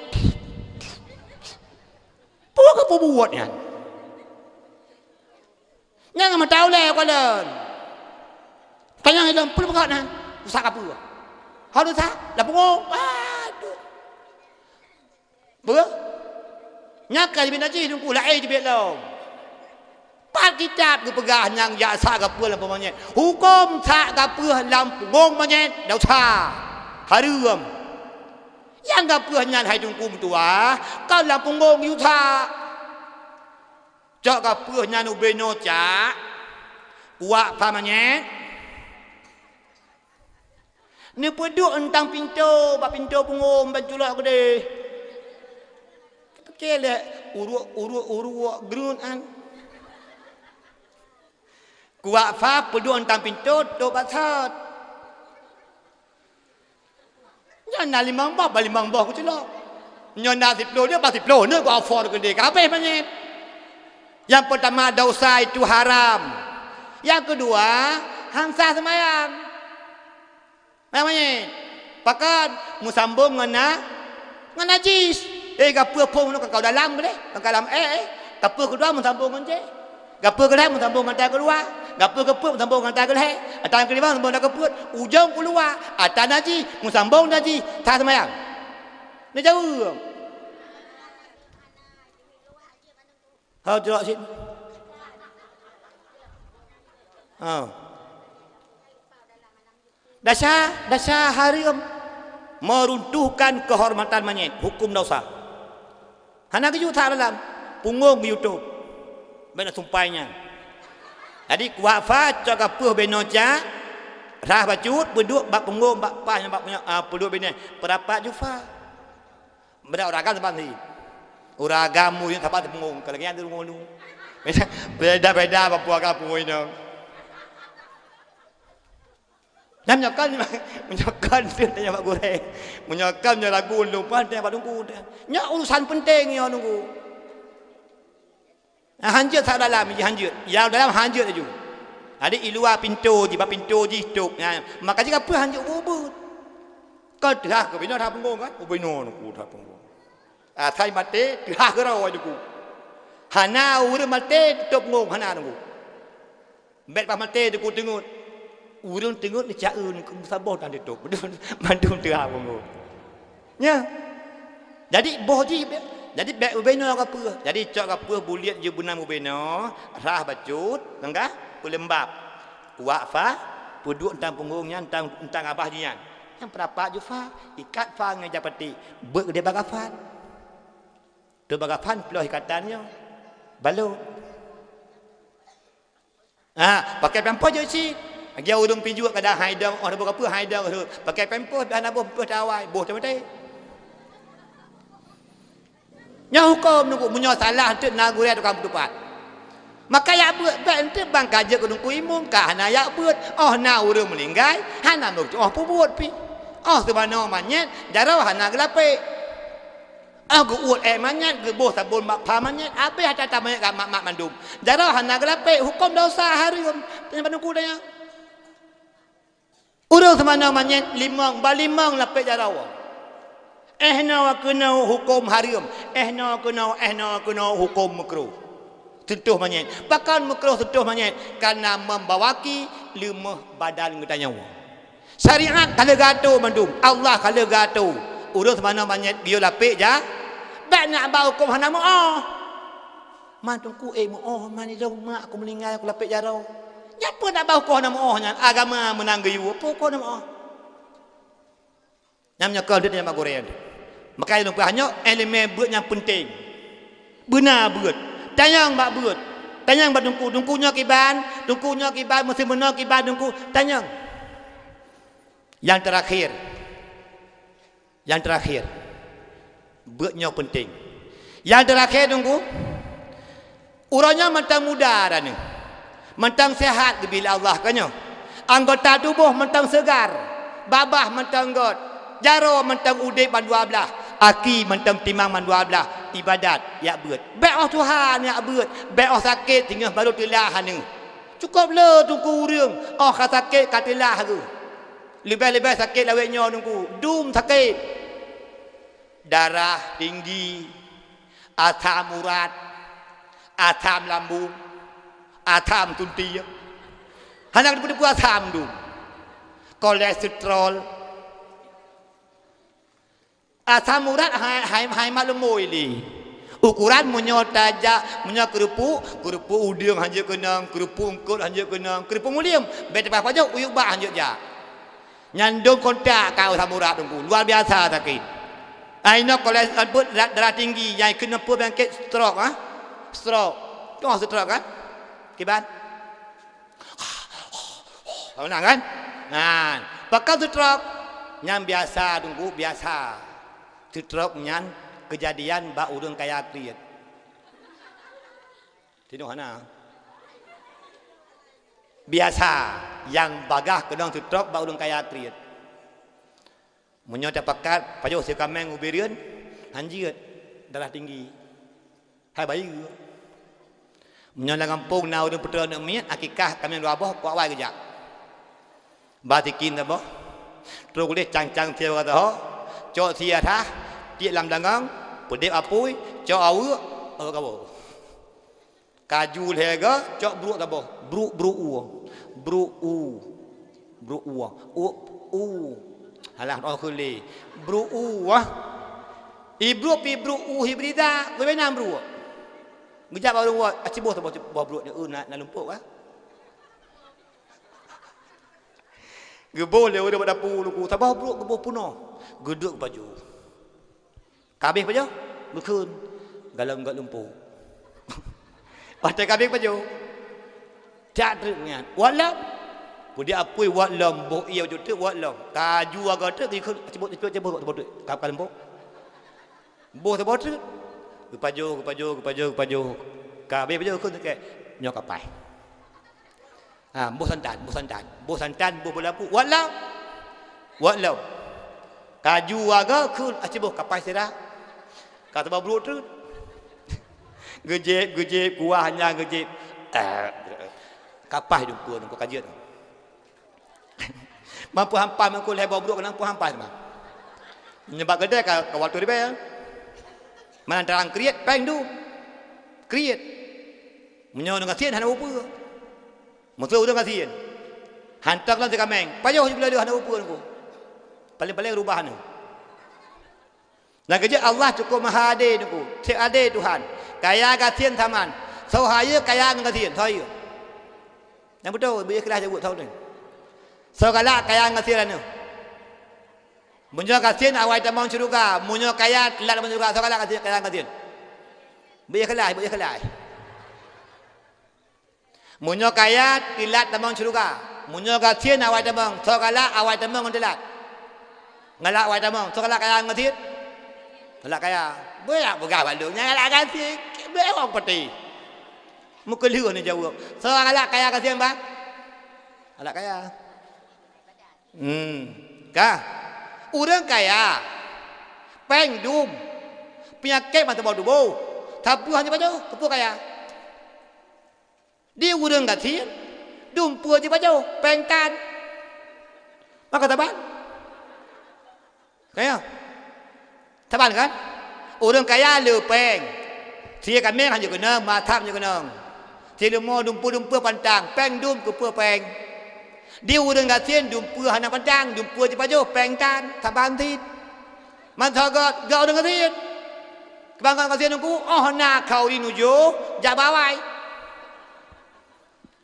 Peue geupeubuet nyan? Nyang meuta ulée kalon. Tanyong ilôn peue peugah na? Rusak kapeueh. Hana rusak, lam pungo. Waduh. Peue? Nyang ka jibit najih teungku, laén jibit lom. Pat kitab geupeugah nyang jak sak kapeueh lam pungo manyét. Huköm sak kapeueh lam pungo manyét, dosa. Hareuem. Nyang kapeueh nyan hai teungku meutuah, kon lam pungo geusak. Cok kapeueh nyan ubé noe cak, kuwak pha manyét. Neupeuduek euntang pintoe bak pintoe pungo ban culok keudeh. Pike lé uruek-uruek-uruek grun an. Kuwak pha peuduek euntang pintoe, tôb bak sot. Nyan na limong boh, ba limong boh kuculok. Nyoe na siploh nyoe, ba siploh nyoe, ku offer keudeh, ka habéh manyét. Nyang peutama, dosa itu haram. Nyang keudua, han sah seumayang. Manyét. Pakon? Meusambong ngon na-, ngon najis. Eh, gapeue phon nyoe ka kau dalam boleh? Ka dalam, eh, eh. Gapeue keudua meusambông ngon jih. Gapeue keulhèe meusambông ngon ata keuluwa. Gapeue keupeuet meusambông ngon ata keulhèe. Ata keulima meusambông ngon ata keupeuet. Ujông keuluwa, ata najih meusambông najih. That seumayang. Neujaweueb. Hau jaweueb cit. Ha. Desya, desya hareuem, meruntuhkan kehormatan manyét, hukum dosa. Hana geuyue that dalam, punggong geuyue tôp. Bèk na sumpai nyan. Jadi, kuwak fa cok gapeue binoe cak, rhah bacut, peuduek bak punggong, bak paih, bak punyo-, ah, peuduek binéh, peurapat jufa. Beda ureueng agam saban sih. Ureueng agam murit saban teupunggong, kalau nyan teupunggong dulu. Beda-beda bak ureueng agam punggong inong. Nyan meunyoe kon, meunyoe kon teuh tanya bak gurèe. Meunyoe kon nyoe lagu lôn pan tanya bak teungku teuh. Nyoe urusan penting nyoe teungku. Nah, hanjeuet that dalam, ji hanjeuet. Nyang dalam hanjeuet laju. Jadi, i luwa pintoe jih, bak pintoe jih tôp. Nah, maka jih gapeue hanjeuet ubeuet. Kon teuhah keu binoe that punggong kan? Ubinoe teungku that punggong. Asai maté, teuhah keudroe teungku. Hana ureueng maté, tôp punggong, hana teungku. Bèk pas maté teungku teungeut. Ureueng teungeut neucak eu, saboh tan teutôp. Mandum teuhah punggong. Nyan. Jadi boh jih, jadi bèk ubenoe gapeue. Jadi cok gapeue buliet jih beunang ubenoe, rhah bacut, leungkah peuleumbab. Kuwak fa, peuduek tang punggong nyan, tang, tang abah jih nyan. Nyan peurapat jufa, ikat fa ngon ija peuti, beuet keudéh bak kafan. Tôp bak kafan, ploh ikatan nyoe. Balot. Ha, pakai pampers jeuet cit. Lagèe ureueng pijuet kadang hai dong, oh, na boh gapeue hai dong, oh, pakai pampers, dah na boh pampers tawai, boh teumaté. Nyoe huköm teungku, meunyoe salah eunteuk na gurèe tukang peutupat. Maka jak beuet, bèk eunteuk ban ka jeuet keu teungku imum, ka hana jak beuet. Oh, na ureueng meuninggai, hana meutuoh peubuet pih. Oh, seubanoe manyét, jaroe hana geulapék. Ah, geuuet èk manyét, geuboh sabon bak pha manyét, abéh ata-ata manyét ka mat-mat mandum. Jaroe hana geulapék, huköm dosa hareuem. Tanya bak teungku tanya. Ureueng seumanoe manyét limong, ba limong lapék jaroe. Éh noe keunoe huköm hareuem, éh noe keunoe, éh noe keunoe huköm meukruh. Seuntoh manyét. Pakon meukruh seuntoh manyét? Kareuna membawaki leumoh badan geutanyoe. Syariat ka lheueh geuatô mandum, Allah ka lheueh geuatô. Ureueng seumanoe manyét geuyue lapék ja, bèk nak ba huköm hana meu'oh. Man teungku, eh, meu'oh, man ilôn mak ku meuninggai, ku lapék jaroe. Nyan peue nak ba huköm hana meu'oh nyan, agama meunan geuyue, peue huköm hana meu'oh. Nyan meunyoe kon deuek nyan mak gurèe. Maka lôn peugah nyoe, ileumèe beuet nyan peunteng. Beuna beuet. Tanyong bak beuet. Tanyong bak teungku. Teungku nyoe kiban, teungku nyoe kiban, meuseumeunyoe kiban teungku. Tanyong. Nyang teurakhir. Nyang teurakhir. Beuet nyoe peunteng. Nyang teurakhir teungku. Uroe nyoe mantong muda droeneuh, mantong seuhat geubri lé Allah ka nyoe. Anggota tuboh mantong seugar, babah mantong göt, jaroe mantong udeb ban dua blaih, aki mantong timang ban dua blaih. Ibadat jak beuet. Bèk 'oh tuha jak beuet, bèk 'oh sakét singoh barô teulah aneuk. Cukôp le teungku ureueng 'oh ka sakét ka teulah geuh. Leubeh-leubeh sakét lawét nyoe teungku, dum sakét. Darah tinggi, asam urat, asam lambung, asam sunti. Hana deungon-deungon asam dum. Kolesterol. Asam urat hai, hai, hai mak leumo ilèe. Ukoran meunyoe tajak, meunyoe keureupuk, keureupuk udeueng hanjeuet keunong, keureupuk eungkôt hanjeuet keunong, keureupuk mulieng, bèk teupajoh, u yub bak hanjeuet jak. Nyan dong kontak ka asam urat teungku, luar biasa sakét. Ai nyoe kolesterol, darah, darah tinggi, nyang keuneuk peue penyakit stroke, ha? Stroke. Toh stroke, kan? Kiban? Nah, kan? Nah, pakon stroke? Nyan biasa teungku, biasa. Stroke nyan keujadian bak ureueng kaya kriet. Sinoe hana. Biasa nyang bagaih keunong stroke bak ureueng kaya kriet. Meunyoe tapakat pajoh sie kaméng u Bireuen, hanjeuet darah tinggi. Hai bayeue. Meunyoe lam gampông na ureueng peutroh aneuk miet, akikah kaméng dua boh, kuat awai geujak. Ba sikin saboh. Trok lé cang-cang sie bak saho, cok sie rhah, tiek lam dangong, Peudeb apui, cok aweuek, aweuek kaboh. Kaju lhèe ga, cok bruek saboh. Bruek, bruek u. Bruek u. Bruek u. U, u. Alah, oh, keulé. Bruek u, ah. Ibruek pi bruek u hi berita, bubena bruek. Geujak bak ureueng wat, aci boh saboh, boh bruek nyoe, eu, na, na lumpok, ah. Geuboh lé ureueng bak dapu luku, saboh bruek geuboh peunoh. Geuduek baju. Ka abéh pajoh? Geukheun. Galom got lumpok. Watèe ka abéh pajoh? Jak treuk nyan. Wat lom. Peudeb apui wat lom, boh ie bacut treuk wat lom. Kaju aga treuk geukheun, cebok, cebok, cebok, cebok treuk. Ka, ka lumpok. Boh saboh treuk. Geupajoh, geupajoh, geupajoh, geupajoh. Ka abéh pajoh geukheun sakét. Nyoe ka paih. Ha, boh santan, boh santan. Boh santan, boh beulabu. Wat lom. Wat lom. Kaju aga kheun, aci boh ka paih sira. Ka teuba bruek treuk. Geujép, geujép, kuah nyan geujép. Eh, ka paih dumpeue ngon ka jeuet. Mampu hampa meuko lhèe boh bruek keunan pun hampa teuma. Nibak keudè ka, ka watèe ribèe. Meunan tarang kriet, péng dum. Kriet. Meunyoe ureueng gasien hana peue-peue. Meuseu ureueng gasien. Hantom lam sikameng. Pajoh sibuleuen hana peue-peue ngon. Paléng-paléng rubah nyoe. Nyang keujeuet Allah cukôp meuhadé nyoe, cit adé Tuhan. Kaya gasien saman. Soe hayeue kaya ngon gasien, soe hayeue. Nyang beutôi, beu ikhlaih jaweueb soe nyoe. Soe galak kaya ngon gasien nyoe. Meunyoe gasien awai tamong syeuruga, meunyoe kaya teulat tamong syeuruga, soe galak gasien, kaya ngon gasien. Beu ikhlaih, beu ikhlaih. Meunyoe kaya, teulat tamong syeuruga. Meunyoe gasien awai tamong, soe galak awai tamong ngon teulat? Galak awai tamong, soe galak kaya ngon gasien? Galak kaya. Beuyak peugah bak lôn, nyang galak gasien, beuyak ureueng peuti. Meukeuleuh neujaweueb. Soe galak kaya gasien, bah? Galak kaya. Hmm. Ka. Ureueng kaya. Péng dum. Peunyakét mantong bak tuboh. Tapi hana pajoh, keupeue kaya? Di ureueng gasien, dumpeue jipajoh, péng tan. Maka saban. Kaya. Saban kan? Ureueng kaya le péng. Sie kameng hana keunong, masak hana keunong. Sie leumô dumpeue-dumpeue pantang, péng dum keupeue péng. Di ureueng gasien dumpeue hana pantang, dumpeue jipajoh, péng tan, saban cit. Mantong göt, göt ureueng gasien. Keubanggaan gasien nungku, oh na khauri nujoh, jak bak awai.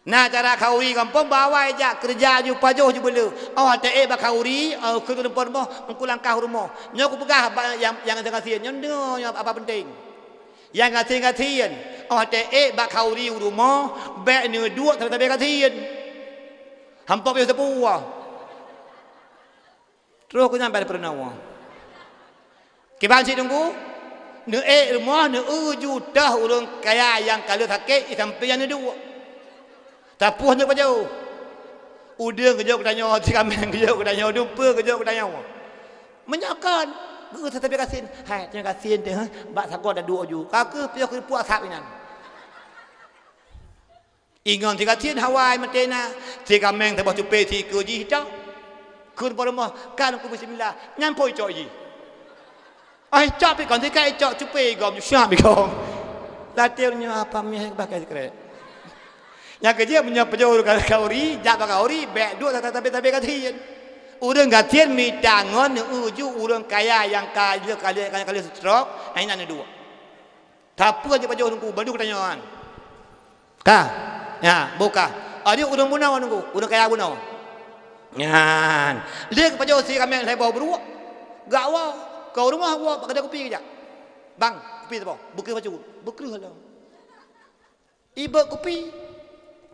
Na cara khauri gampông bak awai jak keureuja ju pajoh ju beuleu. Oh teuék bak khauri, oh keu teumpat rumoh, engku langkah rumoh. Nyoe kupeugah bak nyang, nyang gasien-gasien, nyoe deungoe nyoe apa penting. Nyang gasien-gasien, oh teuék bak khauri u rumoh, bèk neuduek sabe-sabe gasien. Hampok yoh teupuwoe. Troh keu nyan bak peurunoe. Kiban cit teungku, neuék rumoh, neueu ju teuh ureueng kaya nyang ka lheueh sakét, i sampéng nyan neuduek. Tapoh nyoe pajoh. Udeueng geujok keu tanyoe, sikameng geujok keu tanyoe, dumpeue geujok keu tanyoe. Meunyoe kon, geu teutabé gasien. Hai, terima kasih teuh, bak sagoe taduek ju. Ka keuh piôh keu puak asap inan. Ingon sigasien hawai maté na, sikameng saboh cupé sikeue jih cok. Kheun po rumoh, kan ku bismillah, nyan po icok jih. Ai cok pi kon sikai icok cupé gom, siap pi gom. Latih nyoe apa mie bah kai sikrek. Nyang keujeuet meunyoe pajoh ureueng khauri, jak bak khauri, bèk duek tabe-tabe gasien. Ureueng gasien mita ngon neueu ju ureueng kaya nyang ka lheueh, ka lheueh, ka lheueh stroke, ai nyan neuduek. Tapeue jih pajoh teungku, bandum geutanyoe nyan. Ka? Nya, boh ka. Adak ureueng bunoe teungku, ureueng kaya bunoe. Nyan. Lheueh geupajoh sikameng lhèe boh bruek. Gak woe, ka u rumoh woe, bak keudè kupi geujak. Bang, kupi saboh. Beukreuh bacut. Beukreuh lom. Ibeuet kupi.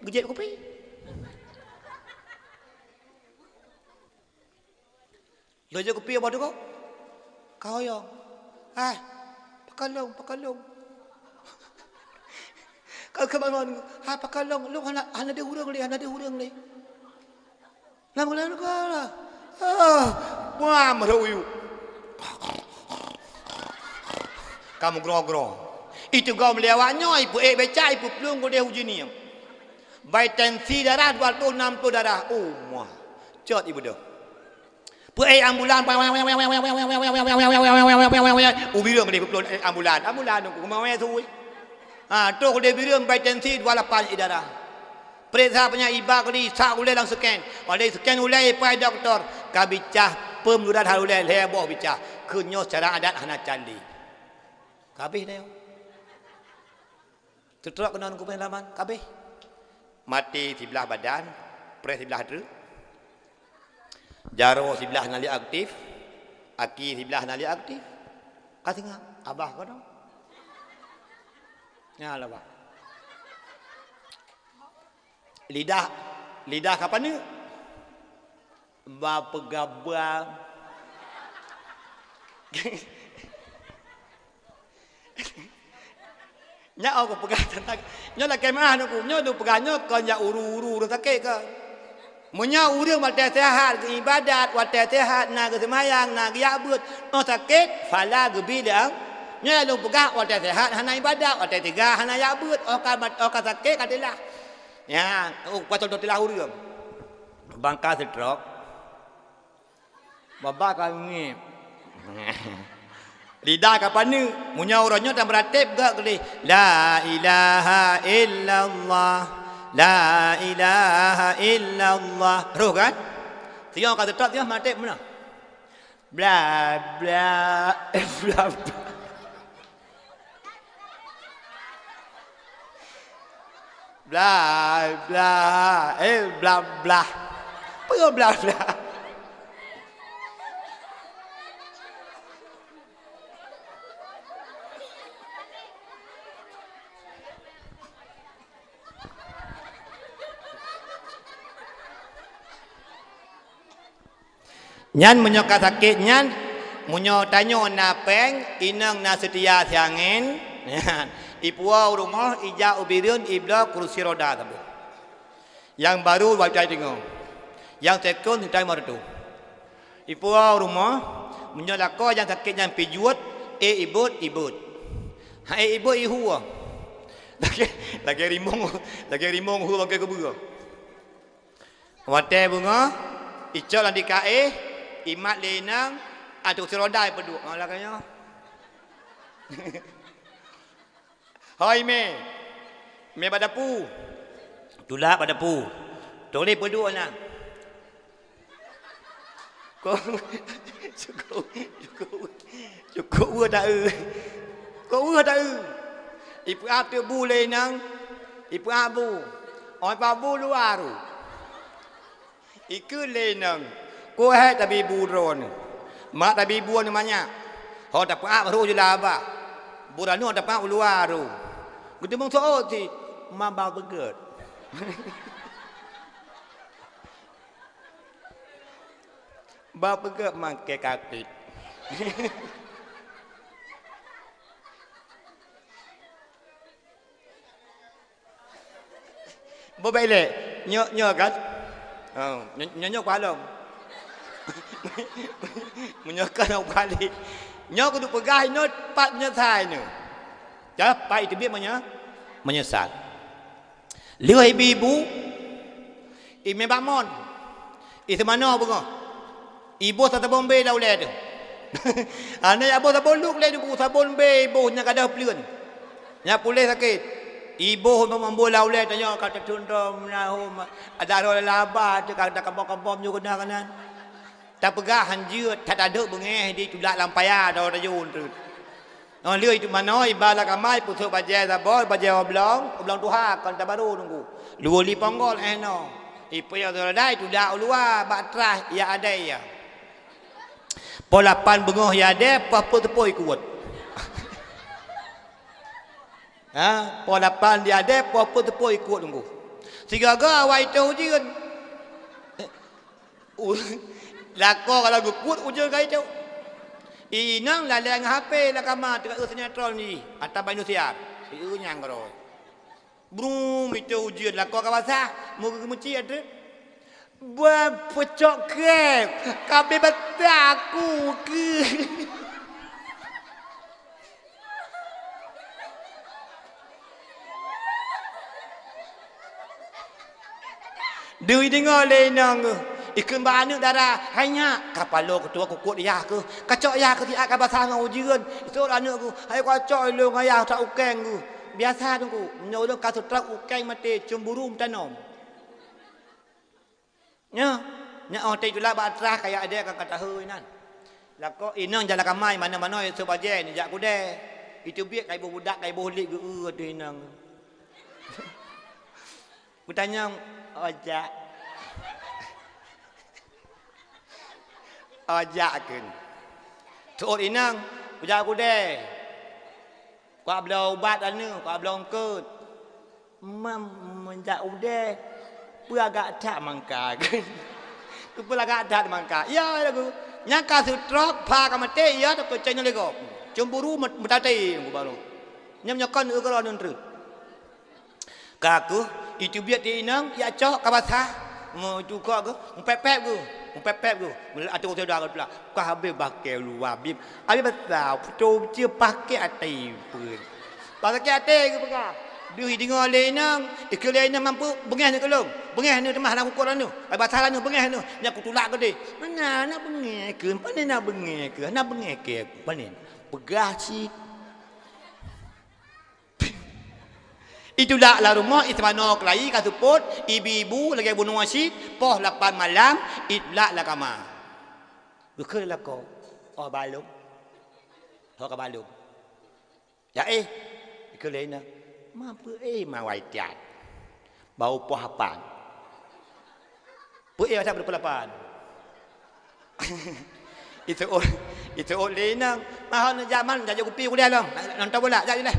Geujép kupi. Lheueh jeuet kupi boh teungku. Ka hoyong. Hai, pakalong, pakalong. Ka keubangon. Hai, pakalong. Lôn hana, hana deuh ureueng lé, hana deuh ureueng lé. Lam bulan ka lah. Ah, buam rhut uyu. Ka meugroe-groe. Iteugoe lé awak nyoe, ipeuék becak, ipeuplueng keudeh u jinieng. Bai tensi darah dua ratus enam puluh darah. Oh, muah. Cot ibeudôh. Peuék ambulan, ubireueng lé peupulon ék ambulan. Ambulan nunggu, mawé sui. Ha, troh lé bireueng bai tensi dua lapan darah. Peuriksa peunyakit iba keudi, sak ulée lam scan. Pada scan ulée, ipai doktor, ka bicah peumeulurat hal ulée, lhée boh bicah. Keu nyoe secara adat hana cali. Ka habéh dah nyoe. Teutrok keunoe nunggu penyelaman, ka habéh. Maté siblah badan, preh siblah treuk. Jaroe siblah hana lé aktif, aki siblah hana lé aktif. Ka singa, abah keunoe. Nyan lah, bah. Lidah, lidah ka paneuk. Ba peugah ba. Nyak oh kupeugah teuntang nyoe lakée meu'ah nyoe, nyoe lôn peugah nyoe kon jak uru-uru ureuëng sakét kon. Meunyoe ureuëng watée seuhat geuibadat, watée seuhat na geuseumayang, na geujak beuet, oh sakét, fala geubi lé am. Nyoe lôn peugah watée seuhat hana ibadat, watée teuga hana jak beuet, oh ka mat-, oh ka sakét ka teulah. Nyan, oh, kuasoe teulah ureuëng. Bangka seutrok. Babah ka ngiep. Lidah ka paneuk. Meunyoe uroe nyoe tameuratéb gak geuleh, "La ilaha illallah, la ilaha illallah." Roh kan? Singoh ka teutap singoh meuratéb meunoe. Bla, bla, bla, bla. Bla, bla, eh, bla, bla. Peue bla, bla? Nyan meunyoe ka sakét nyan, meunyoe tanyoe na péng, inong na seutia siangén, nyan, ipuwoe u rumoh, ijak u bireuen, ibloe kurusi roda saboh. Nyang baru watée teungoh, nyang second seutai meureutoh. Ipuwoe u rumoh, meunyoe lakoe nyang sakét nyan pijuet, ék ibeuet, ibeuet. Han ék ibeuet, ihue. Lagée, lagée rimong, lagée rimong hue bangke keubeue. Watée beungoh, icok lam dikaéh, imat lé inong, ateueh kurusi roda ipeuduek. Oh, lagée nyoe. Hôi mé, mé bak dapu. Tulak bak dapu. Tuléh peuduek na. Ko, cukôp, cukôp, cukôp ueh taeu. Ko ueh taeu. Ipeuab teuk bu lé inong. Ipeuab bu. Óh ipeuab bu luwa ru. Ikheun lé inong, "Keuhai tabi bu droeneuh." Mak tabi bu aneuëk manyak. Ho tapeuab roh jula abah. Bu ranuh tapeuab u luwa roh. Geuteumeung seuôt cit, ma ba beugét. Ba beugét makai kakit. Beubaih lé, nyoe, nyoe kan? Oh, nyoe, nyoe, nyoe kualong. Meunyoe kan nyoe kuali. Nyoe kudu peugah inoe pat meunyoe sai nyoe. Dah pat iteubiet meunyoe, meunyoe sai. Lheueh ibi-ibu, imé bak mon. Iseumanoe beungoh. Iboh sabon bé lam ulée teuh. Hana iboh sabon luek lé, iboh sabon bé iboh nyang gadôh pleuen. Nyang puléh sakét. Iboh mambo lam ulée tanyoe ka teuthon droe meunahom. Ada roh laba teuh ka takabom-kabom nyoe keunan-keunan. Tapeugah han jeuet, that tadôk beungéh di tulak lam paya droe tajôn treuk. Óh lheueh itu manoe iba lam kama ipeusôk bajée saboh, bajée oblong, oblong tuha kon tabaru nunggu. Luwue li ponggol éh noe. Ipeuyong seuradai tulak u luwa bak trah ya adai ya. Poh lapan beungoh ya adai, poh peuet teupôi kuwot. Ha, poh lapan di adai, poh peuet teupôi kuwot nunggu. Sigaga awai teuh ujeuen. U-, lakoe kalau geukuet ujeuen ka itôh. Inong lalée ngon H P lam kama teuka eu sinetron jih, ata bak Indosiar. Ieu nyang keudroe. Brum, itôh ujeuen lakoe ka basah, muka geumeucit ateueh. Bah peucok keu, ka beubatai aku keu. Deuh ideungoe lé inong, Ikheun bak aneuk dara, "Hai nyak, ka paloe keutuha kukot yah keuh. Kacok yah keuh siat ka basah ngon ujeuen." Iseuôt aneuk geuh, "Hai kacok ilôn ngon yah that ukeng geuh." Biasa teungku, meunyoe ulôn ka seutrok ukeng maté, cemburu meutanöm. Nyoe, nyoe óh teuh tulak bak atra kaya adé ka, ka tahôi nan. Lakoe inong jalan kamai manoe-manoe seubaje neujak kudée. Iteubiet ka iboh budak, ka iboh lét geu-eu ateueh inong. Beutanyong, "Ojak?" "Ojak kheun." Seuôt inong, "Ojak kudée." Kuak bloe ubat aneuk, kuak bloe eungkôt. Mam, meunjak udée, peue agak that mangka. Keupeue lagak that mangka. Ya lagu. Nyang ka seutrok, pha ka maté, ya, tapeucaya lé gob. Cemburu meut-, meutaté, nunggu baru. Nyam nyokon, eu, keudroe neu treuk. Ka keuh, iteubiet di inong, ya cok, ka basah. Meutukok keuh, meupép-pép keuh. Meupép-pép keuh. Ateueh utoe dua keuh pula. Ka habéh bakée luwa bib. Habéh basa, putôh cie pakée até peuet. Bah sakét até geupeugah. Deuh ideungoe lé inong, ikheun lé inong, "Mampu beungéh neuh keu lôn. Beungéh neuh teuma hana kukot lôn neuh. Ai basah lôn neuh beungéh neuh. Nyak kutulak keudeh." "Mana na beungéh keu? Pane na beungéh keu? Na beungéh keu? Pane?" Peugah cit. Itulak lam rumoh, iseumanoe keulayi ka seupôt, ibi-ibu lagée bunoe cit, poh lapan malam, itulak lam kama. Geukheun lakoe, "Oh balom. Ho ka balom." Ya éh, ikheun lé inong, "Ma peu éh ma wai tiat? Bau poh apan." Peu éh wai tiat beu poh lapan. Iteuôt, iteuôt lé inong, "Ma ho neujak man, jak jok kupi kuliah lom. Nonton bola, jak ilée."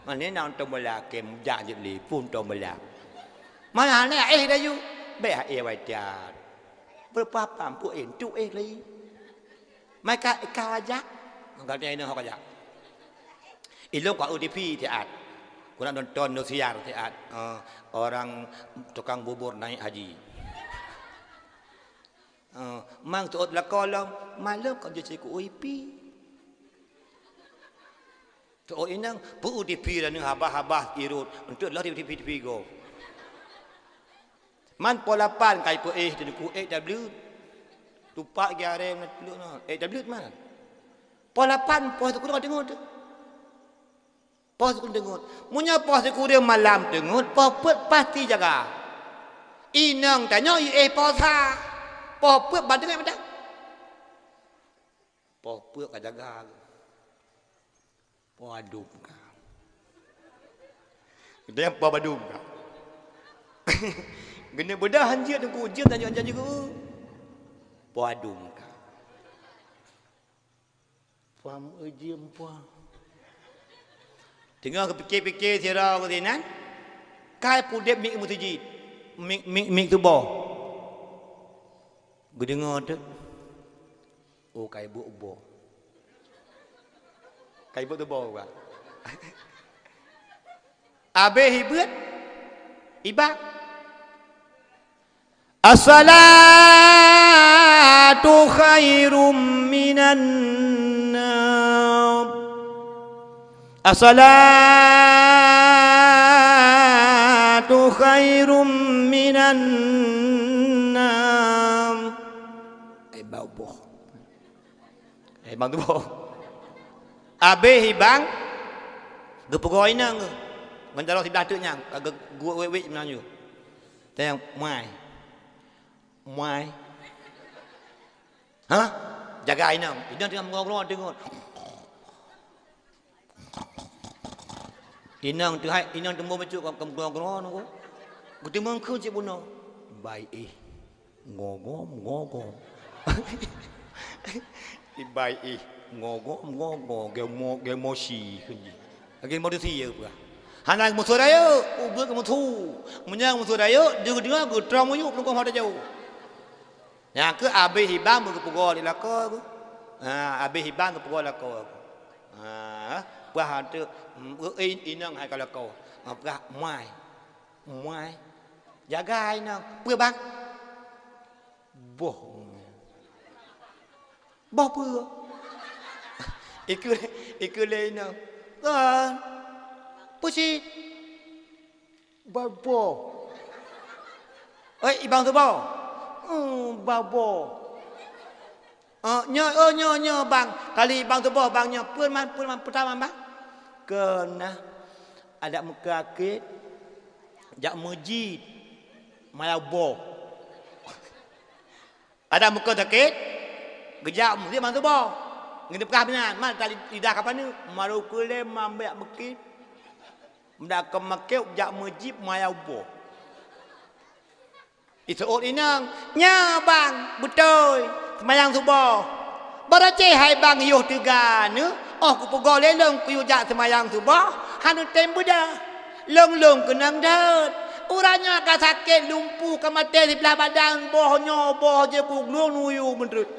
Mane nonton bola, kém jak jeuet lé pun nonton bola. Mana hana éh laju, bék éh wai tiat. Beu poh apan peu éh, ntuk éh lé. Maka ka wajak. Ka tanya inong ho kajak. Ilong ka U T V siat. Ku nak nonton nosiar siat. Eh, orang tukang bubur naik haji. Eh, mang tuot lakoe lom, malom ka jeuet siku U I P. Tuot inong, peu U T V lanu habah-habah irot. Untuk lah T V, T V, T V go. Man poh lapan kai peu éh teungku ék tablet. Tupak gi areng na teuluk na. Ék tablet man. Poh lapan poh sikureueng teungeut. Poh sikureueng teungeut. Meunyoe poh sikureueng malam teungeut, poh peuet pasti jaga. Inong tanyoe i éh poh sa. Poh peuet ban teungeut mantong. Poh peuet ka jaga. Poh adum ka. Dia poh badum ka. Geuneuk beudah hanjeuet teungku ujeuen tanyoe janji geu. Poh adum ka. Pam ujeuen poh. Teungoh geupiké-piké sidroe geuh sinan, kai pudeb miek meuseujid, miek, miek, miek tuboh. Geudeungoe teuk. Oh, kai buet uboh. Kai buet uboh, Pak. Abéh ibeuet, ibak. As-salatu khairum minan naum. As-salatu khairum minan naum. Ai bau boh. Eh, bang tuboh. Abéh ibang, geupeugoe inong geuh. Ngon jaroe siblah teuk nyang, ka geu-, geuwék-wék meunan ju. Tanyong, "Muai. Muai." "Hah?" Jaga inong. Inong teungoh meungoe-ngoe teungoh. Inong teuhai, inong teumbông bacut ka, ka meugroe-groe nunggu. Geuteumeung kheun cit bunoe. Bai éh. Ngogom, ngogom. Ibai éh. Ngogom, ngogom. Gemo-, gemosi kheun jih. Lagèe emosi ya peugah. Hana musoh rayeuk, ubeut geumusoh. Meunyoe musoh rayeuk, deungoe-deungoe geutrông miyueb lungkong mata jauh. Nyang keu abéh ibang beugeupeugöt lé lakoe geuh. Ha, abéh ibang geupeugöt lakoe geuh. Ha, peugah teuk, mm, eh, inong hai ka lakoe. Ha, peugah muai. Muai. Jaga inong. Peue bang? Boh. Boh peue? Ikeu, ikeu lé inong. Kan? Peue cit? Boh. Oi, ibang tu boh. Oh, babo. Oh, nyoe, oh, nyoe, nyoe, bang. Kali bang tuboh, bang, nyoe. Peue man, peue man, peue tamam, bang? Keunan adak meukeue akét, jak meujid, maya boh. Adak meukeue sakét, geujak meujid bang tuboh. Ngon peugah meunan, man tali lidah ka paneuk, maru kulé mambek beukit. Meudak keu makét jak meujid maya boh. Iseuôt inong, "Nyoe bang, beutôi, seumayang suboh." "Barô cit hai bang yoh teuga neuh, óh kupeugoe lé lôn kuyue jak seumayang suboh, hana tem beudah. Lôn-lôn keunong deuet. Uroe nyoe ka sakét lumpuh ka maté siblah badan, boh nyoe boh jih ku lôn uyue meudeuet."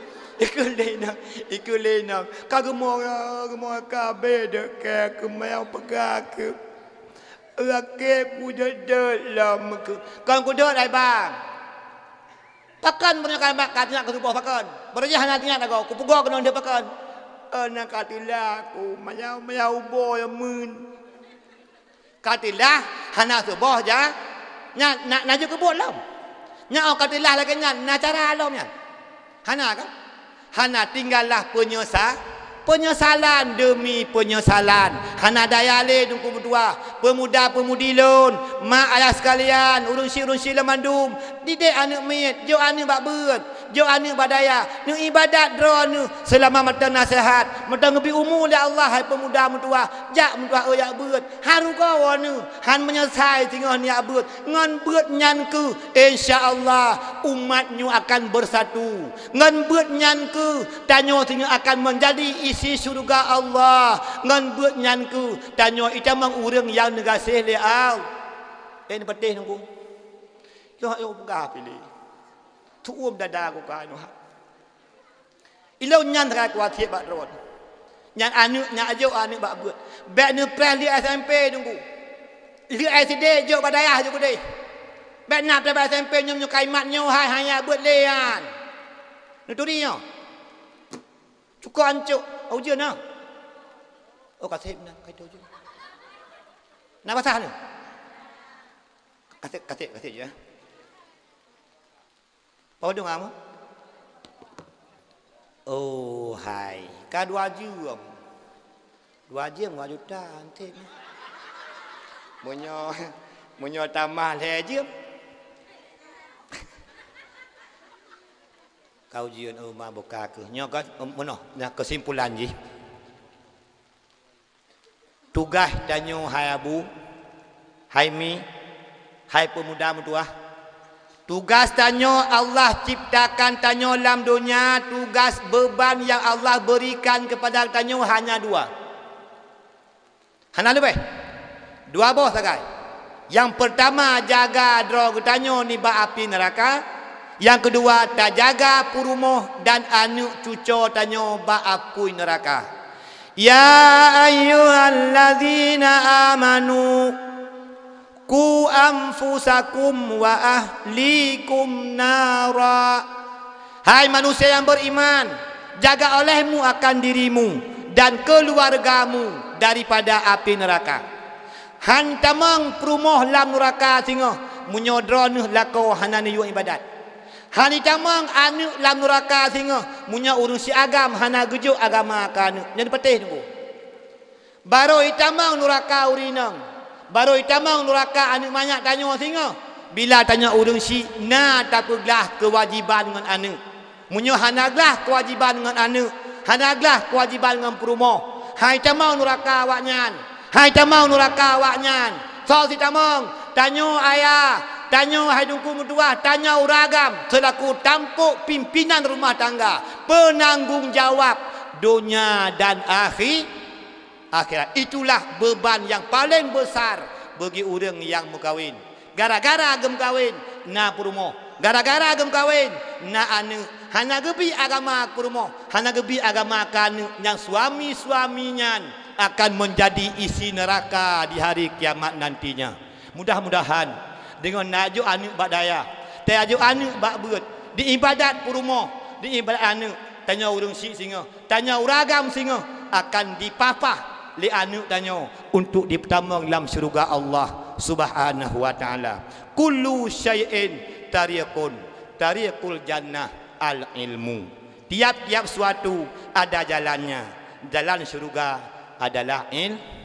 Ikheun lé inong, ikheun lé inong, ka geumoe, geumoe ka abéh deuet keu, keu meupeugah keu. Rakét kudeuet-deuet lom keu. Kon kudeuet hai bang. Pakon meunyoe ka bak ka teuingat keu suboh pakon? Beureuja hana teuingat lagoe, kupeugoe keunong deuh pakon? Eh, na ka teulah ku, manyau-manyau ubo nyang meunan. Ka teulah hana suboh ja. Nyan na, na jeuet keu buet lom. Nyan óh ka teulah lagée nyan, na cara lom nyan. Hana kan? Hana tinggallah peunyeusal, peunyesalan demi peunyesalan. Hana daya lé Teungku meutuah, peumuda-peumudi lôn, mak ayah sekalian, ureuëng syik-ureuëng syik lôn mandum, didik aneuëk miet, jok aneuëk bak beuet, jok aneuëk bak daya, neuibadat droeneueh seulama mantong na seuhat, mantong geubri umu lé Allah hai peumuda meutuah, jak meutuah jak beuet. Harugoe neuh, han meunyeusai singoh neujak beuet. Ngon beuet nyan kheueh, insya Allah, umat nyoe akan beusatu. Ngon beuet nyan kheueh, tanyoe singoh akan meunjadi isi syeuruga Allah. Ngon beuet nyan kheueh, tanyoe itamong ureuëng nyang neugaséh lé Allah. Eh, neupatéh nunggu. Yoh, yoh, peugah piléh. Tuom dada ku ka nyoe. Ilôn nyan sagai kuwasiet bak droe. Nyan aneuëk, nyan jok aneuëk bak beuet. Bék neupreh lheueh S M P Teungku. Lheueh S D jok bak dayah jok keudeh. Bék na preh bak S M P nyoe, nyoe kalimat nyoe hai, hana beuet lé nyan. Neuturi nyoe. Cukôp ancôk. Oh, ujeuen na. Oh, kaseb na, kai ujeuen. Na basah ni. Kaseb, kaseb, kaseb je. Padum kamoe? Oh, hai. Ka dua jeuem. Dua jeuem, dua juta, anté. Meunyoe, meunyoe tamah lhée jeuem. Ka ujeuen, oh, ma buka keuh. Nyoe kan, meunoe, nah, kesimpulan jih. Tugaih tanyoe hai abu, hai mi, hai peumuda meutuah. Tugaih tanyoe Allah ciptakan tanyoe lam donya, tugaih beuban nyang Allah beurikan keupada tanyoe hanya dua. Hana leubeh. Dua boh sagai. Nyang peurtama, jaga droe geutanyoe nibak api neuraka. Nyang keudua, tajaga peurumoh dan aneuëk cucoe tanyoe bak apui neuraka. Ya ayyuhallazina amanu, qu anfusakum wa ahlikum nara. Hai manusia nyang beriman, jaga olehmu akan dirimu dan keuluwargamu daripada api neuraka. Han tamong peurumoh lam neuraka singoh meunyoe droeneueh lakoe hana neuyue iébadat. Han itamong aneuëk lam neuraka singoh meunyoe ureuëng syik agam hana geujok agama keu aneuëk. Nyan patéh teungku. Barô itamong neuraka ureuëng inong. Barô itamong neuraka aneuëk manyak tanyoe singoh. Bila tanyoe ureuëng syik na tapeuglah keuwajiban ngon aneuëk. Meunyoe hana glah keuwajiban ngon aneuëk, hana glah keuwajiban ngon peurumoh, han itamong neuraka awaknyan. Han itamong neuraka awaknyan. Soe sitamong? Tanyoe ayah, tanyoe hai teungku meutuah, tanyoe ureuëng agam seulaku tampok pimpinan rumah tangga, peunanggong jawab donya dan akhi-, akhirat. Itulah beuban nyang paleng beusar bagi ureuëng nyang meukawen. Gara-gara geumeukawen na peurumoh, gara-gara geumeukawen na aneuëk, hana geubri agama keu peurumoh, hana geubri agama keu aneuëk, nyang suami-suami nyan akan meunjadi isi neuraka di hari kiamat nantinya. Mudah-mudahan deungon tajok aneuëk bak dayah, tajok aneuëk bak beuet, diiébadat peurumoh, diiébadat aneuëk, tanyoe ureuëng syik singoh, tanyoe ureuëng agam singoh akan dipapah lé aneuëk tanyoe untuk jipeutamong lam syeuruga Allah Subhanahu wa Taala. Kullu syai'in tariqun Tariqul jannah al-ilmu. Tiap-tiap suatu ada jalannya. Jalan syurga adalah il-,